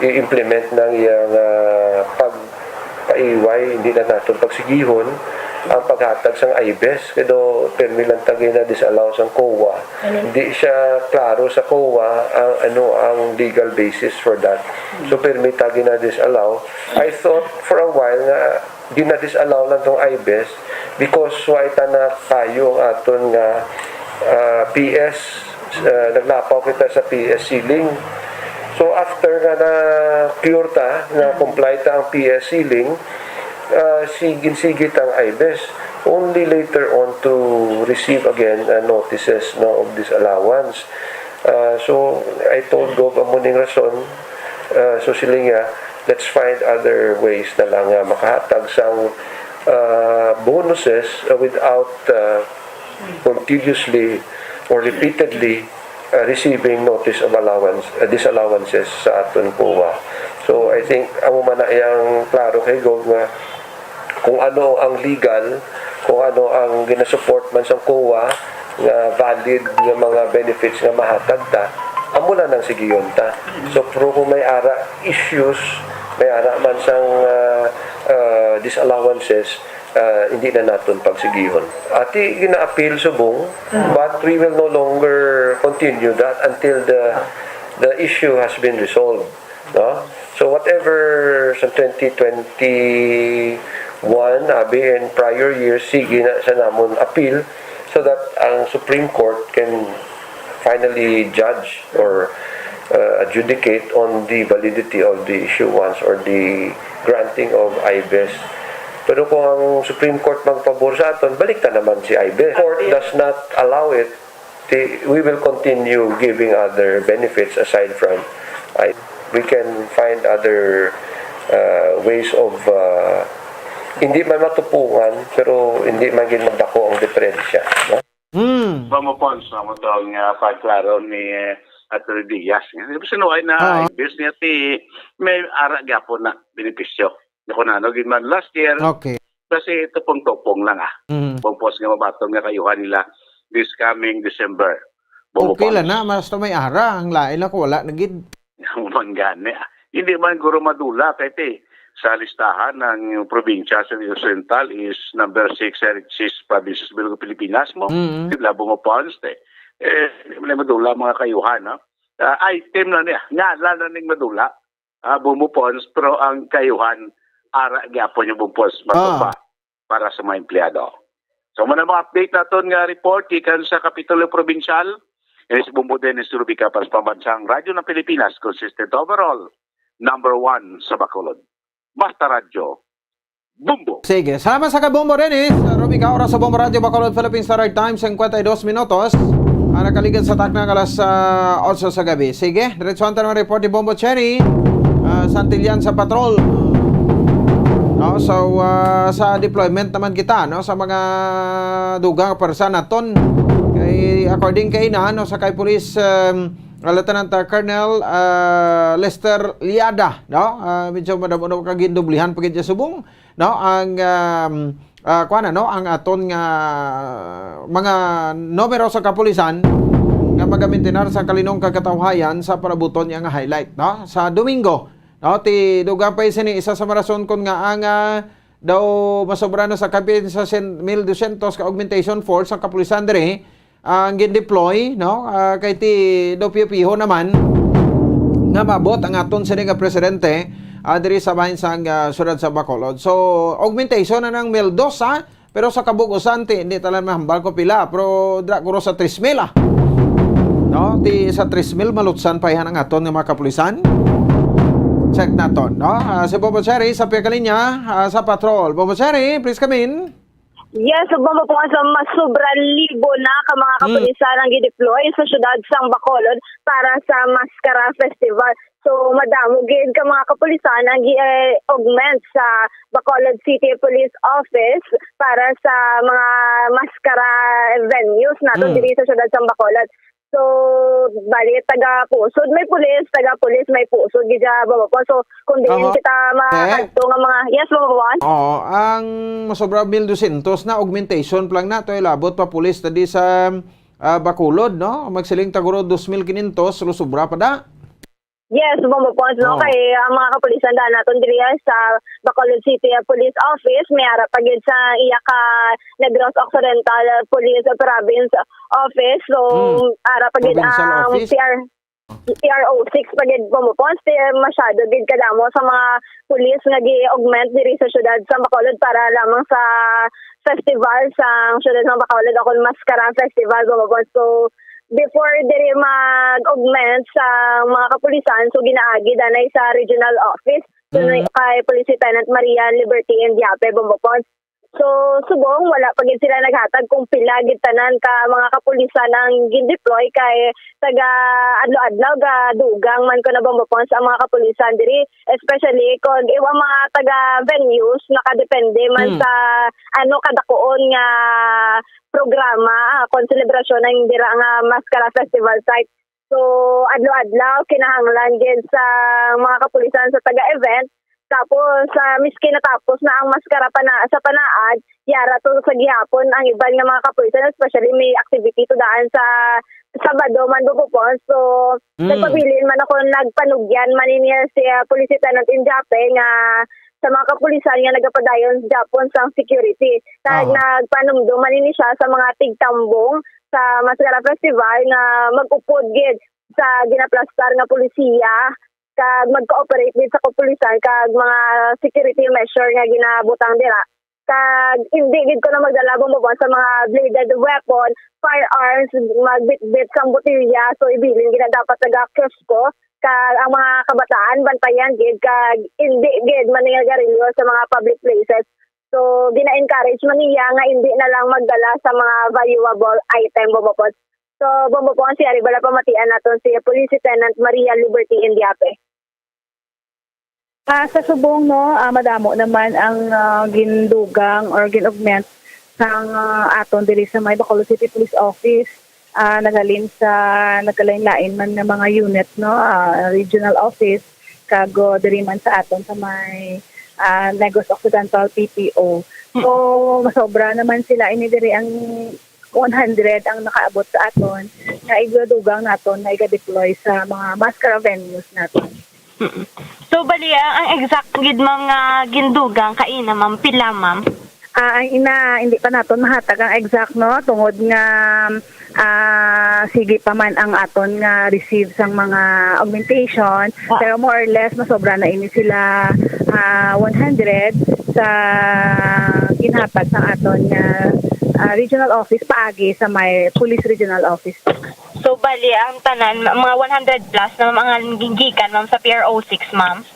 i-implement na ang iyang, uh, pagpaiway, hindi na naton pagsigihon ang paghatag sang IBES, kay do permi lang ta gina-disallow sang COA. Hindi siya klaro sa COA ang, ano, ang legal basis for that. So, permi ta gina-disallow. I thought for a while nga gina-disallow lang tong IBES because wa ita na kayo ang aton nga, ah, P S, ah, naglapaw kita sa P S ceiling. So, after nga na-cure ta, na-comply ta ang P S ceiling, ah, sigin-sigit ang IBES. Only later on to receive again, uh, notices, no, of disallowance. Uh, so, I told Gov amo ning rason, uh, so sila nga, let's find other ways na lang nga makahatag sang, uh, bonuses, uh, without, uh, continuously or repeatedly, uh, receiving notice of allowance, uh, disallowances sa aton COA. So, I think, amo man na iyang klaro kay Gov nga kung ano ang legal, kung ano ang ginasupport man sang COA nga valid nga mga benefits nga mahatag ta, amo lang nang sigiyon ta. So, pero kung may ara issues, may ara man sang, ah, ah, disallowances, ah, hindi na naton pagsigihon. Ati gina-appeal subong, but we will no longer continue that until the the issue has been resolved, no? So whatever sa twenty twenty-one, abi, and prior years, sige na sa namon appeal so that ang Supreme Court can finally judge or, uh, adjudicate on the validity of the issuance or the granting of IBES. Pero kung ang Supreme Court magpabor sa aton, balik ta naman si IBES. Court does not allow it, the, we will continue giving other benefits aside from, I, we can find other, uh, ways of, uh, hindi man matupungan, pero hindi man gid magdako ang diferensya, no? Hmm. Vamos, Pons, sa mo to nga pagklaro ni, eh, Attorney Diaz. Sinuway na, ah, imbis niya ti, may ara gyapon na benepisyo. Kung ano gid man last year, okay, kasi tupong-tupong lang, ah. Mm. Bumpos nga mabaton nga kayuhan nila this coming December. Okay lang na, basta may ara. Ang lain lang kung wala na gid. Manggani, ah. Hindi man guro madula kay ti sa listahan ng probinsya sa Negros Oriental is number six sa richest provinces sa Pilipinas mo. Mm. Labo mo pounds, te. Eh, hindi man madula mga kayuhan, no? Ah, item na niya. Ngalan na ning madula. Ah, Bumbo Pons, pero ang kayuhan, ara gyapon yung Bumbo Pons, matupa para sa mga empleyado. So, muna mga update naton nga report gikan sa Kapitolyo Provincial. Ini si Bumbo Dennis Rubica para sa Pambansang Radyo ng Pilipinas, consistent overall, number one sa Bacolod. Basta Radyo, Bumbo! Sige, salamat sa Kabumbo Dennis Rubica, oras sa Bombo Radyo Bacolod, Philippine Standard Time, singkwenta y dos minutos. Ang nakaligad sa takna nga alas, ah, otso sa gabi. Sige, diretso ang tanong report ni Bombo Cherry, ah, Santillan sa patrol. No, so, ah, sa deployment naman kita, no, sa mga dugang pwersa naton. Kay, according kay na, no, sa kay Police, um, Lieutenant, ah, Colonel, ah, Lester Liada, no, ah, medyo madamo na kagindublihan pa gid siya subong, no, ang, um, ah, kuwan na, no, ang aton nga mga numero sa kapulisan nga magamintinar sa kalinong kagkatawhayan sa palabuton niya nga highlight, no? Sa Domingo, no, ti dugang pa sini isa sa marason kon nga ang, ah, daw masobra na sa kapin sa sen-, mil dosyentos ka augmentation force ang kapulisan diri, ah, ang gin-deploy, no? Ah, kay ti daw piho-piho naman nga maabot ang aton sini nga presidente, ah, diri sa bahin sang, ah, siyudad sa Bacolod. So, augmentation na ng mil dos, ha? Pero sa kabug-usan, ti, hindi talan mahambal ko pila, pero dira guro sa tres mil, ah. No? Ti sa tres mil, malutsan pa ihan ang aton nga mga kapulisan. Check naton, no? Ah, si Bobo Cherry sa pihak kalinya, ah, sa patrol. Bobo Cherry, please come in. Yes, Bombo Pons, sa mas sobra libo na ka mga kapulisan ang gideploy sa siyudad sang Bacolod para sa Maskara Festival. So, madamo gid ka mga kapulisan ang gi-augment sa Bacolod City Police Office para sa mga maskara venues nato diri sa siyudad sang Bacolod. So, bali, taga Pusod may pulis, taga pulis may Pusod, gid siya, Bombo Pons. So, kung diin kita makadto nga mga, yes, Bombo Pons? Oo, ang masobra mil dosyentos na augmentation pa lang na to, ilabot pa pulis ta di sa, ah, Bacolod, no? Magsiling ta guro dos mil kinyentos, lusubra pa da. Yes, Bombo Pons, no? Kay ang mga kapulisan da naton diri sa Bacolod City, ah, Police Office, may ara pa gid sa iya ka Negros Occidental Police Province Office. So, ara pa gid ang P R, P R O six pa gid, Bombo Pons. Ti, masyado gid kadamo sa mga pulis nga gi-augment diri sa siyudad sa Bacolod para lamang sa festival sa siyudad sa Bacolod, o kon Maskara Festival, Bombo Pons. So, before diri mag-augment sa mga kapulisan, so ginaagi danay sa regional office. So, kay Police Lieutenant Maria Liberty Indiape, Bombo Pons. So, subong wala pa gid sila naghatag kung pila gid tanan ka mga kapulisan ang gin-deploy, kay taga adlaw-adlaw gadugang man ko na bomba pounds ang mga kapulisan diri, especially kung iwa mga taga venues, nakadepende man Hmm. sa ano kadakuon nga programa, ah, kung selebrasyon ang dira nga Mascara Festival site. So, adlaw-adlaw kinahanglan gid sa mga kapulisan sa taga-event. Tapos, ah, miski natapos na ang maskara pana-, sa panaad, yara to sa gihapon ang iban nga mga kapulisan, especially may activity to daan sa Sabado man, Bubupon. So, Mm. nagpabilin man ako, nagpanugyan man ini si, ah, Police Lieutenant Indiape nga sa mga kapulisan nga nagapadayon sa Japon sang security. Kag Aha. nagpanumdum man ini siya sa mga tigtambong sa Mascara Festival nga mag-upod gid sa ginaplastar nga polisiya kag mag-cooperate gid sa kapulisan kag mga security measure nga ginabutang dira. Kag hindi gid ko na magdala, Bong Bobong, sa mga bladed weapon, firearms, magbitbit sang botilya. So, ibilin gid na dapat taga-kiosko. Kag ang mga kabataan, bantayan gid, kag hindi gid manigarilyo sa mga public places. So, gina-encourage man niya nga hindi na lang magdala sa mga valuable item, Bong Bobong. So, Bong Bobong, si Ari Bala, pamatian naton si Police Lieutenant Maria Liberty Indiape. Ah, sa subong, no, ah, madamo naman ang, ah, gindugang or gin-augment sang, ah, aton diri sa may Bacolod City Police Office. Ah, naghalin sa nagkalain-lain man nga mga unit, no, ah, regional office, kag, oh, diri man sa aton sa may, ah, Negros Occidental P P O. So, masobra naman sila. Ini diri ang one hundred ang nakaabot sa aton nga igadugang naton nga iga-deploy sa mga maskara venues naton. Mm. So, bali, ang, ang exact gid mga gindugang kaina, ma'am, pila, ma'am? Ah, ang ina, hindi pa naton mahatag ang exact, no, tungod nga, ah, sige pa man ang aton nga receive sang mga augmentation, Ah. pero more or less masobra na ini sila, ah, one hundred sa ginhatag sang aton nga, ah, regional office paagi sa may police regional office. So, bali, ang tanan, ma-, mga one hundred plus na mga gikan, ma'am, sa P R O six, ma'am?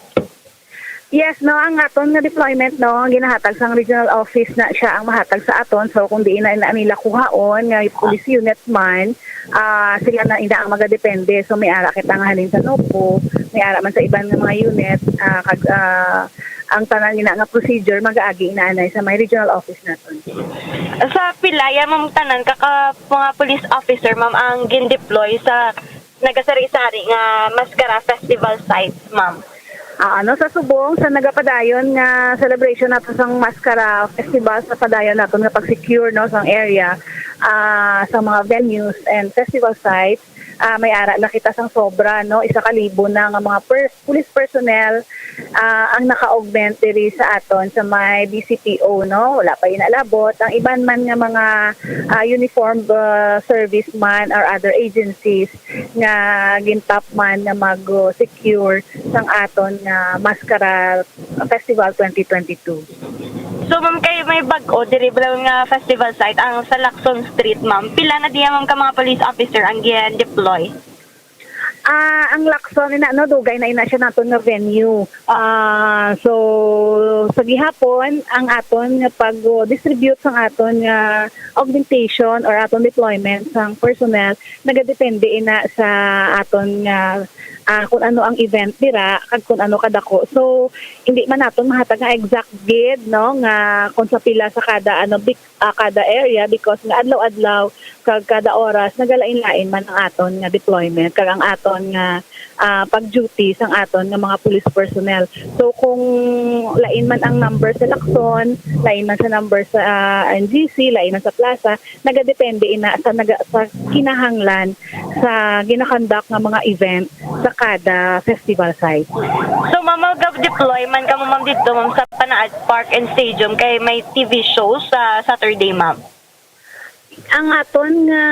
Yes, no, ang aton nga deployment, no, ang ginahatag sang regional office na siya ang mahatag sa aton. So, kung diin na, na nila kuhaon nga police unit man, ah, sila na ina ang magadepende. So, may ara kita nga halin sa NOPO, may ara man sa iban nga mga unit, ah, kag, ah, ang tanan ina nga procedure magaagi inaanay sa may regional office naton. Sa pila ya, ma'am, tanan ka, ka mga police officer, ma'am, ang gin-deploy sa nagasari-sari nga Mascara Festival sites, ma'am? Ah, ano, sa subong, sa nagapadayon nga celebration nato sang Mascara Festival, sa padayon naton nga pag-secure, no, sang area, ah, sa mga venues and festival sites, ah, may ara na kita sang sobra, no, isa ka libo na nga mga per-, police personnel, ah, ang naka-augment diri sa aton sa may B C P O, no? Wala pa inalabot. Ang iban man nga mga, ah, uniformed, ah, serviceman or other agencies nga gintap man nga mag-secure sang aton nga Mascara Festival twenty twenty-two. So, ma'am, kay may bag-o diri bala nga festival site, ang sa Lacson Street, ma'am. Pila na diya, ma'am, ka mga police officer ang gin-deploy? Ah, ang Lacson, ina, no, dugay na ina siya naton nga venue. Ah, so, sa gihapon, ang aton nga pag-distribute sang aton nga augmentation or aton deployment sang personnel, nagadepende ina sa aton nga, ah, kung ano ang event dira, kag kung ano kadako. So, hindi man naton mahatag nga exact gid, no, nga kung sa pila sa kada, ano, big ah, kada area, because nga adlaw-adlaw kag kada oras nagalain-lain man ang aton nga deployment kag ang aton nga, ah, pag-duty sang aton nga mga police personnel. So, kung lain man ang number sa Lacson, lain man sa number sa, ah, N G C, lain man sa plaza, nagadepende ina sa naga-, sa kinahanglan sa ginakandak nga mga event sa kada festival site. So, ma'am, mag-deploy man kamo, ma'am, dito, ma'am, sa Panaad Park and Stadium kay may T V show sa Saturday, ma'am? Ang aton nga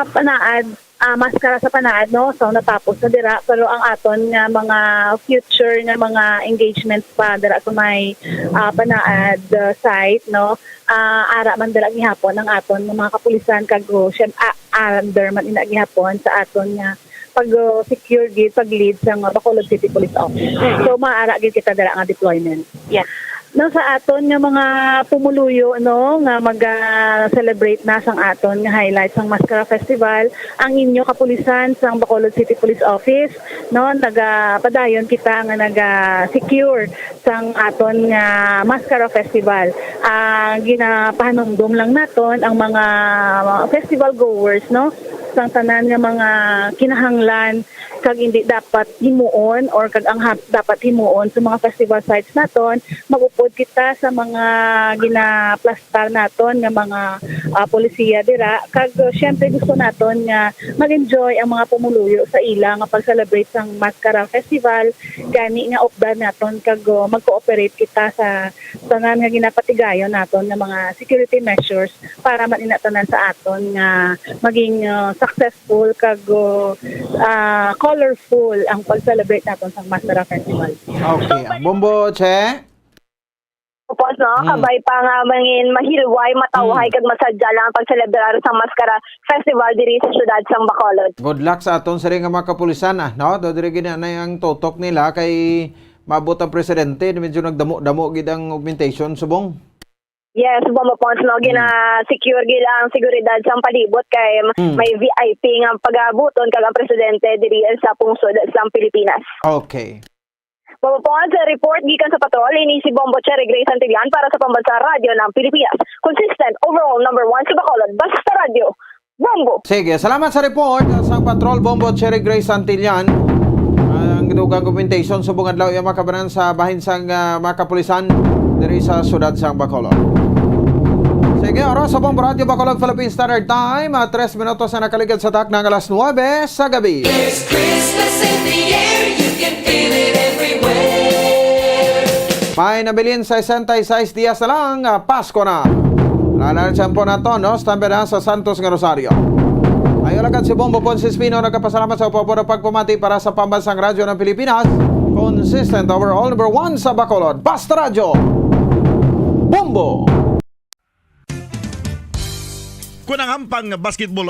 Panaad, ah, Maskara sa Panaad, no? So, natapos na dira, pero ang aton nga mga future nga mga engagements pa dira sa may, ah, Panaad, ah, site, no? Ah, ara man dira gihapon ang aton nga mga kapulisan kag, oh, siyem-, ah, under man ina gihapon sa aton nga pag, uh, secure gid, pag-lead sang Bacolod City Police Office. Mm. So, maara gid kita dira nga deployment. Yeah. No, sa aton nga mga pumuluyo, no, nga mag-celebrate na sang aton nga highlight sang Maskara Festival, ang inyo kapulisan sang Bacolod City Police Office, no, nagapadayon kita nga naga-secure sang aton nga Maskara Festival. Ang ginapahanumdom lang naton ang mga festival goers, no, sang tanan nga mga kinahanglan kag hindi dapat himuon or kag ang hap-, dapat himuon sa mga festival sites naton, mag-upod kita sa mga ginaplastar naton nga mga, ah, polisiya dira. Kag, uh, syempre, gusto naton nga mag-enjoy ang mga pumuluyo sa ila nga pag-celebrate sang Maskara Festival. Gani nga updan naton kag, uh, mag-cooperate kita sa tanan nga ginapatigayon naton nga mga security measures para man ina tanan sa aton nga maging, uh, successful kag, uh, ah, colorful ang pag-celebrate naton sa Maskara Festival. Okay. Bombo, Che? Tapos, no, Mm. kabay pa nga mangin mahilway, matawhay, Mm. kag masadya lang ang pagselebrar sa Maskara Festival diri sa siyudad sang Bacolod. Good luck sa aton sini nga mga kapulisan, ah, no? Do diri gid na ang tutok nila kay maabot ang presidente, medyo nagdamo-damo gid ang augmentation subong. Yes, Bombo Pons, no, Mm. gina-secure gid ang seguridad sang palibot kay Mm. may V I P nga pagabuton kag ang presidente diri sa pungsod sang Pilipinas. Okay. Bombo Pons, report gikan sa patrol, ini si Bombo Cherry Grace Santillan para sa Pambansa Radyo ng Pilipinas. Consistent, overall, number one sa Bacolod. Basta Radyo, Bombo! Sige, salamat sa report sa Patrol Bombo Cherry Grace Santillan. Ang dugang augmentation subong adlaw iya makabanan sa bahin sang, ah, mga kapulisan diri sa siyudad sang Bacolod. Sige, oras sa Bombo Radyo Bacolod Philippine Standard Time, ah, tres minutos na nakaligad sa takna nga alas nuwebe sa gabi. There's Christmas in the air, you can feel it everywhere. May nabilin, sesenta y seis dias na lang, ah, Pasko na. Wala na rin siyang po nato, no? Standby na sa Santos nga Rosario. Ayo lang si Bombo Ponce Espino, nagkapasalamat sa upapuro pagpamati para sa Pambansang Radyo ng Pilipinas. Consistent overall number one sa Bacolod. Basta Radyo. Bombo! Kung ang ampang basketball